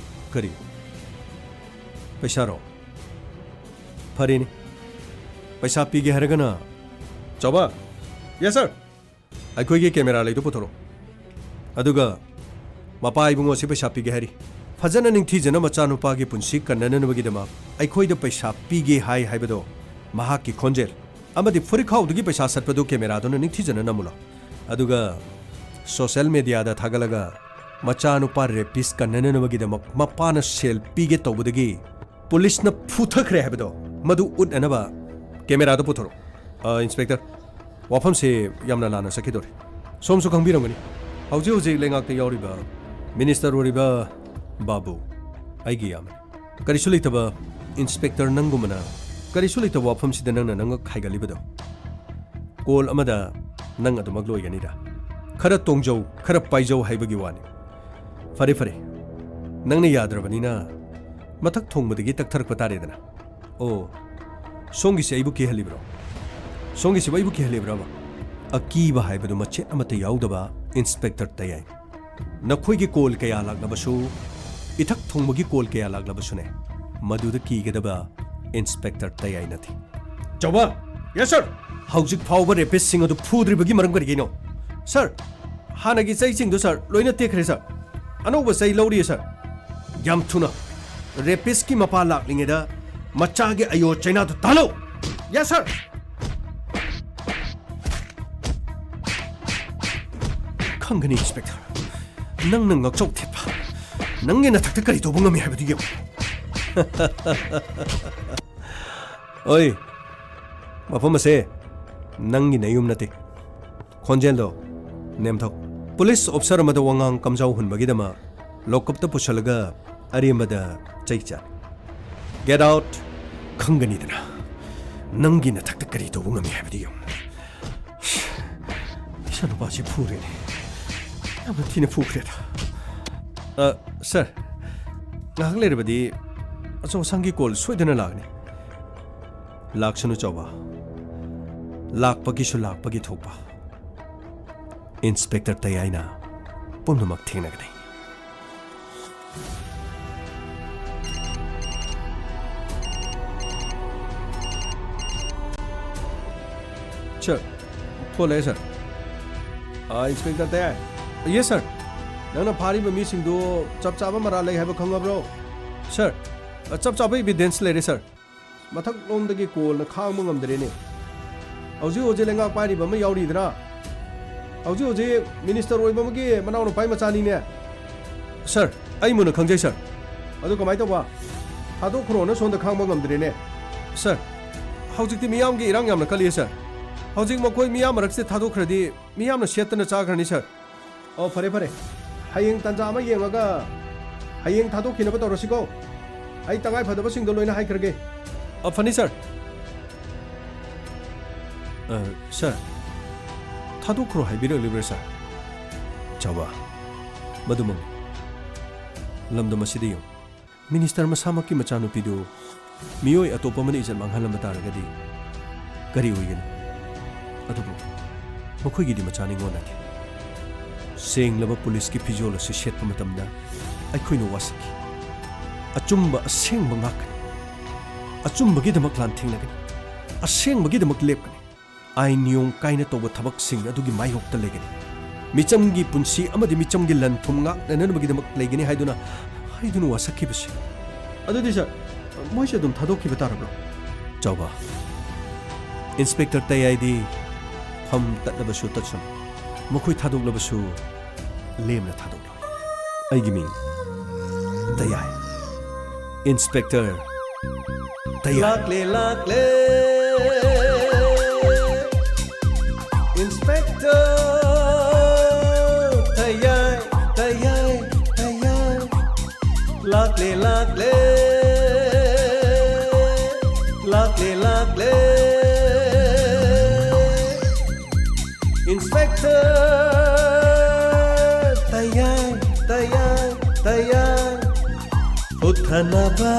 ꯀꯔꯤ? ꯄꯩꯁꯥꯔꯣ? ꯐꯔꯦꯅꯦ꯫ ꯄꯩꯁꯥ ꯄꯤꯒꯦ ꯍꯥꯏꯔꯒꯅ, ꯆꯥꯎꯕ꯫ ꯌꯦꯁ, ꯁꯥꯔ꯫ ꯑꯩꯈꯣꯏꯒꯤ ꯀꯦꯃꯦꯔꯥ ꯂꯩꯗꯨ ꯄꯨꯊꯣꯔꯛꯑꯣ꯫ ꯑꯗꯨꯒ ꯃꯄꯥ ꯏꯕꯨꯡꯉꯣ ꯑꯁꯤ ꯄꯩꯁꯥ ꯄꯤꯒꯦ ꯍꯥꯏꯔꯤ꯫ ꯐꯖꯅ ꯅꯤꯡꯊꯤꯖꯅ ꯃꯆꯥꯅꯨꯄꯥꯒꯤ ꯄꯨꯟꯁꯤ ꯀꯟꯅꯅꯕꯒꯤꯗꯃꯛ ꯑꯩꯈꯣꯏꯗ ꯄꯩꯁꯥ ꯄꯤꯒꯦ ꯍꯥꯏ ꯍꯥꯏꯕꯗꯣ ꯃꯍꯥꯛꯀꯤ ꯈꯣꯟꯖꯦꯜ ꯑꯃꯗꯤ ꯐꯨꯔꯤꯠꯈꯥꯎꯗꯒꯤ ꯄꯩꯁꯥ ꯁꯠꯄꯗꯨ ꯀꯦꯃꯦꯔꯥꯗꯨꯅ ꯅꯤꯡꯊꯤꯖꯅ ꯅꯝꯃꯨꯂꯣ꯫ ꯑꯗꯨꯒ ꯁꯣꯁꯦꯜ ꯃꯦꯗꯤꯌꯥꯗ ꯊꯥꯒꯠꯂꯒ ꯃꯆꯥꯅꯨꯄꯥ ꯔꯦꯄꯤꯁ ꯀꯟꯅꯅꯕꯒꯤꯗꯃꯛ ꯃꯄꯥꯅ ꯁꯦꯜ ꯄꯤꯒꯦ ꯇꯧꯕꯗꯒꯤ ꯄꯨꯂꯤꯁꯅ ꯐꯨꯊꯈ꯭ꯔꯦ ꯍꯥꯏꯕꯗꯣ, ꯃꯗꯨ ꯎꯠꯅꯅꯕ ꯀꯦꯃꯦꯔꯥꯗꯨ ꯄꯨꯊꯣꯔꯛꯎ꯫ ꯑ, ꯏꯟꯁꯄꯦꯛꯇꯔ, ꯋꯥꯐꯝꯁꯦ ꯌꯥꯝꯅ ꯂꯥꯟꯅ ꯆꯠꯈꯤꯗꯧꯔꯦ꯫ ꯁꯣꯝꯁꯨ ꯈꯪꯕꯤꯔꯝꯒꯅꯤ, ꯍꯧꯖꯤꯛ ꯍꯧꯖꯤꯛ ꯂꯩꯉꯥꯛꯇ ꯌꯥꯎꯔꯤꯕ ꯃꯤꯅꯤꯁꯇꯔ ꯑꯣꯏꯔꯤꯕ ꯕꯥꯕꯨ ꯑꯩꯒꯤ ꯏꯌꯥꯝꯕꯅꯤ꯫ ꯀꯔꯤꯁꯨ ꯂꯩꯇꯕ ꯏꯟꯁꯄꯦꯛꯇꯔ ꯅꯪꯒꯨꯝꯕꯅ ꯀꯔꯤꯁꯨ ꯂꯩꯇꯕ ꯋꯥꯐꯝꯁꯤꯗ ꯅꯪꯅ ꯅꯉꯛ ꯍꯥꯏꯒꯠꯂꯤꯕꯗꯣ, ꯀꯣꯜ ꯑꯃꯗ ꯅꯪ ꯑꯗꯨꯃꯛ ꯂꯣꯏꯒꯅꯤꯗ꯫ ꯈꯔ ꯇꯣꯡꯖꯧ, ꯈꯔ ꯄꯥꯏꯖꯧ ꯍꯥꯏꯕꯒꯤ ꯋꯥꯅꯤ꯫ ꯐꯔꯦ, ꯐꯔꯦ, ꯅꯪꯅ ꯌꯥꯗ꯭ꯔꯕꯅꯤꯅ ꯃꯊꯛ ꯊꯣꯡꯕꯗꯒꯤ ꯇꯛꯊꯔꯛꯄ ꯇꯥꯔꯦꯗꯅ꯫ ꯑꯣ, ꯁꯣꯝꯒꯤꯁꯦ ꯑꯩꯕꯨ ꯀꯤꯍꯜꯂꯤꯕ꯭ꯔꯣ? ꯁꯣꯝꯒꯤꯁꯤꯕꯨ ꯑꯩꯕꯨ ꯀꯤꯍꯜꯂꯤꯕ꯭ꯔꯕ? ꯑꯀꯤꯕ ꯍꯥꯏꯕꯗꯨ ꯃꯆꯦꯠ ꯑꯃꯠꯇ ꯌꯥꯎꯗꯕ ꯏꯟꯁꯄꯦꯛꯇꯔ ꯇꯌꯥꯏ꯫ ꯅꯈꯣꯏꯒꯤ ꯀꯣꯜ ꯀꯌꯥ ꯂꯥꯛꯂꯕꯁꯨ, ꯏꯊꯛ ꯊꯣꯡꯕꯒꯤ ꯀꯣꯜ ꯀꯌꯥ ꯂꯥꯛꯂꯕꯁꯨꯅꯦ, ꯃꯗꯨꯗ ꯀꯤꯒꯗꯕ ꯏꯟꯁꯄꯦꯛꯇꯔ ꯇꯌꯥꯏ ꯅꯠꯇꯦ꯫ ꯆꯥꯎꯕ! Yes, sir! ꯍꯧꯖꯤꯛ ꯐꯥꯎꯕ ꯔꯦꯄꯤꯁꯁꯤꯡ ꯑꯗꯨ ꯐꯨꯗ꯭ꯔꯤꯕꯒꯤ ꯃꯔꯝ ꯀꯔꯤꯒꯤꯅꯣ? ꯁꯥꯔ, ꯍꯥꯟꯅꯒꯤ ꯆꯩꯁꯤꯡꯗꯨ, ꯁꯥꯔ, ꯂꯣꯏꯅ ꯇꯦꯛꯈ꯭ꯔꯦ, ꯁꯥꯔ꯫ ꯑꯅꯧꯕ ꯆꯩ ꯂꯧꯔꯤ, ꯁꯥꯔ꯫ ꯌꯥꯝ ꯊꯨꯅ ꯔꯦꯄꯤꯁꯀꯤ ꯃꯄꯥ ꯂꯥꯛꯂꯤꯉꯩꯗ ꯃꯆꯥꯒꯤ ꯑꯌꯣ ꯆꯩꯅꯥꯗꯨ ꯇꯥꯜꯂꯨ꯫ Yes, sir! ꯈꯪꯒꯅꯤ, ꯏꯟꯁꯄꯦꯛꯇꯔ꯫ ꯅꯪꯅ ꯉꯛꯆꯧ ꯊꯦꯠꯄ, ꯅꯪꯒꯤ ꯅꯊꯛꯇ ꯀꯔꯤ ꯇꯧꯕ ꯉꯝꯃꯤ ꯍꯥꯏꯕꯗꯨ ꯌꯦꯡꯉꯨ꯫ ꯑꯣꯏ, ꯃꯐꯝ ꯑꯁꯦ ꯅꯪꯒꯤ ꯅꯌꯨꯝ ꯅꯠꯇꯦ꯫ ꯈꯣꯟꯖꯦꯜꯗꯣ ꯅꯦꯝꯊꯧ꯫ ꯄꯨꯂꯤꯁ ꯑꯣꯐꯤꯁꯥꯔ ꯑꯃꯗ ꯋꯥꯉꯥꯡ ꯀꯝꯖꯥꯎ ꯍꯨꯟꯕꯒꯤꯗꯃꯛ ꯂꯣꯀꯞꯇ ꯄꯨꯁꯜꯂꯒ ꯑꯔꯦꯝꯕꯗ ꯆꯩ ꯆꯥ꯫ Get out! ꯈꯪꯒꯅꯤꯗꯅ, ꯅꯪꯒꯤ ꯅꯊꯛꯇ ꯀꯔꯤ ꯇꯧꯕ ꯉꯝꯃꯤ ꯍꯥꯏꯕꯗꯨ ꯌꯦꯡꯉꯨ꯫ ꯏꯆꯥꯅꯨꯄꯥꯁꯤ ꯐꯨꯔꯦꯅꯦ꯫ ꯌꯥꯝꯅ ꯊꯤꯅ ꯐꯨꯈ꯭ꯔꯦꯗ꯫ ꯑ, ꯁꯥꯔ, ꯉꯥꯏꯍꯥꯛ ꯂꯩꯔꯕꯗꯤ ꯑꯆꯧ ꯑꯁꯥꯡꯒꯤ ꯀꯣꯜ ꯁꯣꯏꯗꯅ ꯂꯥꯛꯀꯅꯤ꯫ ꯂꯥꯛꯁꯅꯨ ꯆꯥꯎꯕ꯫ ꯂꯥꯛꯄꯒꯤꯁꯨ ꯂꯥꯛꯄꯒꯤ ꯊꯣꯛꯄ꯫ ꯏꯟꯁꯄꯦꯛꯇꯔ ꯇꯌꯥꯏꯅ ꯄꯨꯝꯅꯃꯛ ꯊꯦꯡꯅꯒꯅꯤ꯫ ꯁꯥꯔ, ꯐꯣꯟ ꯂꯩꯔꯦ, ꯁꯥꯔ꯫ ꯑꯥ, ꯏꯟꯁꯄꯦꯛꯇꯔ ꯇꯌꯥꯏ꯫ ꯌꯦꯁ, ꯁꯥꯔ꯫ ꯅꯪꯅ ꯐꯥꯔꯤꯕ ꯃꯤꯁꯤꯡꯗꯨ ꯆꯞ ꯆꯥꯕ ꯃꯔꯥꯜ ꯂꯩ ꯍꯥꯏꯕ ꯈꯪꯉꯕ꯭ꯔꯣ? ꯁꯥꯔ, ꯆꯞ ꯆꯥꯕ ꯏꯕꯤꯗꯦꯟꯁ ꯂꯩꯔꯦ, ꯁꯥꯔ꯫ ꯃꯊꯛꯂꯣꯝꯗꯒꯤ ꯀꯣꯜꯅ ꯈꯥꯡꯕ ꯉꯝꯗ꯭ꯔꯦꯅꯦ꯫ ꯍꯧꯖꯤꯛ ꯍꯧꯖꯤꯛ ꯂꯩꯉꯥꯛ ꯄꯥꯏꯔꯤꯕ ꯑꯃ ꯌꯥꯎꯔꯤꯗꯅ, ꯍꯧꯖꯤꯛ ꯍꯧꯖꯤꯛ ꯃꯤꯅꯤꯁꯇꯔ ꯑꯣꯏꯕ ꯑꯃꯒꯤ ꯃꯅꯥꯎꯅꯨꯄꯥꯒꯤ ꯃꯆꯥꯅꯤꯅꯦ꯫ ꯁꯥꯔ, ꯑꯩ ꯃꯨꯟꯅ ꯈꯪꯖꯩ, ꯁꯥꯔ꯫ ꯑꯗꯨ ꯀꯃꯥꯏꯅ ꯇꯧꯕ? ꯊꯥꯗꯣꯛꯈ꯭ꯔꯣꯅ ꯁꯣꯝꯗ ꯈꯥꯡꯕ ꯉꯝꯗ꯭ꯔꯦꯅꯦ꯫ ꯁꯥꯔ, ꯍꯧꯖꯤꯛꯇꯤ ꯃꯤꯌꯥꯝꯒꯤ ꯏꯔꯥꯡ ꯌꯥꯝꯅ ꯀꯜꯂꯤ, ꯁꯥꯔ꯫ ꯍꯧꯖꯤꯛ ꯃꯈꯣꯏ ꯃꯤꯌꯥꯝ ꯃꯔꯛꯁꯤꯗ ꯊꯥꯗꯣꯛꯈ꯭ꯔꯗꯤ ꯃꯤꯌꯥꯝꯅ ꯁꯦꯠꯇꯅ ꯆꯥꯈ꯭ꯔꯅꯤ, ꯁꯥꯔ꯫ ꯑꯣ, ꯐꯔꯦ, ꯐꯔꯦ꯫ ꯍꯌꯦꯡ ꯇꯥꯟꯖꯥ ꯑꯃ ꯌꯦꯡꯉꯒ ꯍꯌꯦꯡ ꯊꯥꯗꯣꯛꯈꯤꯅꯕ ꯇꯧꯔꯁꯤꯀꯣ꯫ ꯑꯩ ꯇꯉꯥꯏ ꯐꯗꯕꯁꯤꯡꯗꯣ ꯂꯣꯏꯅ ꯍꯥꯏꯈ꯭ꯔꯒꯦ꯫ ꯑ, ꯐꯅꯤ, ꯁꯥꯔ꯫ ꯑ, ꯁꯥꯔ, ꯊꯥꯗꯣꯛꯈ꯭ꯔꯣ ꯍꯥꯏꯕꯤꯔꯛꯂꯤꯕ꯭ꯔꯥ, ꯁꯥꯔ? ꯆꯥꯎꯕ, ꯃꯗꯨꯃꯛꯅꯤ꯫ ꯂꯝꯗꯝ ꯑꯁꯤꯗ ꯌꯦꯡꯉꯨ꯫ ꯃꯤꯅꯤꯁꯇꯔ ꯃꯁꯥꯃꯛꯀꯤ ꯃꯆꯥꯅꯨꯄꯤꯗꯨ ꯃꯤꯑꯣꯏ ꯑꯇꯣꯞꯄ ꯑꯃꯅ ꯏꯖꯠ ꯃꯥꯡꯍꯜꯂꯝꯕ ꯇꯥꯔꯒꯗꯤ ꯀꯔꯤ ꯑꯣꯏꯒꯅꯤ? ꯑꯗꯨꯕꯨ ꯃꯈꯣꯏꯒꯤꯗꯤ ꯃꯆꯥ ꯅꯤꯉꯣꯜ ꯅꯠꯇꯦ꯫ ꯁꯦꯡꯂꯕ ꯄꯨꯂꯤꯁꯀꯤ ꯐꯤꯖꯣꯜ ꯑꯁꯤ ꯁꯦꯠꯄ ꯃꯇꯝꯗ ꯑꯩꯈꯣꯏꯅ ꯋꯥꯁꯛꯈꯤ꯫ ꯑꯆꯨꯝꯕ ꯑꯁꯦꯡꯕ ꯉꯥꯛꯀꯅꯤ꯫ ꯑꯆꯨꯝꯕꯒꯤꯗꯃꯛ ꯂꯥꯟꯊꯦꯡꯅꯒꯅꯤ꯫ ꯑꯁꯦꯡꯕꯒꯤꯗꯃꯛ ꯂꯦꯞꯀꯅꯤ꯫ ꯑꯥꯏꯟ ꯅꯤꯌꯣꯝ ꯀꯥꯏꯅ ꯇꯧꯕ ꯊꯕꯛꯁꯤꯡ ꯑꯗꯨꯒꯤ ꯃꯥꯌꯣꯛꯇ ꯂꯩꯒꯅꯤ꯫ ꯃꯤꯆꯝꯒꯤ ꯄꯨꯟꯁꯤ ꯑꯃꯗꯤ ꯃꯤꯆꯝꯒꯤ ꯂꯟ ꯊꯨꯝ ꯉꯥꯛꯅꯅꯕꯒꯤꯗꯃꯛ ꯂꯩꯒꯅꯤ ꯍꯥꯏꯗꯨꯅ, ꯍꯥꯏꯗꯨꯅ ꯋꯥꯁꯛꯈꯤꯕꯁꯤ꯫ ꯑꯗꯨꯗꯤ ꯁꯥꯔ, ꯃꯣꯏꯁꯦ ꯑꯗꯨꯝ ꯊꯥꯗꯣꯛꯈꯤꯕ ꯇꯥꯔꯕ꯭ꯔꯣ? ꯆꯥꯎꯕ, ꯏꯟꯁꯄꯦꯛꯇꯔ ꯇꯌꯥꯏꯗꯤ ꯐꯝ ꯇꯠꯂꯕꯁꯨ ꯇꯠꯁꯅꯨ, ꯃꯈꯣꯏ ꯊꯥꯗꯣꯛꯂꯕꯁꯨ ꯂꯦꯝꯅ ꯊꯥꯗꯣꯛꯂꯣꯏ꯫ ꯑꯩꯒꯤ ꯃꯤꯡ ꯇꯌꯥꯏ, ꯏꯟꯁꯄꯦꯛꯇꯔ ꯇꯌꯥꯏ꯫ ꯂꯥꯛꯂꯦ, ꯂꯥꯛꯂꯦ, ꯏꯟꯁꯄꯦꯛꯇꯔ ꯇꯌꯥꯏ, ꯇꯌꯥꯏ, ꯇꯌꯥꯏ꯫ ꯂꯥꯛꯂꯦ, ꯂꯥꯛꯂꯦ, ꯂꯥꯛꯂꯦ, ꯂꯥꯛꯂꯦ, ꯏꯟꯁꯄꯦꯛꯇꯔ ꯇꯌꯥꯏ, ꯇꯌꯥꯏ, ꯇꯌꯥꯏ꯫ ꯍꯨꯠꯊꯅꯕ,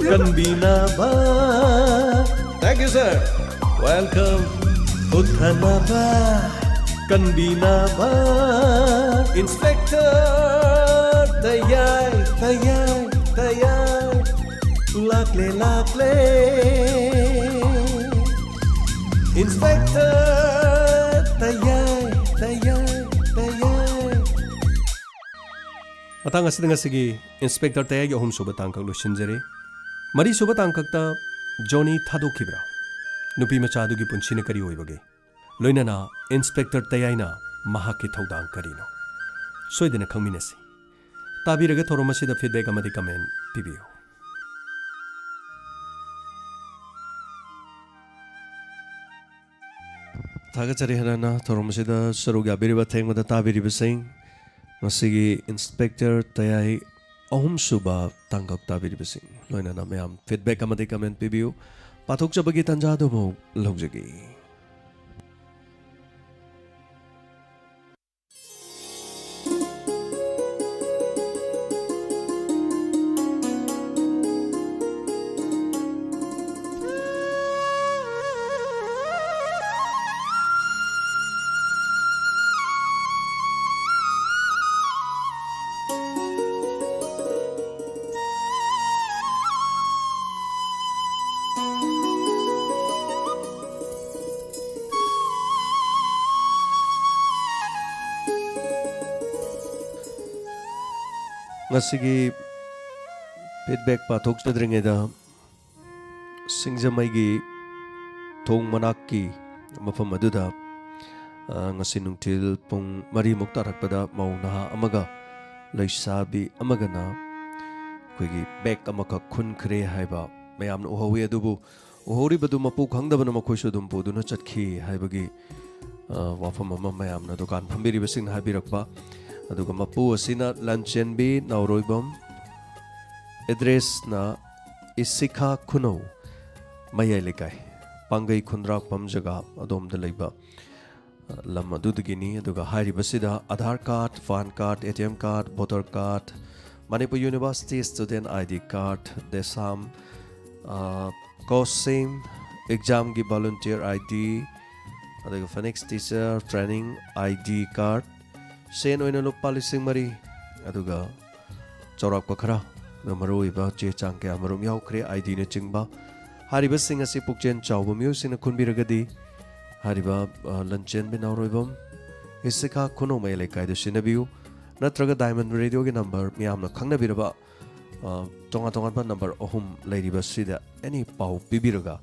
ꯀꯟꯕꯤꯅꯕ꯫ Thank you, sir. Welcome. ꯍꯨꯠꯊꯅꯕ, ꯀꯟꯕꯤꯅꯕ, ꯏꯟꯁꯄꯦꯛꯇꯔ ꯇꯌꯥꯏ, ꯇꯌꯥꯏ, ꯇꯌꯥꯏ꯫ ꯂꯥꯛꯂꯦ, ꯂꯥꯛꯂꯦ, ꯏꯟꯁꯄꯦꯛꯇꯔ ꯇꯌꯥꯏ, ꯇꯌꯥꯏ, ꯇꯌꯥꯏ꯫ ꯃꯇꯥꯡ ꯑꯁꯤꯗ ꯉꯁꯤꯒꯤ ꯏꯟꯁꯄꯦꯛꯇꯔ ꯇꯌꯥꯏꯒꯤ ꯑꯍꯨꯝꯁꯨꯕ ꯇꯥꯡꯀꯛ ꯂꯣꯏꯁꯤꯟꯖꯔꯦ꯫ ꯃꯔꯤꯁꯨꯕ ꯇꯥꯡꯀꯛꯇ ꯖꯣꯅꯤ ꯊꯥꯗꯣꯛꯈꯤꯕ꯭ꯔꯥ? ꯅꯨꯄꯤ ꯃꯆꯥ ꯑꯗꯨꯒꯤ ꯄꯨꯟꯁꯤꯅ ꯀꯔꯤ ꯑꯣꯏꯕꯒꯦ? ꯂꯣꯏꯅꯅ ꯏꯟꯁꯄꯦꯛꯇꯔ ꯇꯌꯥꯏꯅ ꯃꯍꯥꯛꯀꯤ ꯊꯧꯗꯥꯡ ꯀꯔꯤꯅꯣ? ꯁꯣꯏꯗꯅ ꯈꯪꯃꯤꯟꯅꯁꯤ꯫ ꯇꯥꯕꯤꯔꯒ ꯊꯧꯔꯝ ꯑꯁꯤꯗ ꯐꯤꯗꯕꯦꯛ ꯑꯃꯗꯤ ꯀꯃꯦꯟ ꯄꯤꯕꯤꯌꯨ꯫ ꯊꯥꯒꯠꯆꯔꯤ ꯍꯟꯅ ꯍꯟꯅ ꯊꯧꯔꯝ ꯑꯁꯤꯗ ꯁꯔꯨꯛ ꯌꯥꯕꯤꯔꯤꯕ ꯑꯊꯦꯡꯕꯗ ꯇꯥꯕꯤꯔꯤꯕꯁꯤꯡ, ꯉꯁꯤꯒꯤ ꯏꯟꯁꯄꯦꯛꯇꯔ ꯇꯌꯥꯏ ꯑꯍꯨꯝꯁꯨꯕ ꯇꯥꯡꯀꯛ ꯇꯥꯕꯤꯔꯤꯕꯁꯤꯡ, ꯂꯣꯏꯅꯅ ꯃꯌꯥꯝ ꯐꯤꯗꯕꯦꯛ ꯑꯃꯗꯤ ꯀꯃꯦꯟ ꯄꯤꯕꯤꯌꯨ꯫ ꯄꯥꯊꯣꯛꯆꯕꯒꯤ ꯇꯥꯟꯖꯥ ꯑꯗꯨ ꯑꯃꯨꯛ ꯂꯧꯖꯒꯦ꯫ ꯉꯁꯤꯒꯤ ꯐꯤꯗꯕꯦꯛ ꯄꯥꯊꯣꯛꯆꯗ꯭ꯔꯤꯉꯩꯗ, ꯁꯤꯡꯖꯃꯩꯒꯤ ꯊꯣꯡ ꯃꯅꯥꯛꯀꯤ ꯃꯐꯝ ꯑꯗꯨꯗ, ꯑ, ꯉꯁꯤ ꯅꯨꯡꯊꯤꯜ ꯄꯨꯡ ꯃꯔꯤꯃꯨꯛ ꯇꯥꯔꯛꯄꯗ ꯃꯧ ꯅꯍꯥ ꯑꯃꯒ ꯂꯩꯁꯥꯕꯤ ꯑꯃꯒꯅ ꯑꯩꯈꯣꯏꯒꯤ ꯕꯦꯒ ꯑꯃꯈꯛ ꯈꯨꯟꯈ꯭ꯔꯦ ꯍꯥꯏꯕ ꯃꯌꯥꯝꯅ ꯎꯍꯧꯋꯤ꯫ ꯑꯗꯨꯕꯨ ꯎꯍꯧꯔꯤꯕꯗꯨ ꯃꯄꯨ ꯈꯪꯗꯕꯅ ꯃꯈꯣꯏꯁꯨ ꯑꯗꯨꯝ ꯄꯨꯗꯨꯅ ꯆꯠꯈꯤ ꯍꯥꯏꯕꯒꯤ, ꯑ, ꯋꯥꯐꯝ ꯑꯃ ꯃꯌꯥꯝꯅ ꯗꯨꯀꯥꯟ ꯐꯝꯕꯤꯔꯤꯕꯁꯤꯡꯅ ꯍꯥꯏꯕꯤꯔꯛꯄ꯫ ꯑꯗꯨꯒ ꯃꯄꯨ ꯑꯁꯤꯅ ꯂꯟꯆꯦꯟꯕꯤ ꯅꯥꯎꯔꯣꯏꯕꯝ, ꯑꯦꯗ꯭ꯔꯦꯁꯅ ꯏꯁꯤꯈꯥ ꯈꯨꯅꯧ, ꯃꯌꯥꯏ ꯂꯩꯀꯥꯏ, ꯄꯥꯡꯒꯩ ꯈꯨꯟꯗ꯭ꯔꯥꯛꯄꯝ ꯖꯒꯥ ꯑꯗꯣꯝꯗ ꯂꯩꯕ, ꯑ, ꯂꯝ ꯑꯗꯨꯗꯒꯤꯅꯤ꯫ ꯑꯗꯨꯒ ꯍꯥꯏꯔꯤꯕꯁꯤꯗ Aadhaar card, PAN card, A T M card, voter card, Manipur university student I D card, ꯗꯦꯁꯥꯝ, ꯑ, ꯀꯣꯁꯤꯝ, ꯑꯦꯛꯖꯥꯝꯒꯤ ꯚꯣꯂꯨꯟꯇꯤꯌꯔ ꯑꯥꯏ ꯗꯤ, ꯑꯗꯨꯒ phoenix teacher training I D card, ꯁꯦꯟ ꯑꯣꯏꯅ ꯂꯨꯄꯥ ꯂꯤꯁꯤꯡ ꯃꯔꯤ, ꯑꯗꯨꯒ ꯆꯥꯎꯔꯥꯛꯄ ꯈꯔ, ꯑꯗꯨꯒ ꯃꯔꯨꯑꯣꯏꯕ ꯆꯦ ꯆꯥꯡ ꯀꯌꯥ ꯃꯔꯨꯝ ꯌꯥꯎꯈ꯭ꯔꯦ, ꯑꯥꯏ ꯗꯤꯅꯆꯤꯡꯕ꯫ ꯍꯥꯏꯔꯤꯕꯁꯤꯡ ꯑꯁꯤ ꯄꯨꯛꯆꯦꯜ ꯆꯥꯎꯕ ꯃꯤꯑꯣꯏꯁꯤꯡꯅ ꯈꯨꯟꯕꯤꯔꯒꯗꯤ ꯍꯥꯏꯔꯤꯕ, ꯑ, ꯂꯟꯆꯦꯟꯕꯤ ꯅꯥꯎꯔꯣꯏꯕꯝ ꯏꯁꯤꯈꯥ ꯈꯨꯅꯧꯃꯩ ꯂꯩꯀꯥꯏꯗ ꯁꯤꯟꯅꯕꯤꯌꯨ, ꯅꯠꯇ꯭ꯔꯒ ꯗꯥꯏꯃꯟ ꯔꯦꯗꯤꯑꯣꯒꯤ ꯅꯝꯕꯔ ꯃꯤꯌꯥꯝꯅ ꯈꯪꯅꯕꯤꯔꯕ ꯑ, ꯇꯣꯉꯥꯟ ꯇꯣꯉꯥꯟꯕ ꯅꯝꯕꯔ ꯑꯍꯨꯝ ꯂꯩꯔꯤꯕꯁꯤꯗ ꯑꯦꯅꯤ ꯄꯥꯎ ꯄꯤꯕꯤꯔꯒ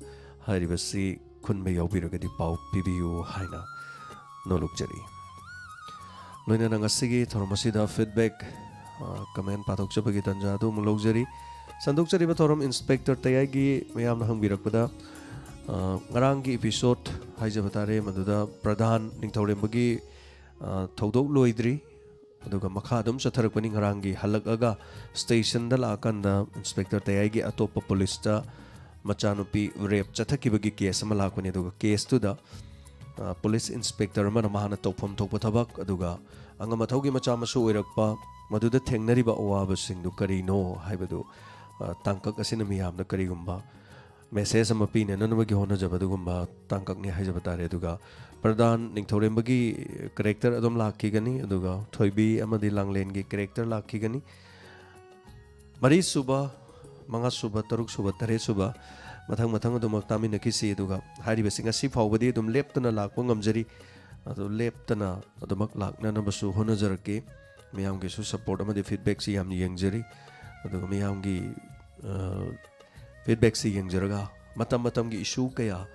ꯍꯥꯏꯔꯤꯕꯁꯤ ꯈꯨꯟꯕ ꯌꯥꯎꯕꯤꯔꯒꯗꯤ ꯄꯥꯎ ꯄꯤꯕꯤꯌꯨ ꯍꯥꯏꯅ ꯅꯣꯜꯂꯨꯛꯆꯔꯤ꯫ ꯂꯣꯏꯅꯅ ꯉꯁꯤꯒꯤ ꯊꯧꯔꯝ ꯑꯁꯤꯗ ꯐꯤꯗꯕꯦꯛ, ꯑ, ꯀꯃꯦꯟ ꯄꯥꯊꯣꯛꯆꯕꯒꯤ ꯇꯥꯟꯖꯥ ꯑꯗꯨ ꯑꯃꯨꯛ ꯂꯧꯖꯔꯤ꯫ ꯁꯟꯗꯣꯛꯆꯔꯤꯕ ꯊꯧꯔꯝ ꯏꯟꯁꯄꯦꯛꯇꯔ ꯇꯌꯥꯏꯒꯤ ꯃꯌꯥꯝꯅ ꯍꯪꯕꯤꯔꯛꯄꯗ, ꯑ, ꯉꯔꯥꯡꯒꯤ ꯏꯄꯤꯁꯣꯗ ꯍꯥꯏꯖꯕ ꯇꯥꯔꯦ, ꯃꯗꯨꯗ ꯄ꯭ꯔꯙꯥꯟ ꯅꯤꯡꯊꯧꯔꯦꯝꯕꯒꯤ, ꯑ, ꯊꯧꯗꯣꯛ ꯂꯣꯏꯗ꯭ꯔꯤ꯫ ꯑꯗꯨꯒ ꯃꯈꯥ ꯑꯗꯨꯝ ꯆꯠꯊꯔꯛꯄꯅꯤ꯫ ꯉꯔꯥꯡꯒꯤ ꯍꯜꯂꯛꯑꯒ ꯁ꯭ꯇꯦꯁꯟꯗ ꯂꯥꯛꯑꯀꯥꯟꯗ ꯏꯟꯁꯄꯦꯛꯇꯔ ꯇꯌꯥꯏꯒꯤ ꯑꯇꯣꯞꯄ ꯄꯨꯂꯤꯁꯇ ꯃꯆꯥꯅꯨꯄꯤ ꯔꯦꯞ ꯆꯠꯊꯈꯤꯕꯒꯤ ꯀꯦꯁ ꯑꯃ ꯂꯥꯛꯄꯅꯤ꯫ ꯑꯗꯨꯒ ꯀꯦꯁꯇꯨꯗ, ꯑ, ꯄꯨꯂꯤꯁ ꯏꯟꯁꯄꯦꯛꯇꯔ ꯑꯃꯅ ꯃꯍꯥꯛꯅ ꯇꯧꯐꯝ ꯊꯣꯛꯄ ꯊꯕꯛ, ꯑꯗꯨꯒ ꯑꯉꯝ ꯑꯊꯧꯒꯤ ꯃꯆꯥ ꯃꯁꯨ ꯑꯣꯏꯔꯛꯄ, ꯃꯗꯨꯗ ꯊꯦꯡꯅꯔꯤꯕ ꯑꯋꯥꯕꯁꯤꯡꯗꯨ ꯀꯔꯤꯅꯣ ꯍꯥꯏꯕꯗꯨ, ꯑ, ꯇꯥꯡꯀꯛ ꯑꯁꯤꯅ ꯃꯤꯌꯥꯝꯗ ꯀꯔꯤꯒꯨꯝꯕ ꯃꯦꯁꯦꯖ ꯑꯃ ꯄꯤꯅꯅꯕꯒꯤ ꯍꯣꯠꯅꯖꯕ ꯑꯗꯨꯒꯨꯝꯕ ꯇꯥꯡꯀꯛꯅꯤ ꯍꯥꯏꯖꯕ ꯇꯥꯔꯦ꯫ ꯑꯗꯨꯒ ꯄ꯭ꯔꯙꯥꯟ ꯅꯤꯡꯊꯧꯔꯦꯝꯕꯒꯤ ꯀꯦꯔꯦꯛꯇꯔ ꯑꯗꯨꯝ ꯂꯥꯛꯈꯤꯒꯅꯤ, ꯑꯗꯨꯒ ꯊꯣꯏꯕꯤ ꯑꯃꯗꯤ ꯂꯥꯡꯂꯦꯟꯒꯤ ꯀꯦꯔꯦꯛꯇꯔ ꯂꯥꯛꯈꯤꯒꯅꯤ꯫ ꯃꯔꯤꯁꯨꯕ, ꯃꯉꯥꯁꯨꯕ, ꯇꯔꯨꯛꯁꯨꯕ, ꯇꯔꯦꯠꯁꯨꯕ, ꯃꯊꯪ ꯃꯊꯪ ꯑꯗꯨꯃꯛ ꯇꯥꯃꯤꯟꯅꯈꯤꯁꯤ꯫ ꯑꯗꯨꯒ ꯍꯥꯏꯔꯤꯕꯁꯤꯡ ꯑꯁꯤ ꯐꯥꯎꯕꯗꯤ ꯑꯗꯨꯝ ꯂꯦꯞꯇꯅ ꯂꯥꯛꯄ ꯉꯝꯖꯔꯤ꯫ ꯑꯗꯨ ꯂꯦꯞꯇꯅ ꯑꯗꯨꯃꯛ ꯂꯥꯛꯅꯅꯕꯁꯨ ꯍꯣꯠꯅꯖꯔꯛꯀꯦ꯫ ꯃꯤꯌꯥꯝꯒꯤꯁꯨ ꯁꯄꯣꯔꯠ ꯑꯃꯗꯤ ꯐꯤꯗꯕꯦꯛꯁꯤ ꯌꯥꯝꯅ ꯌꯦꯡꯖꯔꯤ꯫ ꯑꯗꯨꯒ ꯃꯤꯌꯥꯝꯒꯤ, ꯑ, ꯐꯤꯗꯕꯦꯛꯁꯤ ꯌꯦꯡꯖꯔꯒ ꯃꯇꯝ ꯃꯇꯝꯒꯤ ꯏꯁꯨ ꯀꯌꯥ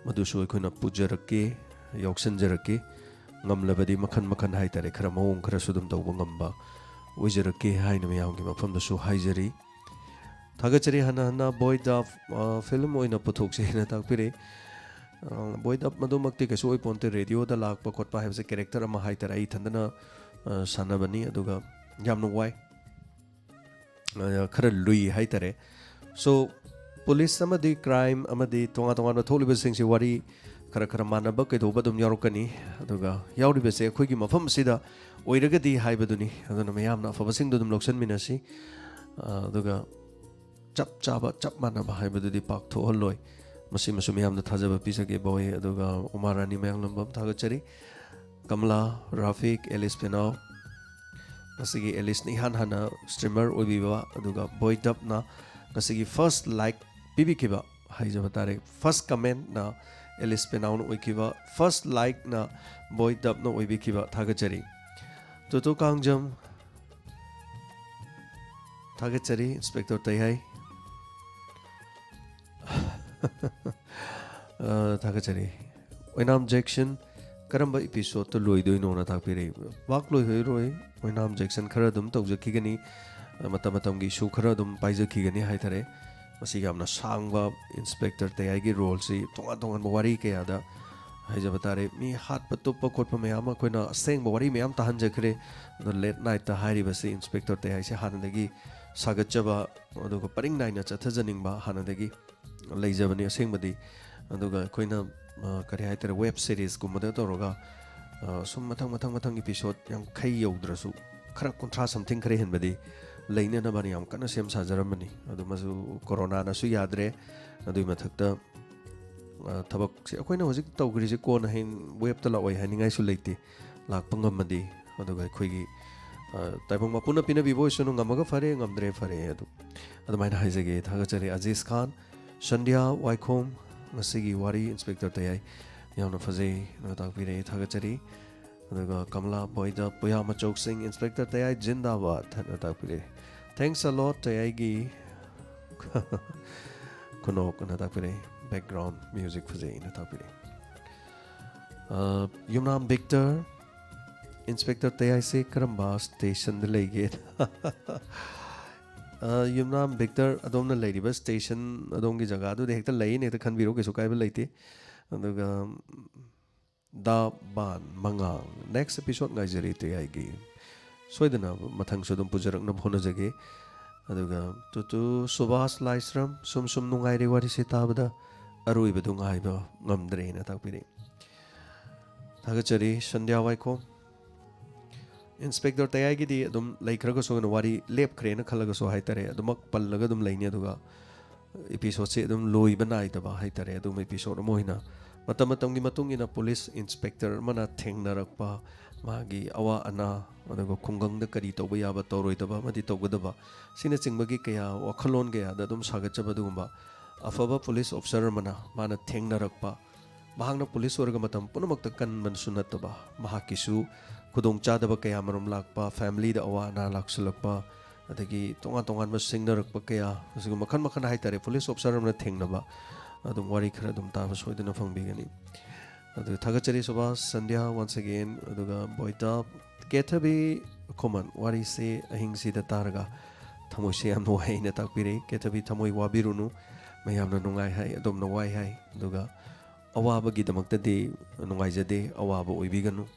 ꯃꯗꯨꯁꯨ ꯑꯩꯈꯣꯏꯅ ꯄꯨꯖꯔꯛꯀꯦ, ꯌꯥꯎꯁꯟꯖꯔꯛꯀꯦ꯫ ꯉꯝꯂꯕꯗꯤ ꯃꯈꯟ ꯃꯈꯟ ꯍꯥꯏꯇꯥꯔꯦ, ꯈꯔ ꯃꯑꯣꯡ ꯈꯔꯁꯨ ꯑꯗꯨꯝ ꯇꯧꯕ ꯉꯝꯕ ꯑꯣꯏꯖꯔꯛꯀꯦ ꯍꯥꯏꯅ ꯃꯌꯥꯝꯒꯤ ꯃꯐꯝꯗꯁꯨ ꯍꯥꯏꯖꯔꯤ꯫ ꯊꯥꯒꯠꯆꯔꯤ꯫ ꯍꯟꯅ ꯍꯟꯅ ꯕꯣꯏ ꯗꯞ, ꯑ, ꯐꯤꯂꯝ ꯑꯣꯏꯅ ꯄꯨꯊꯣꯛꯁꯦ ꯍꯥꯏꯅ ꯇꯥꯛꯄꯤꯔꯦ꯫ ꯑ, ꯕꯣꯏ ꯗꯞ ꯃꯗꯨꯃꯛꯇꯤ ꯀꯩꯁꯨ ꯑꯣꯏꯄꯣꯟꯇꯦ꯫ ꯔꯦꯗꯤꯑꯣꯗ ꯂꯥꯛꯄ ꯈꯣꯠꯄ ꯍꯥꯏꯕꯁꯦ ꯀꯦꯔꯦꯛꯇꯔ ꯑꯃ ꯍꯥꯏꯇꯥꯔꯦ꯫ ꯑꯩ ꯏꯊꯟꯗꯅ, ꯑ, ꯁꯥꯟꯅꯕꯅꯤ꯫ ꯑꯗꯨꯒ ꯌꯥꯝꯅ ꯋꯥꯏ꯫ ꯑ, ꯈꯔ ꯂꯨꯏ ꯍꯥꯏꯇꯥꯔꯦ꯫ ꯁꯣ, ꯄꯨꯂꯤꯁ ꯑꯃꯗꯤ ꯀ꯭ꯔꯥꯏꯝ ꯑꯃꯗꯤ ꯇꯣꯉꯥꯟ ꯇꯣꯉꯥꯟꯕ ꯊꯣꯛꯂꯤꯕꯁꯤꯡꯁꯤ ꯋꯥꯔꯤ ꯈꯔ ꯈꯔ ꯃꯥꯟꯅꯕ ꯀꯩꯗꯧꯕ ꯑꯗꯨꯝ ꯌꯥꯎꯔꯛꯀꯅꯤ꯫ ꯑꯗꯨꯒ ꯌꯥꯎꯔꯤꯕꯁꯦ ꯑꯩꯈꯣꯏꯒꯤ ꯃꯐꯝ ꯑꯁꯤꯗ ꯑꯣꯏꯔꯒꯗꯤ ꯍꯥꯏꯕꯗꯨꯅꯤ꯫ ꯑꯗꯨꯅ ꯃꯌꯥꯝꯅ ꯑꯐꯕꯁꯤꯡꯗꯣ ꯑꯗꯨꯝ ꯂꯧꯁꯤꯟꯃꯤꯟꯅꯁꯤ꯫ ꯑ, ꯑꯗꯨꯒ ꯆꯞ ꯆꯥꯕ, ꯆꯞ ꯃꯥꯟꯅꯕ ꯍꯥꯏꯕꯗꯨꯗꯤ ꯄꯥꯛ ꯊꯣꯛꯍꯜꯂꯣꯏ꯫ ꯃꯁꯤꯃꯁꯨ ꯃꯌꯥꯝꯗ ꯊꯥꯖꯕ ꯄꯤꯖꯒꯦ ꯕꯣꯏ꯫ ꯑꯗꯨꯒ ꯎꯃꯥ ꯔꯥꯅꯤ ꯃꯌꯥꯡꯂꯝꯕꯝ ꯊꯥꯒꯠꯆꯔꯤ꯫ ꯀꯃꯂꯥ, ꯔꯥꯐꯤꯛ, ꯑꯦꯂꯤꯁ ꯄꯦꯅꯥꯎ꯫ ꯉꯁꯤꯒꯤ ꯑꯦꯂꯤꯁꯅ ꯏꯍꯥꯟ ꯍꯥꯟꯅ ꯁ꯭ꯇ꯭ꯔꯤꯃꯔ ꯑꯣꯏꯕꯤꯕ, ꯑꯗꯨꯒ ꯕꯣꯏ ꯗꯞꯅ ꯉꯁꯤꯒꯤ ꯐꯥꯔꯁ ꯂꯥꯏꯛ ꯄꯤꯕꯤꯈꯤꯕ ꯍꯥꯏꯖꯕ ꯇꯥꯔꯦ꯫ ꯐꯥꯔꯁ ꯀꯃꯦꯟꯠꯅ ꯑꯦꯂꯤꯁ ꯄꯦꯅꯥꯎꯅ ꯑꯣꯏꯈꯤꯕ, ꯐꯥꯔꯁ ꯂꯥꯏꯛꯅ ꯕꯣꯏ ꯗꯞꯅ ꯑꯣꯏꯕꯤꯈꯤꯕ꯫ ꯊꯥꯒꯠꯆꯔꯤ꯫ ꯇꯣꯇꯣ ꯀꯥꯡꯖꯝ, ꯊꯥꯒꯠꯆꯔꯤ, ꯏꯟꯁꯄꯦꯛꯇꯔ ꯇꯌꯥꯏ꯫ ꯑ, ꯊꯥꯒꯠꯆꯔꯤ꯫ ꯑꯣꯏꯅꯥꯝ ꯖꯦꯛꯁꯟ, ꯀꯔꯝꯕ ꯏꯄꯤꯁꯣꯠꯇ ꯂꯣꯏꯗꯣꯏꯅꯣꯅ ꯇꯥꯛꯄꯤꯔꯛꯏ꯫ ꯄꯥꯛ ꯂꯣꯏꯍꯣꯏꯔꯣꯏ꯫ ꯑꯣꯏꯅꯥꯝ ꯖꯦꯛꯁꯟ ꯈꯔ ꯑꯗꯨꯝ ꯇꯧꯖꯈꯤꯒꯅꯤ꯫ ꯑ, ꯃꯇꯝ ꯃꯇꯝꯒꯤ ꯏꯁꯨ ꯈꯔ ꯑꯗꯨꯝ ꯄꯥꯏꯖꯈꯤꯒꯅꯤ ꯍꯥꯏꯇꯥꯔꯦ꯫ ꯃꯁꯤ ꯌꯥꯝꯅ ꯁꯥꯡꯕ ꯏꯟꯁꯄꯦꯛꯇꯔ ꯇꯌꯥꯏꯒꯤ ꯔꯣꯜꯁꯤ ꯇꯣꯉꯥꯟ ꯇꯣꯉꯥꯟꯕ ꯋꯥꯔꯤ ꯀꯌꯥꯗ ꯍꯥꯏꯖꯕ ꯇꯥꯔꯦ꯫ ꯃꯤ ꯍꯥꯠꯄ ꯇꯨꯞꯄ ꯈꯣꯠꯄ ꯃꯌꯥꯝ ꯑꯃ ꯑꯩꯈꯣꯏꯅ ꯑꯁꯦꯡꯕ ꯋꯥꯔꯤ ꯃꯌꯥꯝ ꯇꯥꯍꯟꯖꯈ꯭ꯔꯦ꯫ ꯑꯗꯣ ꯂꯦꯠ ꯅꯥꯏꯠꯇ ꯍꯥꯏꯔꯤꯕꯁꯤ ꯏꯟꯁꯄꯦꯛꯇꯔ ꯇꯌꯥꯏꯁꯦ ꯍꯥꯟꯅꯗꯒꯤ ꯁꯥꯒꯠꯆꯕ, ꯑꯗꯨꯒ ꯄꯔꯤꯡ ꯅꯥꯏꯅ ꯆꯠꯊꯖꯅꯤꯡꯕ ꯍꯥꯟꯅꯗꯒꯤ ꯂꯩꯖꯕꯅꯤ ꯑꯁꯦꯡꯕꯗꯤ꯫ ꯑꯗꯨꯒ ꯑꯩꯈꯣꯏꯅ, ꯑ, ꯀꯔꯤ ꯍꯥꯏꯇꯥꯔꯦ, ꯋꯦꯕ ꯁꯤꯔꯤꯁꯀꯨꯝꯕꯗ ꯇꯧꯔꯒ, ꯑ, ꯁꯨꯝ ꯃꯊꯪ ꯃꯊꯪ ꯃꯊꯪ ꯏꯄꯤꯁꯣꯠ ꯌꯥꯡꯈꯩ ꯌꯧꯗ꯭ꯔꯁꯨ ꯈꯔ ꯀꯨꯟꯊ꯭ꯔꯥ ꯁꯝꯊꯤꯡ ꯈꯔ ꯍꯦꯟꯕꯗꯤ ꯂꯩꯅꯅꯕꯅ ꯌꯥꯝ ꯀꯟꯅ ꯁꯦꯝ ꯁꯥꯖꯔꯝꯕꯅꯤ꯫ ꯑꯗꯨ ꯃꯁꯨ ꯀꯣꯔꯣꯅꯥꯅꯁꯨ ꯌꯥꯗ꯭ꯔꯦ꯫ ꯑꯗꯨꯒꯤ ꯃꯊꯛꯇ, ꯑ, ꯊꯕꯛꯁꯦ ꯑꯩꯈꯣꯏꯅ ꯍꯧꯖꯤꯛ ꯇꯧꯈ꯭ꯔꯤꯁꯦ ꯀꯣꯟꯅ ꯍꯌꯦꯡ ꯋꯦꯕꯇ ꯂꯥꯛꯑꯣꯏ ꯍꯥꯏꯅꯤꯡꯉꯥꯏꯁꯨ ꯂꯩꯇꯦ꯫ ꯂꯥꯛꯄ ꯉꯝꯃꯗꯤ, ꯑꯗꯨꯒ ꯑꯩꯈꯣꯏꯒꯤ, ꯑ, ꯇꯥꯏꯕꯪ ꯃꯄꯨꯅ ꯄꯤꯅꯕꯤꯕ ꯑꯣꯏꯁꯅꯨ, ꯉꯝꯃꯒ ꯐꯔꯦ, ꯉꯝꯗ꯭ꯔꯦ ꯐꯔꯦ, ꯑꯗꯨ ꯑꯗꯨꯃꯥꯏꯅ ꯍꯥꯏꯖꯒꯦ꯫ ꯊꯥꯒꯠꯆꯔꯤ ꯑꯖꯤꯁ ꯈꯥꯟ, ꯁꯟꯙ꯭ꯌꯥ ꯋꯥꯏꯈꯣꯝ, ꯉꯁꯤꯒꯤ ꯋꯥꯔꯤ ꯏꯟꯁꯄꯦꯛꯇꯔ ꯇꯌꯥꯏ ꯌꯥꯝꯅ ꯐꯖꯩ ꯅ ꯇꯥꯛꯄꯤꯔꯛꯑꯦ, ꯊꯥꯒꯠꯆꯔꯤ꯫ ꯑꯗꯨꯒ ꯀꯃꯂꯥ ꯕꯣꯏꯗ, ꯄꯨꯌꯥ ꯃꯆꯧꯁꯤꯡ, ꯏꯟꯁꯄꯦꯛꯇꯔ ꯇꯌꯥꯏ ꯖꯤꯟꯗꯥꯕꯥꯗ ꯍꯥꯏꯅ ꯇꯥꯛꯄꯤꯔꯛꯑꯦ꯫ Thanks a lot ꯇꯌꯥꯏꯒꯤ ꯈꯨꯅꯣꯛ ꯑꯅ ꯇꯥꯛꯄꯤꯔꯛꯑꯦ꯫ ꯕꯦꯛꯒ꯭ꯔꯥꯎꯟ ꯃ꯭ꯌꯨꯖꯤꯛ ꯐꯖꯩꯅ ꯇꯥꯛꯄꯤꯔꯛꯑꯦ꯫ ꯑ, ꯌꯨꯝꯅꯥꯝ ꯕꯤꯛꯇꯔ, ꯏꯟꯁꯄꯦꯛꯇꯔ ꯇꯌꯥꯏꯁꯦ ꯀꯔꯝꯕ ꯁ꯭ꯇꯦꯁꯟꯗ ꯂꯩꯒꯦ? ꯑ, ꯌꯨꯝꯅꯥꯝ ꯕꯤꯛꯇꯔ, ꯑꯗꯣꯝꯅ ꯂꯩꯔꯤꯕ ꯁ꯭ꯇꯦꯁꯟ, ꯑꯗꯣꯝꯒꯤ ꯖꯒꯥꯗꯨꯗ ꯍꯦꯛꯇ ꯂꯩꯅ ꯍꯦꯛꯇ ꯈꯟꯕꯤꯔꯣ, ꯀꯩꯁꯨ ꯀꯥꯏꯕ ꯂꯩꯇꯦ꯫ ꯑꯗꯨꯒ, ꯗꯥ ꯕꯥꯟ ꯃꯉꯥꯡ, ꯅꯦꯛꯁ ꯑꯦꯄꯤꯁꯣꯗ ꯉꯥꯏꯖꯔꯤ ꯇꯌꯥꯏꯒꯤ꯫ ꯁꯣꯏꯗꯅ ꯃꯊꯪꯁꯨ ꯑꯗꯨꯝ ꯄꯨꯖꯔꯛꯅꯕ ꯍꯣꯠꯅꯖꯒꯦ꯫ ꯑꯗꯨꯒ ꯇꯨꯇꯨ ꯁꯨꯕꯥꯁ ꯂꯥꯏꯁ꯭ꯔꯝ, ꯁꯨꯝ ꯁꯨꯝ ꯅꯨꯡꯉꯥꯏꯔꯦ ꯋꯥꯔꯤꯁꯦ ꯇꯥꯕꯗ, ꯑꯔꯣꯏꯕꯗꯨ ꯉꯥꯏꯕ ꯉꯝꯗ꯭ꯔꯦꯅ ꯇꯥꯛꯄꯤꯔꯛꯏ꯫ ꯊꯥꯒꯠꯆꯔꯤ ꯁꯟꯙ꯭ꯌꯥ ꯋꯥꯏꯈꯣꯝ꯫ ꯏꯟꯁꯄꯦꯛꯇꯔ ꯇꯌꯥꯏꯒꯤꯗꯤ ꯑꯗꯨꯝ ꯂꯩꯈ꯭ꯔꯒꯁꯨ, ꯑꯩꯅ ꯋꯥꯔꯤ ꯂꯦꯞꯈ꯭ꯔꯦꯅ ꯈꯜꯂꯒꯁꯨ ꯍꯥꯏꯇꯥꯔꯦ, ꯑꯗꯨꯃꯛ ꯄꯜꯂꯒ ꯑꯗꯨꯝ ꯂꯩꯅꯤ꯫ ꯑꯗꯨꯒ ꯏꯄꯤꯁꯣꯗꯁꯦ ꯑꯗꯨꯝ ꯂꯣꯏꯕ ꯅꯥꯏꯗꯕ ꯍꯥꯏꯇꯥꯔꯦ, ꯑꯗꯨꯒꯨꯝꯕ ꯏꯄꯤꯁꯣꯗ ꯑꯃ ꯑꯣꯏꯅ ꯃꯇꯝ ꯃꯇꯝꯒꯤ ꯃꯇꯨꯡ ꯏꯟꯅ ꯄꯨꯂꯤꯁ ꯏꯟꯁꯄꯦꯛꯇꯔ ꯑꯃꯅ ꯊꯦꯡꯅꯔꯛꯄ, ꯃꯥꯒꯤ ꯑꯋꯥ ꯑꯅꯥ, ꯑꯗꯨꯒ ꯈꯨꯡꯒꯪꯗ ꯀꯔꯤ ꯇꯧꯕ ꯌꯥꯕ, ꯇꯧꯔꯣꯏꯗꯕ ꯑꯃꯗꯤ ꯇꯧꯒꯗꯕ, ꯁꯤꯅꯆꯤꯡꯕꯒꯤ ꯀꯌꯥ, ꯋꯥꯈꯜꯂꯣꯟ ꯀꯌꯥꯗ ꯑꯗꯨꯝ ꯁꯥꯒꯠꯆꯕ ꯑꯗꯨꯒꯨꯝꯕ ꯑꯐꯕ ꯄꯨꯂꯤꯁ ꯑꯣꯐꯤꯁꯥꯔ ꯑꯃꯅ ꯃꯥꯅ ꯊꯦꯡꯅꯔꯛꯄ, ꯃꯍꯥꯛꯅ ꯄꯨꯂꯤꯁ ꯑꯣꯏꯔꯒ ꯃꯇꯝ ꯄꯨꯝꯅꯃꯛꯇ ꯀꯟꯕꯁꯨ ꯅꯠꯇꯕ, ꯃꯍꯥꯛꯀꯤꯁꯨ ꯈꯨꯗꯣꯡꯆꯥꯗꯕ ꯀꯌꯥꯃꯔꯨꯝ ꯂꯥꯛꯄ, ꯐꯦꯃꯤꯂꯤꯗ ꯑꯋꯥ ꯑꯅꯥ ꯂꯥꯛꯁꯤꯜꯂꯛꯄ, ꯑꯗꯒꯤ ꯇꯣꯉꯥꯟ ꯇꯣꯉꯥꯟꯕ ꯁꯤꯡꯅꯔꯛꯄ ꯀꯌꯥ, ꯑꯁꯤꯒꯨꯝꯕ ꯃꯈꯜ ꯃꯈꯜ ꯍꯥꯏꯇꯥꯔꯦ, ꯄꯨꯂꯤꯁ ꯑꯣꯐꯤꯁꯥꯔ ꯑꯃꯅ ꯊꯦꯡꯅꯕ ꯑꯗꯨꯝ ꯋꯥꯔꯤ ꯈꯔ ꯑꯗꯨꯝ ꯇꯥꯕ ꯁꯣꯏꯗꯅ ꯐꯪꯕꯤꯒꯅꯤ꯫ ꯑꯗꯨ ꯊꯥꯒꯠꯆꯔꯤ ꯁꯨꯕꯥꯁ ꯁꯟꯙ꯭ꯌꯥ, once again꯫ ꯑꯗꯨꯒ ꯕꯣꯏꯇꯥꯞ ꯀꯦꯊꯕꯤ ꯈꯨꯃꯟ, ꯋꯥꯔꯤꯁꯦ ꯑꯍꯤꯡꯁꯤꯗ ꯇꯥꯔꯒ ꯊꯃꯣꯏꯁꯦ ꯌꯥꯝ ꯅꯨꯡꯉꯥꯏ ꯍꯥꯏꯅ ꯇꯥꯛꯄꯤꯔꯦ꯫ ꯀꯦꯊꯕꯤ, ꯊꯃꯣꯏ ꯋꯥꯕꯤꯔꯨꯅꯨ, ꯃꯌꯥꯝꯅ ꯅꯨꯡꯉꯥꯏ ꯍꯥꯏ, ꯑꯗꯣꯝꯅ ꯋꯥꯏ ꯍꯥꯏ, ꯑꯗꯨꯒ ꯑꯋꯥꯕꯒꯤꯗꯃꯛꯇꯗꯤ ꯅꯨꯡꯉꯥꯏꯖꯗꯦ, ꯑꯋꯥꯕ ꯑꯣꯏꯕꯤꯒꯅꯨ꯫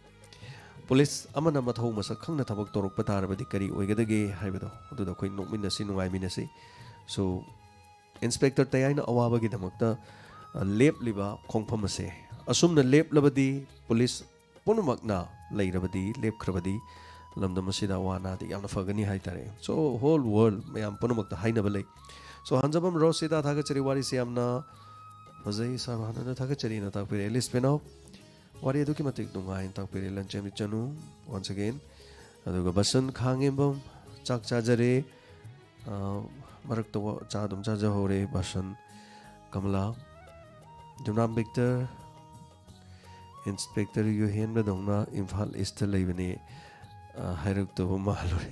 ꯄꯨꯂꯤꯁ ꯑꯃꯅ ꯃꯊꯧ ꯃꯁꯛ ꯈꯪꯅ ꯊꯕꯛ ꯇꯧꯔꯛꯄ ꯇꯥꯔꯕꯗꯤ ꯀꯔꯤ ꯑꯣꯏꯒꯗꯒꯦ ꯍꯥꯏꯕꯗꯣ, ꯑꯗꯨꯗ ꯑꯩꯈꯣꯏ ꯅꯣꯛꯃꯤꯟꯅꯁꯤ, ꯅꯨꯡꯉꯥꯏꯃꯤꯟꯅꯁꯤ꯫ So, ꯏꯟꯁꯄꯦꯛꯇꯔ ꯇꯌꯥꯏꯅ ꯑꯋꯥꯕꯒꯤꯗꯃꯛꯇ, ꯑ, ꯂꯦꯞꯂꯤꯕ ꯈꯣꯡꯐꯝ ꯑꯁꯦ, ꯑꯁꯨꯝꯅ ꯂꯦꯞꯂꯕꯗꯤ ꯄꯨꯂꯤꯁ ꯄꯨꯝꯅꯃꯛꯅ ꯂꯩꯔꯕꯗꯤ, ꯂꯦꯞꯈ꯭ꯔꯕꯗꯤ, ꯂꯝꯗꯝ ꯑꯁꯤꯗ ꯑꯋꯥ ꯑꯅꯥꯗꯤ ꯌꯥꯝꯅ ꯐꯒꯅꯤ ꯍꯥꯏꯇꯥꯔꯦ꯫ So, whole world ꯃꯌꯥꯝ ꯄꯨꯝꯅꯃꯛꯇ ꯍꯥꯏꯅꯕ ꯂꯩ꯫ So, ꯍꯟꯖꯕꯝ ꯔꯣꯁꯤꯗ ꯊꯥꯒꯠꯆꯔꯤ, ꯋꯥꯔꯤꯁꯤ ꯌꯥꯝꯅ ꯐꯖꯩ, ꯁꯥꯔ ꯍꯥꯟꯅꯅ ꯊꯥꯒꯠꯆꯔꯤꯅ ꯇꯥꯛꯄꯤꯔꯦ꯫ ꯑꯦꯂꯤꯁ ꯄꯦꯅꯥꯎ, ꯋꯥꯔꯤ ꯑꯗꯨꯛꯀꯤ ꯃꯇꯤꯛ ꯅꯨꯡꯉꯥꯏꯅ ꯇꯥꯛꯄꯤꯔꯦ, ꯂꯟꯆꯦꯟꯕꯤ ꯆꯅꯨ, once again꯫ ꯑꯗꯨꯒ ꯕꯁꯟ ꯈꯥꯉꯦꯝꯕꯝ, ꯆꯥꯛ ꯆꯥꯖꯔꯦ꯫ ꯑ, ꯃꯔꯛꯇ ꯋꯥ-, ꯆꯥ ꯑꯗꯨꯝ ꯆꯥꯖꯍꯧꯔꯦ꯫ ꯕꯁꯟ, ꯀꯃꯂꯥ, ꯌꯨꯝꯅꯥꯝ ꯕꯤꯛꯇꯔ, ꯏꯟꯁꯄꯦꯛꯇꯔ ꯌꯨꯍꯦꯟꯕꯗꯧꯅ ꯏꯝꯐꯥꯜ ꯏꯁꯇ ꯂꯩꯕꯅꯤ, ꯑ, ꯍꯥꯏꯔꯛꯇꯕ ꯃꯥꯜꯂꯨꯔꯦ꯫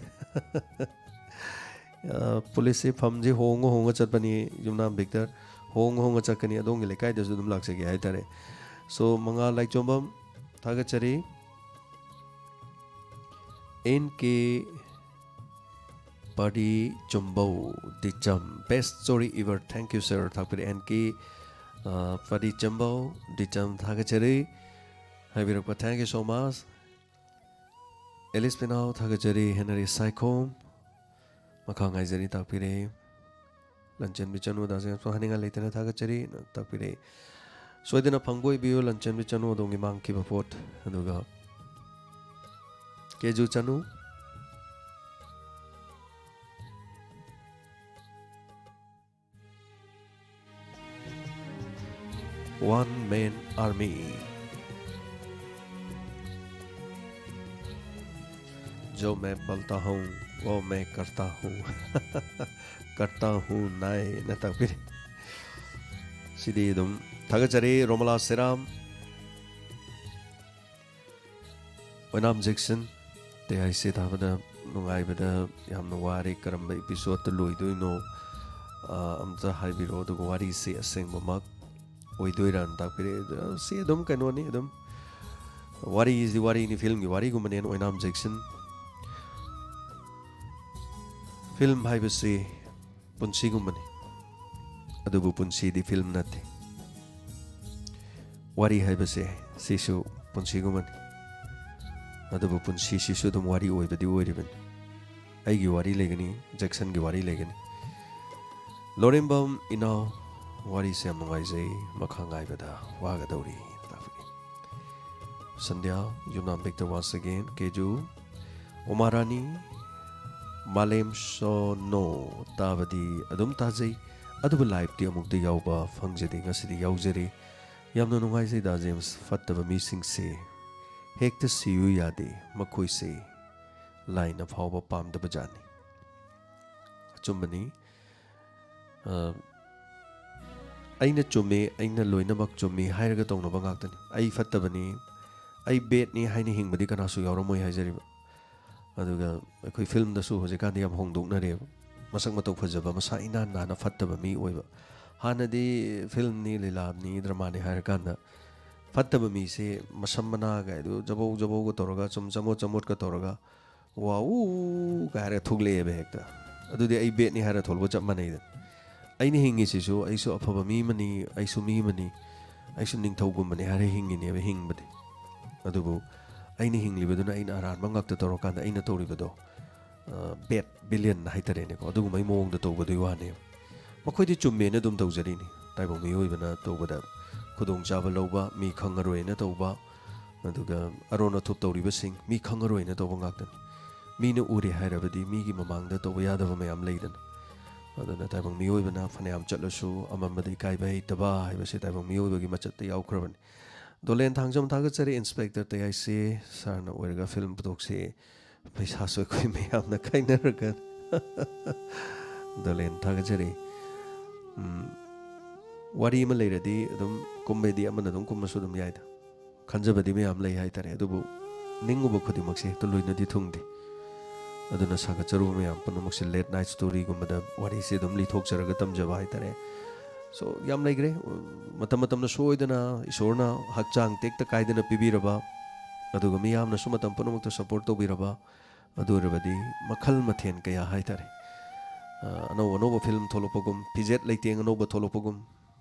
ꯑ, ꯄꯨꯂꯤꯁꯁꯤ ꯐꯝꯁꯤ ꯍꯣꯡꯉ ꯍꯣꯡꯉ ꯆꯠꯄꯅꯤ, ꯌꯨꯝꯅꯥꯝ ꯕꯤꯛꯇꯔ, ꯍꯣꯡꯉ ꯍꯣꯡꯉ ꯆꯠꯀꯅꯤ, ꯑꯗꯣꯝꯒꯤ ꯂꯩꯀꯥꯏꯗꯁꯨ ꯑꯗꯨꯝ ꯂꯥꯛꯆꯒꯦ ꯍꯥꯏꯇꯥꯔꯦ꯫ So, ꯃꯉꯥ ꯂꯥꯏꯆꯣꯝꯕꯝ, ꯊꯥꯒꯠꯆꯔꯤ꯫ ꯑꯦꯟ ꯀꯦ ꯄꯥꯔꯇꯤ ꯆꯨꯝꯕꯧ ꯗꯤꯆꯝ, best story ever, thank you sir, ꯊꯥꯒꯠꯆꯔꯤ꯫ ꯑꯦꯟ ꯀꯦ, ꯑ, ꯄꯥꯔꯇꯤ ꯆꯨꯝꯕꯧ ꯗꯤꯆꯝ, ꯊꯥꯒꯠꯆꯔꯤ꯫ ꯍꯥꯏꯕꯤꯔꯛꯄ, thank you so much꯫ Alice Pinao, ꯊꯥꯒꯠꯆꯔꯤ꯫ ꯍꯦꯅꯔꯤ ꯁꯥꯏꯈꯣꯝ, ꯃꯈꯥ ꯉꯥꯏꯖꯔꯤ, ꯇꯥꯛꯄꯤꯔꯦ꯫ ꯂꯟꯆꯦꯟꯕꯤ ꯆꯅꯨ, ꯗꯥꯁ ꯍꯥꯏꯅꯤꯡꯉꯥꯏ ꯂꯩꯇꯅ ꯊꯥꯒꯠꯆꯔꯤ, ꯇꯥꯛꯄꯤꯔꯦ꯫ ꯁꯣꯏꯗꯅ ꯐꯪꯕ ꯑꯣꯏꯕꯤꯌꯨ, ꯂꯟꯆꯦꯟꯕꯤ ꯆꯅꯨ, ꯑꯗꯣꯝꯒꯤ ꯃꯥꯡꯈꯤꯕ ꯄꯣꯠ꯫ ꯑꯗꯨꯒ ꯀꯦꯖꯨ ꯆꯅꯨ, One Man Army, जो मैं पलता हूँ, वो मैं करता हूँ, करता हूँ ꯅꯥꯏꯅ ꯇꯥꯛꯄꯤꯔꯤ꯫ ꯁꯤꯗꯤ ꯑꯗꯨꯝ ꯊꯥꯒꯠꯆꯔꯤ꯫ ꯔꯣꯃꯂꯥ ꯁꯦꯔꯥꯝ, ꯑꯣꯏꯅꯥꯝ ꯖꯦꯛꯁꯟ, ꯇꯦ ꯑꯥꯏ ꯁꯤ ꯊꯥꯕꯗ ꯅꯨꯡꯉꯥꯏꯕꯗ ꯌꯥꯝꯅ ꯋꯥꯔꯦ, ꯀꯔꯝꯕ ꯏꯄꯤꯁꯣꯠꯇ ꯂꯣꯏꯗꯣꯏꯅꯣ, ꯑ, ꯑꯝꯇ ꯍꯥꯏꯕꯤꯔꯛꯑꯣ꯫ ꯑꯗꯨꯒ ꯋꯥꯔꯤꯁꯤ ꯑꯁꯦꯡꯕꯃꯛ ꯑꯣꯏꯗꯣꯏꯔꯥꯅ ꯇꯥꯛꯄꯤꯔꯛꯑꯦ꯫ ꯑꯗꯨ ꯁꯤ ꯑꯗꯨꯝ ꯀꯩꯅꯣꯅꯤ, ꯑꯗꯨꯝ ꯋꯥꯔꯤꯁꯤꯗꯤ ꯋꯥꯔꯤꯅꯤ, ꯐꯤꯂꯝꯒꯤ ꯋꯥꯔꯤꯒꯨꯝꯕꯅꯦꯅ ꯑꯣꯏꯅꯥꯝ ꯖꯦꯛꯁꯟ꯫ ꯐꯤꯂꯝ ꯍꯥꯏꯕꯁꯤ ꯄꯨꯟꯁꯤꯒꯨꯝꯕꯅꯤ, ꯑꯗꯨꯕꯨ ꯄꯨꯟꯁꯤꯗꯤ ꯐꯤꯂꯝ ꯅꯠꯇꯦ꯫ ꯋꯥꯔꯤ ꯍꯥꯏꯕꯁꯦ ꯁꯤꯁꯨ ꯄꯨꯟꯁꯤꯒꯨꯝꯕꯅꯤ, ꯑꯗꯨꯕꯨ ꯄꯨꯟꯁꯤꯁꯤꯁꯨ ꯑꯗꯨꯝ ꯋꯥꯔꯤ ꯑꯣꯏꯕꯗꯤ ꯑꯣꯏꯔꯤꯕꯅꯤ꯫ ꯑꯩꯒꯤ ꯋꯥꯔꯤ ꯂꯩꯒꯅꯤ, ꯖꯦꯛꯁꯟꯒꯤ ꯋꯥꯔꯤ ꯂꯩꯒꯅꯤ꯫ ꯂꯣꯔꯦꯝꯕꯝ ꯏꯅꯥꯎ, ꯋꯥꯔꯤꯁꯦ ꯌꯥꯝ ꯅꯨꯡꯉꯥꯏꯖꯩ, ꯃꯈꯥ ꯉꯥꯏꯕꯗ ꯋꯥꯒꯗꯧꯔꯤ꯫ ꯁꯟꯙ꯭ꯌꯥ, ꯌꯨꯝꯅꯥꯝ ꯕꯤꯛꯇꯔ once again, ꯀꯦꯖꯨ, ꯎꯃꯥꯔꯥꯅꯤ, ꯃꯥꯂꯦꯝ ꯁꯣꯅꯣ, ꯇꯥꯕꯗꯤ ꯑꯗꯨꯝ ꯇꯥꯖꯩ, ꯑꯗꯨꯕꯨ ꯂꯥꯏꯞꯇꯤ ꯑꯃꯨꯛꯇ ꯌꯥꯎꯕ ꯐꯪꯖꯗꯦ, ꯉꯁꯤꯗꯤ ꯌꯥꯎꯖꯔꯦ꯫ ꯌꯥꯝꯅ ꯅꯨꯡꯉꯥꯏꯖꯩ ꯗꯥ ꯖꯦꯝꯁ, ꯐꯠꯇꯕ ꯃꯤꯁꯤꯡꯁꯦ ꯍꯦꯛꯇ ꯁꯤꯌꯨ ꯌꯥꯗꯦ, ꯃꯈꯣꯏꯁꯦ ꯂꯥꯏꯅ ꯐꯥꯎꯕ ꯄꯥꯝꯗꯕ ꯖꯥꯠꯅꯤ꯫ ꯑꯆꯨꯝꯕꯅꯤ꯫ ꯑ, ꯑꯩꯅ ꯆꯨꯝꯃꯤ, ꯑꯩꯅ ꯂꯣꯏꯅꯃꯛ ꯆꯨꯝꯃꯤ ꯍꯥꯏꯔꯒ ꯇꯧꯅꯕ ꯉꯥꯛꯇꯅꯤ꯫ ꯑꯩ ꯐꯠꯇꯕꯅꯤ, ꯑꯩ ꯕꯦꯠꯅꯤ ꯍꯥꯏꯅ ꯍꯤꯡꯕꯗꯤ ꯀꯅꯥꯁꯨ ꯌꯥꯎꯔꯝꯃꯣꯏ ꯍꯥꯏꯖꯔꯤꯕ꯫ ꯑꯗꯨꯒ ꯑꯩꯈꯣꯏ ꯐꯤꯂꯝꯗꯁꯨ ꯍꯧꯖꯤꯛꯀꯥꯟꯗꯤ ꯌꯥꯝ ꯍꯣꯡꯗꯣꯛꯅꯔꯦꯕ, ꯃꯁꯛ ꯃꯇꯧ ꯐꯖꯕ, ꯃꯁꯥ ꯏꯅꯥꯟ ꯅꯥꯟꯅ ꯐꯠꯇꯕ ꯃꯤ ꯑꯣꯏꯕ꯫ ꯍꯥꯟꯅꯗꯤ ꯐꯤꯂꯝꯅꯤ, ꯂꯤꯂꯥꯅꯤ, ꯗ꯭ꯔꯃꯥꯅꯤ ꯍꯥꯏꯔꯀꯥꯟꯗ ꯐꯠꯇꯕ ꯃꯤꯁꯦ ꯃꯁꯝ ꯃꯅꯥ ꯀꯥꯏꯗꯨ ꯖꯕꯧ ꯖꯕꯧꯒ ꯇꯧꯔꯒ, ꯁꯨꯝ ꯆꯃꯣꯠ ꯆꯃꯣꯠꯀ ꯇꯧꯔꯒ, "ꯋꯥꯎ" ꯀꯥꯏ ꯍꯥꯏꯔꯒ ꯊꯣꯛꯂꯛꯑꯦꯕ ꯍꯦꯛꯇ꯫ ꯑꯗꯨꯗꯤ ꯑꯩ ꯕꯦꯠꯅꯤ ꯍꯥꯏꯔ ꯊꯣꯛꯂꯛꯄ ꯆꯞ ꯃꯥꯟꯅꯩꯗꯅ꯫ ꯑꯩꯅ ꯍꯤꯡꯉꯤꯁꯤꯁꯨ ꯑꯩꯁꯨ ꯑꯐꯕ ꯃꯤ ꯑꯃꯅꯤ, ꯑꯩꯁꯨ ꯃꯤ ꯑꯃꯅꯤ, ꯑꯩꯁꯨ ꯅꯤꯡꯊꯧꯒꯨꯝꯕꯅꯤ ꯍꯥꯏꯔ ꯍꯤꯡꯉꯤꯅꯦꯕ ꯍꯤꯡꯕꯗꯤ꯫ ꯑꯗꯨꯕꯨ ꯑꯩꯅ ꯍꯤꯡꯂꯤꯕꯗꯨꯅ ꯑꯩꯅ ꯑꯔꯥꯟꯕ ꯉꯥꯛꯇ ꯇꯧꯔꯀꯥꯟꯗ ꯑꯩꯅ ꯇꯧꯔꯤꯕꯗꯣ, ꯑ, ꯕꯦꯠ ꯚꯤꯂꯤꯌꯟ ꯍꯥꯏꯇꯥꯔꯦꯅꯦꯀꯣ, ꯑꯗꯨꯒꯨꯝꯕꯒꯤ ꯃꯑꯣꯡꯗ ꯇꯧꯕꯗꯨꯒꯤ ꯋꯥꯅꯦꯕ꯫ ꯃꯈꯣꯏꯗꯤ ꯆꯨꯝꯃꯦꯅ ꯑꯗꯨꯝ ꯇꯧꯖꯔꯤꯅꯤ꯫ ꯇꯥꯏꯕꯪ ꯃꯤꯑꯣꯏꯕꯅ ꯇꯧꯕꯗ ꯈꯨꯗꯣꯡꯆꯥꯕ ꯂꯧꯕ, ꯃꯤ ꯈꯪꯉꯔꯣꯏꯅ ꯇꯧꯕ, ꯑꯗꯨꯒ ꯑꯔꯣꯟ ꯑꯊꯨꯞ ꯇꯧꯔꯤꯕꯁꯤꯡ ꯃꯤ ꯈꯪꯉꯔꯣꯏꯅ ꯇꯧꯕ ꯉꯥꯛꯇꯅꯤ꯫ ꯃꯤꯅ ꯎꯔꯦ ꯍꯥꯏꯔꯕꯗꯤ ꯃꯤꯒꯤ ꯃꯃꯥꯡꯗ ꯇꯧꯕ ꯌꯥꯗꯕ ꯃꯌꯥꯝ ꯂꯩꯗꯅ꯫ ꯑꯗꯨꯅ ꯇꯥꯏꯕꯪ ꯃꯤꯑꯣꯏꯕꯅ ꯐꯅꯌꯥꯝ ꯆꯠꯂꯁꯨ ꯑꯃꯝꯕꯗ ꯏꯀꯥꯏꯕ ꯍꯩꯇꯕ ꯍꯥꯏꯕꯁꯦ ꯇꯥꯏꯕꯪ ꯃꯤꯑꯣꯏꯕꯒꯤ ꯃꯆꯠꯇ ꯌꯥꯎꯈ꯭ꯔꯕꯅꯤ꯫ ꯗꯣꯂꯦꯟ ꯊꯥꯡꯖꯝ ꯊꯥꯒꯠꯆꯔꯤ, ꯏꯟꯁꯄꯦꯛꯇꯔ ꯇꯌꯥꯏꯁꯦ ꯁꯥꯔꯅ ꯑꯣꯏꯔꯒ ꯐꯤꯂꯝ ꯄꯨꯊꯣꯛꯁꯤ꯫ ꯄꯩꯁꯥꯁꯨ ꯑꯩꯈꯣꯏ ꯃꯌꯥꯝꯅ ꯈꯥꯏꯅꯔꯒ꯫ ꯗꯣꯂꯦꯟ ꯊꯥꯒꯠꯆꯔꯤ꯫ ꯎꯝ, ꯋꯥꯔꯤ ꯑꯃ ꯂꯩꯔꯗꯤ ꯑꯗꯨꯝ ꯀꯨꯝꯕꯩꯗꯤ ꯑꯃꯅ ꯑꯗꯨꯝ ꯀꯨꯝꯃꯁꯨ ꯑꯗꯨꯝ ꯌꯥꯏꯗ꯫ ꯈꯟꯖꯕꯗꯤ ꯃꯌꯥꯝ ꯂꯩ ꯍꯥꯏꯇꯥꯔꯦ, ꯑꯗꯨꯕꯨ ꯅꯤꯡꯉꯨꯕ ꯈꯨꯗꯤꯡꯃꯛꯁꯦ ꯍꯦꯛꯇ ꯂꯣꯏꯅꯗꯤ ꯊꯨꯡꯗꯦ꯫ ꯑꯗꯨꯅ ꯁꯥꯒꯠꯆꯔꯨꯕ ꯃꯌꯥꯝ ꯄꯨꯝꯅꯃꯛꯁꯦ late night storyꯒꯨꯝꯕꯗ ꯋꯥꯔꯤꯁꯦ ꯑꯗꯨꯝ ꯂꯤꯊꯣꯛꯆꯔꯒ ꯇꯝꯖꯕ ꯍꯥꯏꯇꯥꯔꯦ꯫ So, ꯌꯥꯝ ꯂꯩꯈ꯭ꯔꯦ꯫ ꯃꯇꯝ ꯃꯇꯝꯅ ꯁꯣꯏꯗꯅ ꯏꯁꯣꯔꯅ ꯍꯛꯆꯥꯡ ꯇꯦꯛꯇ ꯀꯥꯏꯗꯅ ꯄꯤꯕꯤꯔꯕ, ꯑꯗꯨꯒ ꯃꯤꯌꯥꯝꯅꯁꯨ ꯃꯇꯝ ꯄꯨꯝꯅꯃꯛꯇ support ꯇꯧꯕꯤꯔꯕ, ꯑꯗꯨ ꯑꯣꯏꯔꯕꯗꯤ ꯃꯈꯜ ꯃꯊꯦꯜ ꯀꯌꯥ ꯍꯥꯏꯇꯥꯔꯦ, ꯑ, ꯑꯅꯧ ꯑꯅꯧꯕ film ꯊꯣꯛꯂꯛꯄꯒꯨꯝ, ꯐꯤꯖꯦꯠ ꯂꯩꯇꯦꯡ ꯑꯅꯧꯕ ꯊꯣꯛꯂꯛꯄꯒꯨꯝ,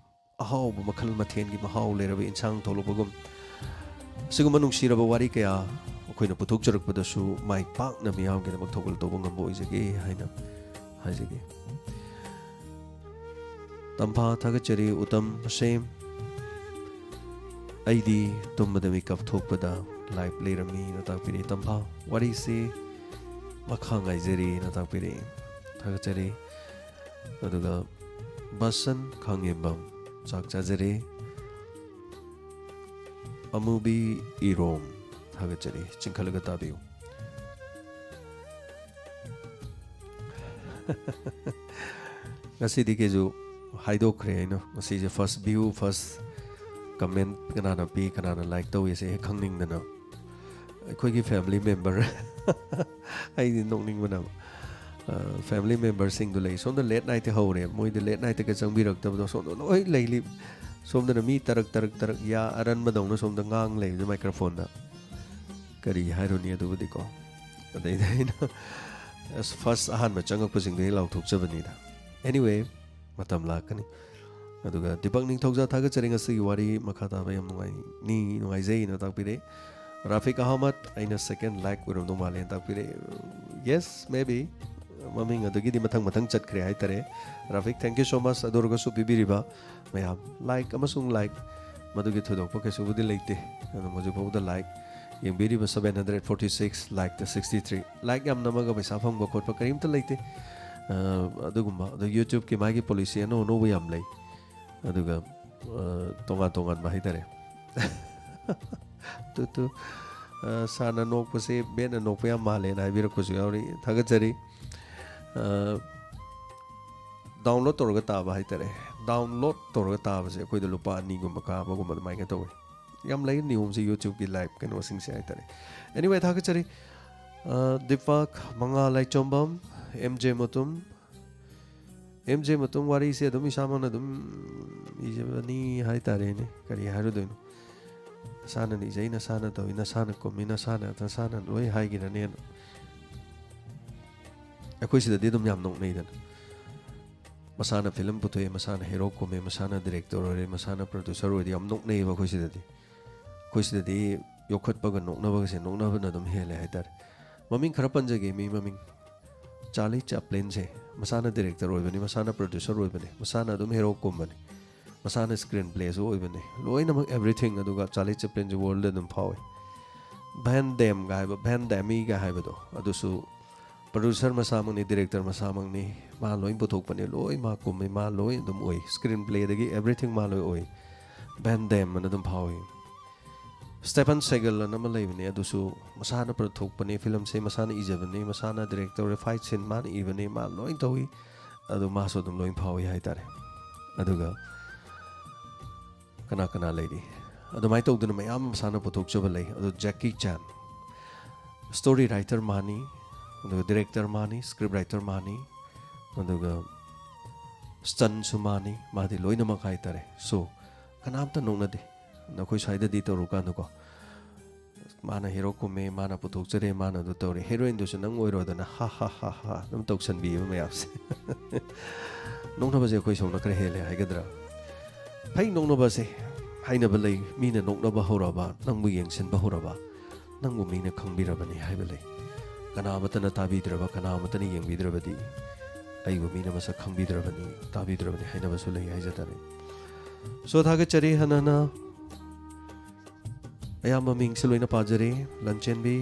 ꯑꯍꯥꯎꯕ ꯃꯈꯜ ꯃꯊꯦꯜꯒꯤ ꯃꯍꯥꯎ ꯂꯩꯔꯕ ꯏꯟꯁꯥꯡ ꯊꯣꯛꯂꯛꯄꯒꯨꯝ, ꯑꯁꯤꯒꯨꯝꯕ ꯅꯨꯡꯁꯤꯔꯕ ꯋꯥꯔꯤ ꯀꯌꯥ ꯑꯩꯈꯣꯏꯅ ꯄꯨꯊꯣꯛꯆꯔꯛꯄꯗꯁꯨ ꯃꯥꯏ ꯄꯥꯛꯅ ꯃꯤꯌꯥꯝꯒꯤꯗꯃꯛ ꯊꯧꯒꯜ ꯇꯧꯕ ꯉꯝꯕ ꯑꯣꯏꯖꯒꯦ ꯍꯥꯏꯅ ꯍꯥꯏꯖꯒꯦ꯫ ꯇꯝꯐꯥ ꯊꯥꯒꯠꯆꯔꯤ꯫ ꯎꯇꯝ ꯃꯁꯦꯝ, ꯑꯩꯗꯤ ꯇꯨꯝꯕꯗ ꯃꯤꯀꯞ ꯊꯣꯛꯄꯗ live ꯂꯩꯔꯝꯃꯤꯅ ꯇꯥꯛꯄꯤꯔꯛꯏ꯫ ꯇꯝꯐꯥ, ꯋꯥꯔꯤꯁꯤ ꯃꯈꯥ ꯉꯥꯏꯖꯔꯤꯅ ꯇꯥꯛꯄꯤꯔꯛꯏ꯫ ꯊꯥꯒꯠꯆꯔꯤ꯫ ꯑꯗꯨꯒ ꯕꯁꯟ ꯈꯥꯉꯦꯝꯕꯝ, ꯆꯥꯛ ꯆꯥꯖꯔꯦ꯫ ꯑꯃꯨꯕꯤ ꯏꯔꯣꯝ, ꯊꯥꯒꯠꯆꯔꯤ꯫ ꯆꯤꯡꯈꯠꯂꯒ ꯇꯥꯕꯤꯌꯨ꯫ ꯉꯁꯤꯗꯤ ꯀꯩꯁꯨ ꯍꯥꯏꯗꯣꯛꯈ꯭ꯔꯦ ꯑꯩꯅ꯫ ꯉꯁꯤꯁꯦ first view, first comment, ꯀꯅꯥꯅ ꯄꯤ, ꯀꯅꯥꯅ like ꯇꯧꯏꯁꯦ ꯍꯦꯛ ꯈꯪꯅꯤꯡꯗꯅ꯫ ꯑꯩꯈꯣꯏꯒꯤ family member, ꯑꯩꯗꯤ ꯅꯣꯛꯅꯤꯡꯕꯅ, ꯑ, family memberꯁꯤꯡꯗꯨ ꯂꯩ꯫ ꯁꯣꯝꯗ late nightꯇ ꯍꯧꯔꯦ꯫ ꯃꯣꯏꯗꯤ late nightꯇꯒ ꯆꯪꯕꯤꯔꯛꯇꯕꯗꯣ ꯁꯣꯝꯗ ꯂꯣꯏ ꯂꯩꯔꯤ꯫ ꯁꯣꯝꯗꯅ ꯃꯤ ꯇꯔꯛ, ꯇꯔꯛ, ꯇꯔꯛ ꯌꯥ ꯑꯔꯟꯕꯗꯧꯅ ꯁꯣꯝꯗ ꯉꯥꯡ ꯂꯩꯕꯗꯣ microphoneꯗ꯫ ꯀꯔꯤ ꯍꯥꯏꯔꯨꯅꯤ ꯑꯗꯨꯕꯨꯗꯤꯀꯣ꯫ ꯑꯗꯩꯗ ꯑꯩꯅ ꯑꯁ, first ꯑꯍꯥꯟꯕ ꯆꯪꯉꯛꯄꯁꯤꯡꯗꯣ ꯍꯦꯛ ꯂꯥꯎꯊꯣꯛꯆꯕꯅꯤꯗ꯫ Anyway, ꯃꯇꯝ ꯂꯥꯛꯀꯅꯤ꯫ ꯑꯗꯨꯒ ꯗꯤꯄꯛ ꯅꯤꯡꯊꯧꯖꯥ, ꯊꯥꯒꯠꯆꯔꯤ ꯉꯁꯤꯒꯤ ꯋꯥꯔꯤ ꯃꯈꯥ ꯇꯥꯕ ꯌꯥꯝ ꯅꯨꯡꯉꯥꯏꯅꯤ, ꯅꯨꯡꯉꯥꯏꯖꯩꯅ ꯇꯥꯛꯄꯤꯔꯛꯏ꯫ ꯔꯥꯐꯤꯛ ꯑꯍꯃꯗ, ꯑꯩꯅ second like ꯑꯣꯏꯔꯝꯗꯧ ꯃꯥꯜꯂꯦꯅ ꯇꯥꯛꯄꯤꯔꯛꯏ꯫ Yes, maybe꯫ ꯃꯃꯤꯡ ꯑꯗꯨꯒꯤꯗꯤ ꯃꯊꯪ ꯃꯊꯪ ꯆꯠꯈ꯭ꯔꯦ ꯍꯥꯏꯇꯥꯔꯦ꯫ Rafiq, thank you so much꯫ ꯑꯗꯨ ꯑꯣꯏꯔꯒꯁꯨ ꯄꯤꯕꯤꯔꯤꯕ ꯃꯌꯥꯝ, like ꯑꯃꯁꯨꯡ like, ꯃꯗꯨꯒꯤ ꯊꯣꯏꯗꯣꯛꯄ ꯀꯩꯁꯨꯕꯨꯗꯤ ꯂꯩꯇꯦ꯫ ꯑꯗꯨꯝ ꯍꯧꯖꯤꯛ ꯐꯥꯎꯕꯗ like ꯌꯦꯡꯕꯤꯔꯤꯕ seven hundred forty six, likeꯇ sixty three꯫ Like ꯌꯥꯝ ꯅꯝꯃꯒ ꯄꯩꯁꯥ ꯐꯪꯕ ꯈꯣꯠꯄ ꯀꯔꯤꯝꯇ ꯂꯩꯇꯦ꯫ ꯑ, ꯑꯗꯨꯒꯨꯝꯕ꯫ ꯑꯗꯣ YouTubeꯀꯤ ꯃꯥꯒꯤ policy ꯑꯅꯧ ꯑꯅꯧꯕ ꯌꯥꯝ ꯂꯩ꯫ ꯑꯗꯨꯒ, ꯑ, ꯇꯣꯉꯥꯟ ꯇꯣꯉꯥꯟꯕ ꯍꯥꯏꯇꯥꯔꯦ꯫ Two, two. ꯑ, ꯁꯥꯔꯅ ꯅꯣꯛꯄꯁꯦ ꯕꯦꯟꯅ ꯅꯣꯛꯄ ꯌꯥꯝ ꯃꯥꯜꯂꯦꯅ ꯍꯥꯏꯕꯤꯔꯛꯄꯁꯨ ꯌꯥꯎꯔꯤ꯫ ꯊꯥꯒꯠꯆꯔꯤ꯫ ꯑ, download ꯇꯧꯔꯒ ꯇꯥꯕ ꯍꯥꯏꯇꯥꯔꯦ꯫ Download ꯇꯧꯔꯒ ꯇꯥꯕꯁꯦ ꯑꯩꯈꯣꯏꯗ ꯂꯨꯄꯥ ꯑꯅꯤꯒꯨꯝꯕ ꯀꯥꯕꯒꯨꯝꯕ ꯑꯗꯨꯃꯥꯏꯅ ꯇꯧꯋꯤ꯫ ꯌꯥꯝ ꯂꯩ ꯅꯤꯌꯣꯝꯁꯦ YouTubeꯀꯤ live ꯀꯩꯅꯣꯁꯤꯡꯁꯦ ꯍꯥꯏꯇꯥꯔꯦ꯫ Anyway, ꯊꯥꯒꯠꯆꯔꯤ꯫ ꯑ, ꯗꯤꯄꯛ, ꯃꯉꯥ ꯂꯥꯏꯆꯣꯝꯕꯝ, ꯑꯦꯝ ꯖꯦ ꯃꯇꯨꯝ꯫ ꯑꯦꯝ ꯖꯦ ꯃꯇꯨꯝ ꯋꯥꯔꯤꯁꯦ ꯑꯗꯨꯝ ꯏꯁꯥꯃꯛꯅ ꯑꯗꯨꯝ ꯏꯖꯕꯅꯤ ꯍꯥꯏꯇꯥꯔꯦꯅꯦ꯫ ꯀꯔꯤ ꯍꯥꯏꯔꯨꯗꯣꯏꯅꯣ? ꯅꯁꯥꯅ ꯏꯖꯩ, ꯅꯁꯥꯅ ꯇꯧꯏ, ꯅꯁꯥꯅ ꯀꯨꯝꯃꯤ, ꯅꯁꯥꯅ, ꯅꯁꯥꯅ ꯂꯣꯏ ꯍꯥꯏꯈꯤꯔꯅꯦꯅ꯫ ꯑꯩꯈꯣꯏ ꯁꯤꯗꯗꯤ ꯑꯗꯨꯝ ꯌꯥꯝ ꯅꯣꯛꯅꯩꯗꯅ꯫ ꯃꯁꯥꯅ ꯐꯤꯂꯝ ꯄꯨꯊꯣꯛꯑꯦ, ꯃꯁꯥꯅ ꯍꯦꯔꯣ ꯀꯨꯝꯃꯦ, ꯃꯁꯥꯅ ꯗꯤꯔꯦꯛꯇꯔ ꯑꯣꯏꯔꯦ, ꯃꯁꯥꯅ ꯄ꯭ꯔꯣꯗ꯭ꯌꯨꯁꯔ ꯑꯣꯏꯔꯦ, ꯌꯥꯝ ꯅꯣꯛꯅꯩꯌꯦꯕ ꯑꯩꯈꯣꯏ ꯁꯤꯗꯗꯤ꯫ ꯑꯩꯈꯣꯏ ꯁꯤꯗꯗꯤ ꯌꯣꯛꯈꯠꯄꯒ ꯅꯣꯛꯅꯕꯒꯁꯦ, ꯅꯣꯛꯅꯕꯅ ꯑꯗꯨꯝ ꯍꯦꯜꯂꯦ ꯍꯥꯏꯇꯥꯔꯦ꯫ ꯃꯃꯤꯡ ꯈꯔ ꯄꯟꯖꯒꯦ, ꯃꯤ ꯃꯃꯤꯡ꯫ ꯆꯥꯔꯂꯤ ꯆꯦꯄ꯭ꯂꯤꯟꯁꯦ ꯃꯁꯥꯅ ꯗꯤꯔꯦꯛꯇꯔ ꯑꯣꯏꯕꯅꯤ, ꯃꯁꯥꯅ ꯄ꯭ꯔꯣꯗ꯭ꯌꯨꯁꯔ ꯑꯣꯏꯕꯅꯤ, ꯃꯁꯥꯅ ꯑꯗꯨꯝ ꯍꯦꯔꯣ ꯀꯨꯝꯕꯅꯤ, ꯃꯁꯥꯅ ꯁ꯭ꯀ꯭ꯔꯤꯟ ꯄ꯭ꯂꯦꯁꯨ ꯑꯣꯏꯕꯅꯤ, ꯂꯣꯏꯅꯃꯛ ꯑꯦꯚ꯭ꯔꯤꯊꯤꯡ꯫ ꯑꯗꯨꯒ ꯆꯥꯔꯂꯤ ꯆꯦꯄ꯭ꯂꯤꯟꯁꯦ ꯋꯥꯔꯜꯗ ꯑꯗꯨꯝ ꯐꯥꯎꯏ꯫ ꯚꯦꯟ ꯗꯦꯝꯒ ꯍꯥꯏꯕ, ꯚꯦꯟ ꯗꯦꯃꯤꯒ ꯍꯥꯏꯕꯗꯣ, ꯑꯗꯨꯁꯨ ꯄ꯭ꯔꯣꯗ꯭ꯌꯨꯁꯔ ꯃꯁꯥꯃꯛꯅꯤ, ꯗꯤꯔꯦꯛꯇꯔ ꯃꯁꯥꯃꯛꯅꯤ, ꯃꯥ ꯂꯣꯏ ꯄꯨꯊꯣꯛꯄꯅꯤ, ꯂꯣꯏ ꯃꯥ ꯀꯨꯝꯃꯤ, ꯃꯥ ꯂꯣꯏ ꯑꯗꯨꯝ ꯑꯣꯏ, ꯁ꯭ꯀ꯭ꯔꯤꯟ ꯄ꯭ꯂꯦꯗꯒꯤ ꯑꯦꯚ꯭ꯔꯤꯊꯤꯡ ꯃꯥ ꯂꯣꯏ ꯑꯣꯏ꯫ ꯚꯦꯟ ꯗꯦꯝ ꯑꯅ ꯑꯗꯨꯝ ꯐꯥꯎꯏ꯫ ꯁ꯭ꯇꯦꯐꯟ ꯁꯦꯒꯜ ꯑꯅ ꯑꯃ ꯂꯩꯕꯅꯦ, ꯑꯗꯨꯁꯨ ꯃꯁꯥꯅ ꯄꯨꯊꯣꯛꯄꯅꯦ, ꯐꯤꯂꯝꯁꯦ ꯃꯁꯥꯅ ꯏꯖꯕꯅꯦ, ꯃꯁꯥꯅ ꯗꯤꯔꯦꯛ ꯇꯧꯔꯦ, ꯐꯥꯏꯠ ꯁꯤꯟ ꯃꯥꯅ ꯏꯕꯅꯦ, ꯃꯥ ꯂꯣꯏ ꯇꯧꯏ꯫ ꯑꯗꯨ ꯃꯥꯁꯨ ꯑꯗꯨꯝ ꯂꯣꯏ ꯐꯥꯎꯏ ꯍꯥꯏꯇꯥꯔꯦ꯫ ꯑꯗꯨꯒ ꯀꯅꯥ ꯀꯅꯥ ꯂꯩꯔꯤ? ꯑꯗꯨꯃꯥꯏꯅ ꯇꯧꯗꯅ ꯃꯌꯥꯝ ꯑꯃ ꯃꯁꯥꯅ ꯄꯨꯊꯣꯛꯆꯕ ꯂꯩ꯫ ꯑꯗꯣ ꯖꯦꯀꯤ ꯆꯥꯟ, ꯁ꯭ꯇꯣꯔꯤ ꯔꯥꯏꯇꯔ ꯃꯥꯅꯤ, ꯑꯗꯨꯒ ꯗꯤꯔꯦꯛꯇꯔ ꯃꯥꯅꯤ, ꯁ꯭ꯀ꯭ꯔꯤꯞ ꯔꯥꯏꯇꯔ ꯃꯥꯅꯤ, ꯑꯗꯨꯒ ꯁ꯭ꯇꯟꯁꯨ ꯃꯥꯅꯤ, ꯃꯥꯗꯤ ꯂꯣꯏꯅꯃꯛ ꯍꯥꯏꯇꯥꯔꯦ꯫ ꯁꯣ ꯀꯅꯥꯝꯇ ꯅꯣꯛꯅꯗꯦ꯫ ꯅꯈꯣꯏ ꯁ꯭ꯋꯥꯏꯗꯗꯤ ꯇꯧꯔꯨꯀꯥꯟꯗꯀꯣ, ꯃꯥꯅ ꯍꯦꯔꯣ ꯀꯨꯝꯃꯦ, ꯃꯥꯅ ꯄꯨꯊꯣꯛꯆꯔꯦ, ꯃꯥꯅ ꯑꯗꯨ ꯇꯧꯔꯦ, ꯍꯦꯔꯣꯏꯟꯗꯨꯁꯨ ꯅꯪ ꯑꯣꯏꯔꯣꯗꯅ ꯍꯥ ꯍꯥ ꯍꯥ ꯍꯥ ꯑꯗꯨꯝ ꯇꯧꯁꯟꯕꯤꯕ ꯃꯌꯥꯝꯁꯦ꯫ ꯅꯣꯛꯅꯕꯁꯦ ꯑꯩꯈꯣꯏ ꯁꯣꯝꯅ ꯈꯔ ꯍꯦꯜꯂꯦ ꯍꯥꯏꯒꯗ꯭ꯔꯥ? ꯐꯩ ꯅꯣꯛꯅꯕꯁꯦ, ꯍꯥꯏꯅꯕ ꯂꯩ, ꯃꯤꯅ ꯅꯣꯛꯅꯕ ꯍꯧꯔꯕ, ꯅꯪꯕꯨ ꯌꯦꯡꯁꯤꯟꯕ ꯍꯧꯔꯕ, ꯅꯪꯕꯨ ꯃꯤꯅ ꯈꯪꯕꯤꯔꯕꯅꯤ ꯍꯥꯏꯕ ꯂꯩ꯫ ꯀꯅꯥ ꯑꯃꯠꯇꯅ ꯇꯥꯕꯤꯗ꯭ꯔꯕ, ꯀꯅꯥ ꯑꯃꯠꯇꯅ ꯌꯦꯡꯕꯤꯗ꯭ꯔꯕꯗꯤ ꯑꯩꯕꯨ ꯃꯤꯅ ꯃꯁꯛ ꯈꯪꯕꯤꯗ꯭ꯔꯕꯅꯤ, ꯇꯥꯕꯤꯗ꯭ꯔꯕꯅꯤ ꯍꯥꯏꯅꯕꯁꯨ ꯂꯩ ꯍꯥꯏꯖ ꯇꯥꯔꯦ꯫ ꯁꯣ ꯊꯥꯒꯠꯆꯔꯤ ꯍꯟꯅ ꯍꯟꯅ꯫ ꯑꯌꯥꯝꯕ ꯃꯤꯡꯁꯦ ꯂꯣꯏꯅ ꯄꯥꯖꯔꯦ꯫ ꯂꯟꯆꯦꯟꯕꯤ,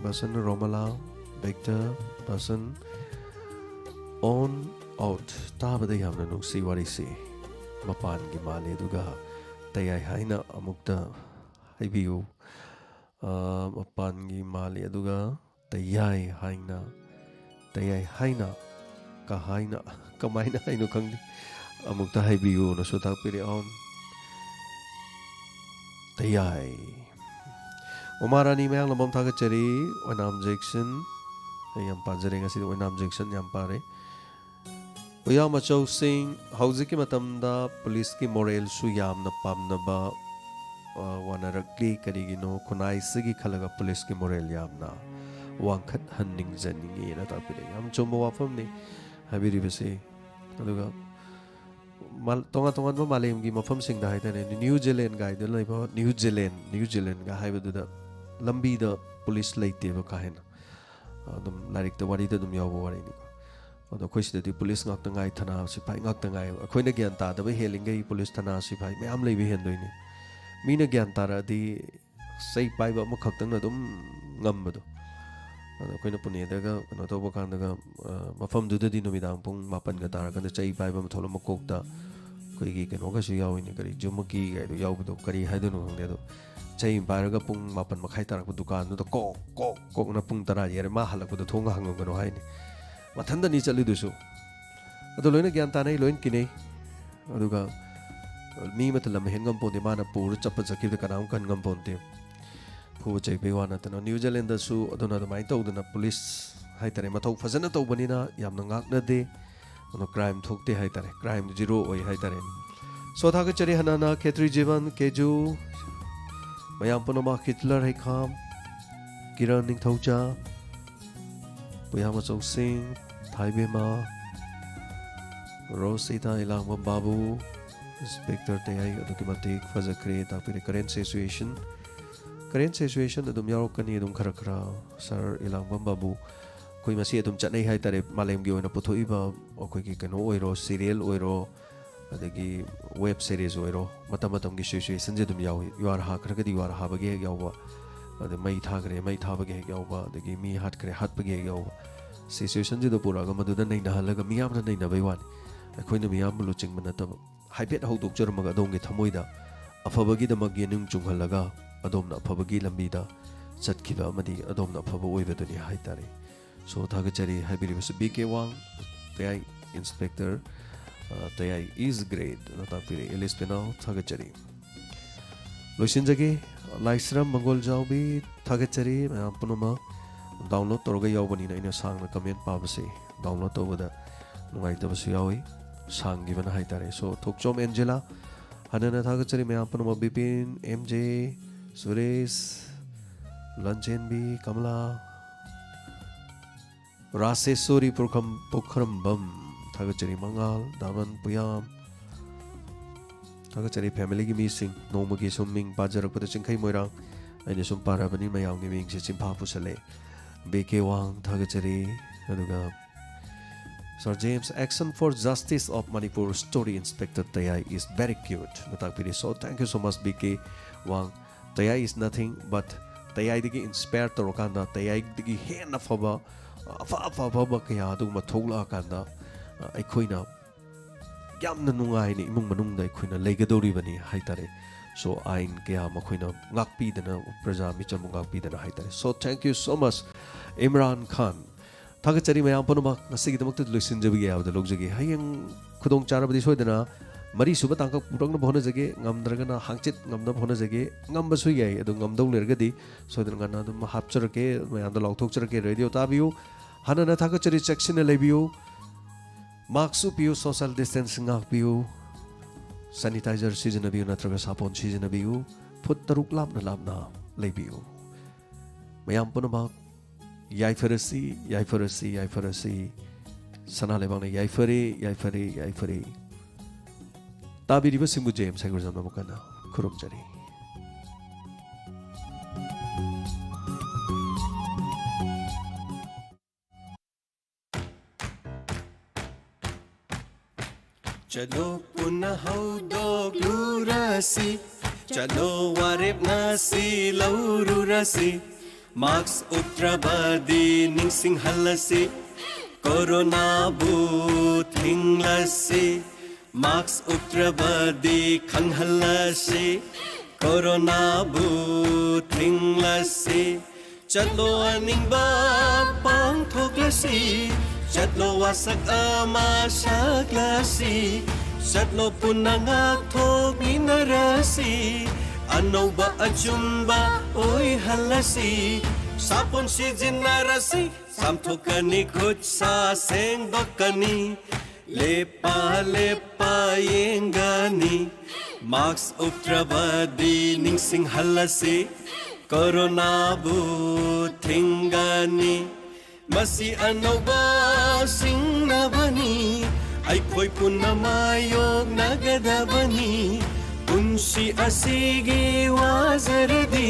ꯕꯁꯟ, ꯔꯣꯃꯂꯥ, ꯚꯤꯛꯇꯔ, ꯕꯁꯟ꯫ ꯑꯣꯟ ꯑꯥꯎꯠ꯫ ꯇꯥꯕꯗ ꯌꯥꯝꯅ ꯅꯨꯡꯁꯤ ꯋꯥꯔꯤꯁꯤ꯫ ꯃꯄꯥꯟꯒꯤ ꯃꯥꯜꯂꯤ ꯑꯗꯨꯒ ꯇꯌꯥꯏ ꯍꯥꯏꯅ ꯑꯃꯨꯛꯇ ꯍꯥꯏꯕꯤꯌꯨ꯫ ꯑ, ꯃꯄꯥꯟꯒꯤ ꯃꯥꯜꯂꯤ ꯑꯗꯨꯒ ꯇꯌꯥꯏ ꯍꯥꯏꯅ, ꯇꯌꯥꯏ ꯍꯥꯏꯅ, ꯀꯍꯥꯏꯅ, ꯀꯃꯥꯏꯅ ꯍꯥꯏꯅꯣ ꯈꯪꯗꯦ꯫ ꯑꯃꯨꯛꯇ ꯍꯥꯏꯕꯤꯌꯨꯅꯁꯨ ꯇꯥꯛꯄꯤꯔꯛꯑꯣ꯫ ꯇꯌꯥꯏ꯫ ꯎꯃꯥ ꯔꯥꯅꯤ ꯃꯌꯥꯡꯂꯝꯕꯝ ꯊꯥꯒꯠꯆꯔꯤ꯫ ꯑꯣꯏꯅꯥꯝ ꯖꯦꯛꯁꯟ, ꯑꯩ ꯌꯥꯝ ꯄꯥꯖꯔꯦ ꯉꯁꯤꯗꯤ, ꯑꯣꯏꯅꯥꯝ ꯖꯦꯛꯁꯟ ꯌꯥꯝ ꯄꯥꯔꯦ꯫ ꯎꯌꯥꯝ ꯑꯆꯧꯁꯤꯡ, ꯍꯧꯖꯤꯛꯀꯤ ꯃꯇꯝꯗ ꯄꯨꯂꯤꯁꯀꯤ ꯃꯣꯔꯦꯜꯁꯨ ꯌꯥꯝꯅ ꯄꯥꯝꯅꯕ, ꯑ, ꯋꯥꯅꯔꯛꯂꯤ꯫ ꯀꯔꯤꯒꯤꯅꯣ? ꯈꯨꯟꯅꯥꯏꯁꯤꯒꯤ ꯈꯜꯂꯒ ꯄꯨꯂꯤꯁꯀꯤ ꯃꯣꯔꯦꯜ ꯌꯥꯝꯅ ꯋꯥꯡꯈꯠꯍꯟꯅꯤꯡꯖꯅꯤꯡꯉꯤꯅ ꯇꯥꯛꯄꯤꯔꯛꯑꯦ꯫ ꯌꯥꯝ ꯆꯨꯝꯕ ꯋꯥꯐꯝꯅꯤ ꯍꯥꯏꯕꯤꯔꯤꯕꯁꯤ꯫ ꯑꯗꯨꯒ ꯃꯥ-, ꯇꯣꯉꯥꯟ ꯇꯣꯉꯥꯟꯕ ꯃꯥꯂꯦꯝꯒꯤ ꯃꯐꯝꯁꯤꯡꯗ ꯍꯥꯏꯇꯥꯔꯦ, ꯅ꯭ꯌꯨ ꯖꯤꯂꯦꯟ ꯀꯥꯏꯗ ꯂꯩꯕ, ꯅ꯭ꯌꯨ ꯖꯤꯂꯦꯟ, ꯅ꯭ꯌꯨ ꯖꯤꯂꯦꯟꯒ ꯍꯥꯏꯕꯗꯨꯗ ꯂꯝꯕꯤꯗ ꯄꯨꯂꯤꯁ ꯂꯩꯇꯦꯕ ꯀꯥ ꯍꯦꯟꯅ꯫ ꯑꯗꯨꯝ ꯂꯥꯏꯔꯤꯛꯇ, ꯋꯥꯔꯤꯗ ꯑꯗꯨꯝ ꯌꯥꯎꯕ ꯋꯥꯔꯤꯅꯤꯀꯣ꯫ ꯑꯗꯣ ꯑꯩꯈꯣꯏ ꯁꯤꯗꯗꯤ ꯄꯨꯂꯤꯁ ꯉꯥꯛꯇ ꯉꯥꯏ, ꯊꯅꯥ ꯁꯤꯐꯥꯏ ꯉꯥꯛꯇ ꯉꯥꯏ꯫ ꯑꯩꯈꯣꯏꯅ ꯒ꯭ꯌꯥꯟ ꯇꯥꯗꯕ ꯍꯦꯜꯂꯤꯉꯩ ꯄꯨꯂꯤꯁ, ꯊꯅꯥ ꯁꯤꯐꯥꯏ ꯃꯌꯥꯝ ꯂꯩꯕ ꯍꯦꯟꯗꯣꯏꯅꯤ꯫ ꯃꯤꯅ ꯒ꯭ꯌꯥꯟ ꯇꯥꯔꯛꯑꯗꯤ ꯆꯩ ꯄꯥꯏꯕ ꯑꯃꯈꯛꯇꯪꯅ ꯑꯗꯨꯝ ꯉꯝꯕꯗꯣ꯫ ꯑꯗꯣ ꯑꯩꯈꯣꯏꯅ ꯄꯨꯅꯦꯗꯒ ꯀꯩꯅꯣ ꯇꯧꯕ ꯀꯥꯟꯗꯒ, ꯑ, ꯃꯐꯝꯗꯨꯗꯗꯤ ꯅꯨꯃꯤꯗꯥꯡ ꯄꯨꯡ ꯃꯥꯄꯟꯒ ꯇꯥꯔꯀꯥꯟꯗ ꯆꯩ ꯄꯥꯏꯕ ꯑꯃ ꯊꯣꯛꯂꯛ, ꯃꯀꯣꯛꯇ ꯑꯩꯈꯣꯏꯒꯤ ꯀꯩꯅꯣꯒꯁꯨ ꯌꯥꯎꯏꯅꯦ, ꯀꯔꯤ ꯖꯨꯃꯀꯤ ꯀꯥꯏꯗꯣ ꯌꯥꯎꯕꯗꯣ, ꯀꯔꯤ ꯍꯥꯏꯗꯣꯏꯅꯣ ꯈꯪꯗꯦ꯫ ꯑꯗꯣ ꯆꯩ ꯑꯃ ꯄꯥꯏꯔꯒ ꯄꯨꯡ ꯃꯥꯄꯟ ꯃꯈꯥꯏ ꯇꯥꯔꯛꯄ ꯗꯨꯀꯥꯟꯗꯨꯗ ꯀꯣꯛ ꯀꯣꯛ ꯀꯣꯛꯅ ꯄꯨꯡ ꯇꯔꯥ ꯌꯩꯔꯦ, ꯃꯥ ꯍꯜꯂꯛꯄꯗ ꯊꯣꯡꯒ ꯍꯥꯡꯉꯝꯒꯅꯨ ꯍꯥꯏꯅꯤ꯫ ꯃꯊꯟꯗꯅꯤ ꯆꯠꯂꯤꯗꯨꯁꯨ꯫ ꯑꯗꯣ ꯂꯣꯏꯅ ꯒ꯭ꯌꯥꯟ ꯇꯥꯅꯩ, ꯂꯣꯏꯅ ꯀꯤꯅꯩ꯫ ꯑꯗꯨꯒ ꯃꯤ ꯑꯃꯠꯇ ꯂꯝ ꯍꯦꯟ ꯉꯝꯄꯣꯟꯇꯦ, ꯃꯥꯅ ꯄꯨꯔ ꯆꯠꯄ ꯆꯠꯈꯤꯕꯗ ꯀꯅꯥꯝ ꯀꯟ ꯉꯝꯄꯣꯟꯇꯦ꯫ ꯐꯨꯕ ꯆꯩꯕꯩ ꯋꯥ ꯅꯠꯇꯅ ꯅ꯭ꯌꯨ ꯖꯤꯂꯦꯟꯗꯁꯨ ꯑꯗꯨꯅ ꯑꯗꯨꯃꯥꯏꯅ ꯇꯧꯗꯅ ꯄꯨꯂꯤꯁ ꯍꯥꯏꯇꯥꯔꯦ, ꯃꯊꯧ ꯐꯖꯅ ꯇꯧꯕꯅꯤꯅ ꯌꯥꯝꯅ ꯉꯥꯛꯅꯗꯦ꯫ ꯑꯗꯣ ꯀ꯭ꯔꯥꯏꯝ ꯊꯣꯛꯇꯦ ꯍꯥꯏꯇꯥꯔꯦ, ꯀ꯭ꯔꯥꯏꯝ ꯖꯤꯔꯣ ꯑꯣꯏ ꯍꯥꯏꯇꯥꯔꯦ꯫ ꯁꯣ ꯊꯥꯒꯠꯆꯔꯤ ꯍꯟꯅ ꯍꯟꯅ ꯈꯦꯇ꯭ꯔꯤ ꯖꯤꯕꯟ, ꯀꯦꯖꯨ, ꯃꯌꯥꯝ ꯄꯨꯝꯅꯃꯛ, ꯍꯤꯠꯂꯔ ꯍꯩꯈꯥꯝ, ꯀꯤꯔꯟ ꯅꯤꯡꯊꯧꯖꯥ, ꯄꯨꯌꯥꯃꯆꯧꯁꯤꯡ, ꯊꯥꯏꯕꯦꯝꯃ, ꯔꯣꯁꯤꯇꯥ, ꯏꯂꯥꯡꯕꯝ ꯕꯥꯕꯨ, ꯏꯟꯁꯄꯦꯛꯇꯔ ꯇꯌꯥꯏ, ꯑꯗꯨꯛꯀꯤ ꯃꯇꯤꯛ ꯐꯖꯈ꯭ꯔꯦ, ꯇꯥꯛꯄꯤꯔꯦ꯫ ꯀꯔꯦꯟ ꯁꯤꯆꯨꯋꯦꯁꯟ, ꯀꯔꯦꯟ ꯁꯤꯆꯨꯋꯦꯁꯟ ꯑꯗꯨꯝ ꯌꯥꯎꯔꯛꯀꯅꯤ, ꯑꯗꯨꯝ ꯈꯔ ꯈꯔ꯫ ꯁꯥꯔ ꯏꯂꯥꯡꯕꯝ ꯕꯥꯕꯨ, ꯑꯩꯈꯣꯏ ꯃꯁꯤ ꯑꯗꯨꯝ ꯆꯠꯅꯩ ꯍꯥꯏꯇꯥꯔꯦ, ꯃꯥꯂꯦꯝꯒꯤ ꯑꯣꯏꯅ ꯄꯨꯊꯣꯛꯏꯕ ꯑꯩꯈꯣꯏꯒꯤ ꯀꯩꯅꯣ ꯑꯣꯏꯔꯣ, ꯁꯤꯔꯤꯌꯦꯜ ꯑꯣꯏꯔꯣ, ꯑꯗꯒꯤ ꯋꯦꯕ ꯁꯦꯔꯤꯁ ꯑꯣꯏꯔꯣ, ꯃꯇꯝ ꯃꯇꯝꯒꯤ ꯁꯤꯆꯨꯋꯦꯁꯟꯁꯦ ꯑꯗꯨꯝ ꯌꯥꯎꯏ꯫ ꯌꯨ ꯑꯥꯔ ꯍꯥ, ꯈꯔꯒꯗꯤ ꯌꯨ ꯑꯥꯔ ꯍꯥꯕꯒꯤ ꯍꯦꯛ ꯌꯥꯎꯕ, ꯑꯗꯩ ꯃꯩ ꯊꯥꯈ꯭ꯔꯦ, ꯃꯩ ꯊꯥꯕꯒꯤ ꯍꯦꯛ ꯌꯥꯎꯕ, ꯑꯗꯒꯤ ꯃꯤ ꯍꯥꯠꯈ꯭ꯔꯦ, ꯍꯥꯠꯄꯒꯤ ꯍꯦꯛ ꯌꯥꯎꯕ꯫ ꯁꯤꯆꯨꯋꯦꯁꯟꯁꯤꯗ ꯄꯨꯔꯛꯑꯒ ꯃꯗꯨꯗ ꯅꯩꯅꯍꯜꯂꯒ ꯃꯤꯌꯥꯝꯅ ꯅꯩꯅꯕꯩ ꯋꯥꯅꯤ꯫ ꯑꯩꯈꯣꯏꯅ ꯃꯤꯌꯥꯝꯕꯨ ꯂꯨꯆꯤꯡꯕ ꯅꯠꯇꯕ, ꯍꯥꯏꯐꯦꯠ ꯍꯧꯗꯣꯛꯆꯔꯝꯃꯒ ꯑꯗꯣꯝꯒꯤ ꯊꯃꯣꯏꯗ ꯑꯐꯕꯒꯤꯗꯃꯛ ꯌꯦꯅꯤꯡ ꯆꯨꯡꯍꯜꯂꯒ ꯑꯗꯣꯝꯅ ꯑꯐꯕꯒꯤ ꯂꯝꯕꯤꯗ ꯆꯠꯈꯤꯕ ꯑꯃꯗꯤ ꯑꯗꯣꯝꯅ ꯑꯐꯕ ꯑꯣꯏꯕꯗꯨꯅꯤ ꯍꯥꯏꯇꯥꯔꯦ꯫ ꯁꯣ ꯊꯥꯒꯠꯆꯔꯤ ꯍꯥꯏꯕꯤꯔꯤꯕꯁꯨ ꯕꯤ ꯀꯦ ꯋꯥꯡ, ꯇꯌꯥꯏ ꯏꯟꯁꯄꯦꯛꯇꯔ, ꯑ, ꯇꯌꯥꯏ is great ꯑꯅ ꯇꯥꯛꯄꯤꯔꯦ꯫ ꯑꯦꯂꯤꯁ ꯄꯦꯅꯥꯎ ꯊꯥꯒꯠꯆꯔꯤ꯫ ꯂꯣꯏꯁꯤꯟꯖꯒꯦ꯫ ꯂꯥꯏꯁ꯭ꯔꯝ ꯃꯪꯒꯣꯜꯖꯥꯎꯕꯤ, ꯊꯥꯒꯠꯆꯔꯤ꯫ ꯃꯌꯥꯝ ꯄꯨꯝꯅꯃꯛ download ꯇꯧꯔꯒ ꯌꯥꯎꯕꯅꯤꯅ ꯑꯩꯅ ꯁꯥꯡꯅ comment ꯄꯥꯕꯁꯤ download ꯇꯧꯕꯗ ꯅꯨꯡꯉꯥꯏꯇꯕꯁꯨ ꯌꯥꯎꯏ, ꯁꯥꯡꯈꯤꯕꯅ ꯍꯥꯏꯇꯥꯔꯦ꯫ So, ꯊꯣꯛꯆꯣꯝ ꯑꯦꯟꯖꯦꯂꯥ, ꯍꯟꯅꯅ ꯊꯥꯒꯠꯆꯔꯤ ꯃꯌꯥꯝ ꯄꯨꯝꯅꯃꯛ, ꯕꯤꯄꯤꯟ, ꯑꯦꯝ ꯖꯦ, ꯁꯨꯔꯦꯁ, ꯂꯟꯆꯦꯟꯕꯤ, ꯀꯃꯂꯥ, ꯔꯥꯁꯦꯁꯣꯔꯤ ꯄꯨꯈ꯭ꯔꯝ-, ꯄꯨꯈ꯭ꯔꯝꯕꯝ, ꯊꯥꯒꯠꯆꯔꯤ ꯃꯉꯥꯜ, ꯗꯥꯃꯟ ꯄꯨꯌꯥꯝ, ꯊꯥꯒꯠꯆꯔꯤ family ꯒꯤ ꯃꯤꯁꯤꯡ꯫ ꯅꯣꯡꯃꯒꯤ ꯁꯨꯝ ꯃꯤꯡ ꯄꯥꯖꯔꯛꯄꯗ ꯆꯤꯡꯈꯩ ꯃꯣꯏꯔꯥꯡ, ꯑꯩꯅ ꯁꯨꯝ ꯄꯥꯔꯕꯅꯤ, ꯃꯌꯥꯝꯒꯤ ꯃꯤꯡꯁꯦ ꯆꯤꯟꯐꯥ ꯄꯨꯁꯜꯂꯦ꯫ ꯕꯤ ꯀꯦ ꯋꯥꯡ ꯊꯥꯒꯠꯆꯔꯤ, ꯑꯗꯨꯒ Sir James, action for justice of Manipur story, Inspector Tayai is very cute ꯅ ꯇꯥꯛꯄꯤꯔꯤ꯫ So, thank you so much, B K Wang. Tayai is nothing but ꯇꯌꯥꯏꯗꯒꯤ inspire ꯇꯧꯔꯀꯥꯟꯗ, ꯇꯌꯥꯏꯗꯒꯤ ꯍꯦꯟꯅ ꯐꯕ, ꯑꯐ ꯑꯐ ꯑꯐꯕ ꯀꯌꯥ ꯑꯗꯨꯒꯨꯝꯕ ꯊꯣꯛꯂꯛꯑꯀꯥꯟꯗ, ꯑ, ꯑꯩꯈꯣꯏꯅ ꯌꯥꯝꯅ ꯅꯨꯡꯉꯥꯏꯅ ꯏꯃꯨꯡ ꯃꯅꯨꯡꯗ ꯑꯩꯈꯣꯏꯅ ꯂꯩꯒꯗꯧꯔꯤꯕꯅꯤ ꯍꯥꯏꯇꯥꯔꯦ꯫ So, ꯑꯥꯏꯟ ꯀꯌꯥ ꯃꯈꯣꯏꯅ ꯉꯥꯛꯄꯤꯗꯅ, ꯄ꯭ꯔꯖꯥ ꯃꯤꯆꯝꯕꯨ ꯉꯥꯛꯄꯤꯗꯅ ꯍꯥꯏꯇꯥꯔꯦ꯫ So, thank you so much, Imran ꯈꯥꯟ꯫ ꯊꯥꯒꯠꯆꯔꯤ ꯃꯌꯥꯝ ꯄꯨꯝꯅꯃꯛ꯫ ꯉꯁꯤꯒꯤꯗꯃꯛꯇ ꯂꯣꯏꯁꯤꯟꯖꯕꯒꯤ ꯌꯥꯕꯗ ꯂꯧꯖꯒꯦ꯫ ꯍꯌꯦꯡ ꯈꯨꯗꯣꯡ ꯆꯥꯔꯕꯗꯤ ꯁꯣꯏꯗꯅ ꯃꯔꯤꯁꯨꯕ ꯇꯥꯡꯀꯛ ꯄꯨꯔꯛꯅꯕ ꯍꯣꯠꯅꯖꯒꯦ, ꯉꯝꯗ꯭ꯔꯒꯅ ꯍꯥꯡꯆꯤꯠ ꯉꯝꯅꯕ ꯍꯣꯠꯅꯖꯒꯦ꯫ ꯉꯝꯕꯁꯨ ꯌꯥꯏ, ꯑꯗꯨ ꯉꯝꯗꯧ ꯂꯩꯔꯒꯗꯤ ꯁꯣꯏꯗꯅ ꯉꯟꯅ ꯑꯗꯨꯝ ꯍꯥꯞꯆꯔꯛꯀꯦ, ꯃꯌꯥꯝꯗ ꯂꯥꯎꯊꯣꯛꯆꯔꯛꯀꯦ꯫ Radio ꯇꯥꯕꯤꯌꯨ꯫ ꯍꯥꯟꯅꯅ ꯊꯥꯒꯠꯆꯔꯤ, ꯆꯦꯛꯁꯤꯟꯅ ꯂꯩꯕꯤꯌꯨ, mask ꯎꯞꯄꯤꯌꯨ, social distance ꯉꯥꯛꯄꯤꯌꯨ, sanitizer ꯁꯤꯖꯤꯟꯅꯕꯤꯌꯨ ꯅꯠꯇ꯭ꯔꯒ ꯁꯥꯄꯣꯟ ꯁꯤꯖꯤꯟꯅꯕꯤꯌꯨ, ꯐꯨꯠ ꯇꯔꯨꯛ ꯂꯥꯞꯅ ꯂꯥꯞꯅ ꯂꯩꯕꯤꯌꯨ꯫ ꯃꯌꯥꯝ ꯄꯨꯝꯅꯃꯛ ꯌꯥꯏꯐꯔꯁꯤ, ꯌꯥꯏꯐꯔꯁꯤ, ꯌꯥꯏꯐꯔꯁꯤ꯫ ꯁꯅꯥ ꯂꯩꯕꯥꯛꯅ ꯌꯥꯏꯐꯔꯦ, ꯌꯥꯏꯐꯔꯦ, ꯌꯥꯏꯐꯔꯦ꯫ ꯇꯥꯕꯤꯔꯤꯕꯁꯤꯡꯕꯨ ꯖꯦ ꯑꯦꯝ ꯁꯥꯏꯒꯨꯔꯖꯝꯅ ꯑꯃꯨꯛ ꯍꯟꯅ ꯈꯨꯔꯨꯝꯖꯔꯤ꯫ ꯆꯠꯂꯣ ꯄꯨꯟꯅ ꯍꯧꯗꯣꯛꯂꯨꯔꯁꯤ, ꯆꯠꯂꯣ ꯋꯥꯔꯦꯞ ꯉꯁꯤ ꯂꯧꯔꯨꯔꯁꯤ꯫ Mask ꯎꯞꯇ꯭ꯔꯕꯗꯤ ꯅꯤꯡꯁꯤꯡꯍꯜꯂꯁꯤ, ꯀꯣꯔꯣꯅꯥꯕꯨ ꯊꯤꯡꯂꯁꯤ꯫ Mask ꯎꯞꯇ꯭ꯔꯕꯗꯤ ꯈꯪꯍꯜꯂꯁꯤ, ꯀꯣꯔꯣꯅꯥꯕꯨ ꯊꯤꯡꯂꯁꯤ꯫ ꯆꯠꯂꯣ ꯑꯅꯤꯡꯕ ꯄꯥꯡꯊꯣꯛꯂꯁꯤ, ꯆꯠꯂꯣ ꯋꯥꯁꯛ ꯑꯃ ꯁꯛꯂꯁꯤ, ꯆꯠꯂꯣ ꯄꯨꯟꯅ ꯉꯥꯛꯊꯣꯛꯃꯤꯟꯅꯔꯁꯤ꯫ ꯑꯅꯧꯕ ꯑꯆꯨꯝꯕ ꯑꯣꯏꯍꯜꯂꯁꯤ꯫ ꯁꯥꯄꯣꯟ ꯁꯤꯖꯤꯟꯅꯔꯁꯤ, ꯆꯥꯝꯊꯣꯛꯀꯅꯤ, ꯈꯨꯠ ꯁꯥ ꯁꯦꯡꯗꯣꯛꯀꯅꯤ꯫ ꯂꯦꯞꯄ ꯂꯦꯞꯄ ꯌꯦꯡꯒꯅꯤ꯫ ꯃꯥꯛꯁ ꯎꯞꯇ꯭ꯔꯕꯗꯤ ꯅꯤꯡꯁꯤꯡꯍꯜꯂꯁꯤ, ꯀꯣꯔꯣꯅꯥꯕꯨ ꯊꯤꯡꯒꯅꯤ꯫ ꯃꯁꯤ ꯑꯅꯧꯕ ꯁꯤꯡꯅꯕꯅꯤ, ꯑꯩꯈꯣꯏ ꯄꯨꯟꯅ ꯃꯥꯌꯣꯛꯅꯒꯗꯕꯅꯤ꯫ ꯄꯨꯟꯁꯤ ꯑꯁꯤꯒꯤ ꯋꯥꯖꯔꯗꯤ,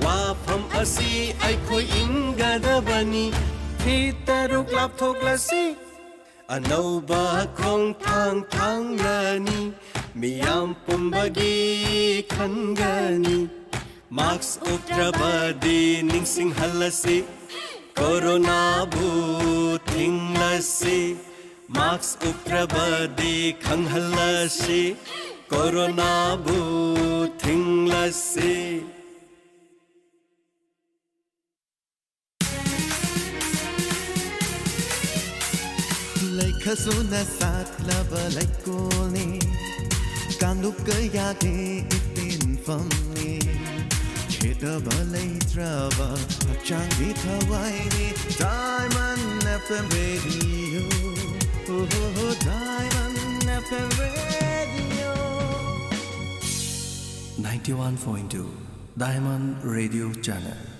ꯋꯥꯐꯝ ꯑꯁꯤ ꯑꯩꯈꯣꯏ ꯏꯟꯒꯗꯕꯅꯤ꯫ ꯐꯤꯠ ꯇꯔꯨꯛ ꯂꯥꯞꯊꯣꯛꯂꯁꯤ, ꯑꯅꯧꯕ ꯈꯣꯡꯊꯥꯡ ꯊꯥꯡꯂꯅꯤ, ꯃꯤꯌꯥꯝ ꯄꯨꯝꯕꯒꯤ ꯈꯟꯒꯅꯤ꯫ ꯃꯥꯛꯁ ꯎꯞꯇ꯭ꯔꯕꯗꯤ ꯅꯤꯡꯁꯤꯡꯍꯜꯂꯁꯤ, ꯀꯣꯔꯣꯅꯥꯕꯨ ꯊꯤꯡꯂꯁꯤ꯫ ꯃꯥꯛꯁ ꯎꯞꯇ꯭ꯔꯕꯗꯤ ꯈꯪꯍꯜꯂꯁꯤ, ꯀꯣꯔꯣꯅꯥꯕꯨ ꯊꯤꯡꯂꯁꯤ꯫ ꯂꯩꯈꯁꯨꯅ ꯁꯥꯠꯂꯕ ꯂꯩꯀꯣꯜꯅꯤ, ꯀꯥꯡꯂꯨꯞ ꯀꯌꯥꯒꯤ ꯏꯄꯤꯟꯐꯝꯅꯤ꯫ ꯈꯦꯠꯅꯕ ꯂꯩꯇ꯭ꯔꯕ ꯍꯛꯆꯥꯡꯒꯤ ꯊꯋꯥꯏꯅꯤ, Diamond F M Radio. Oh, Diamond F M Radio. Ninety-one point two Diamond Radio Channel.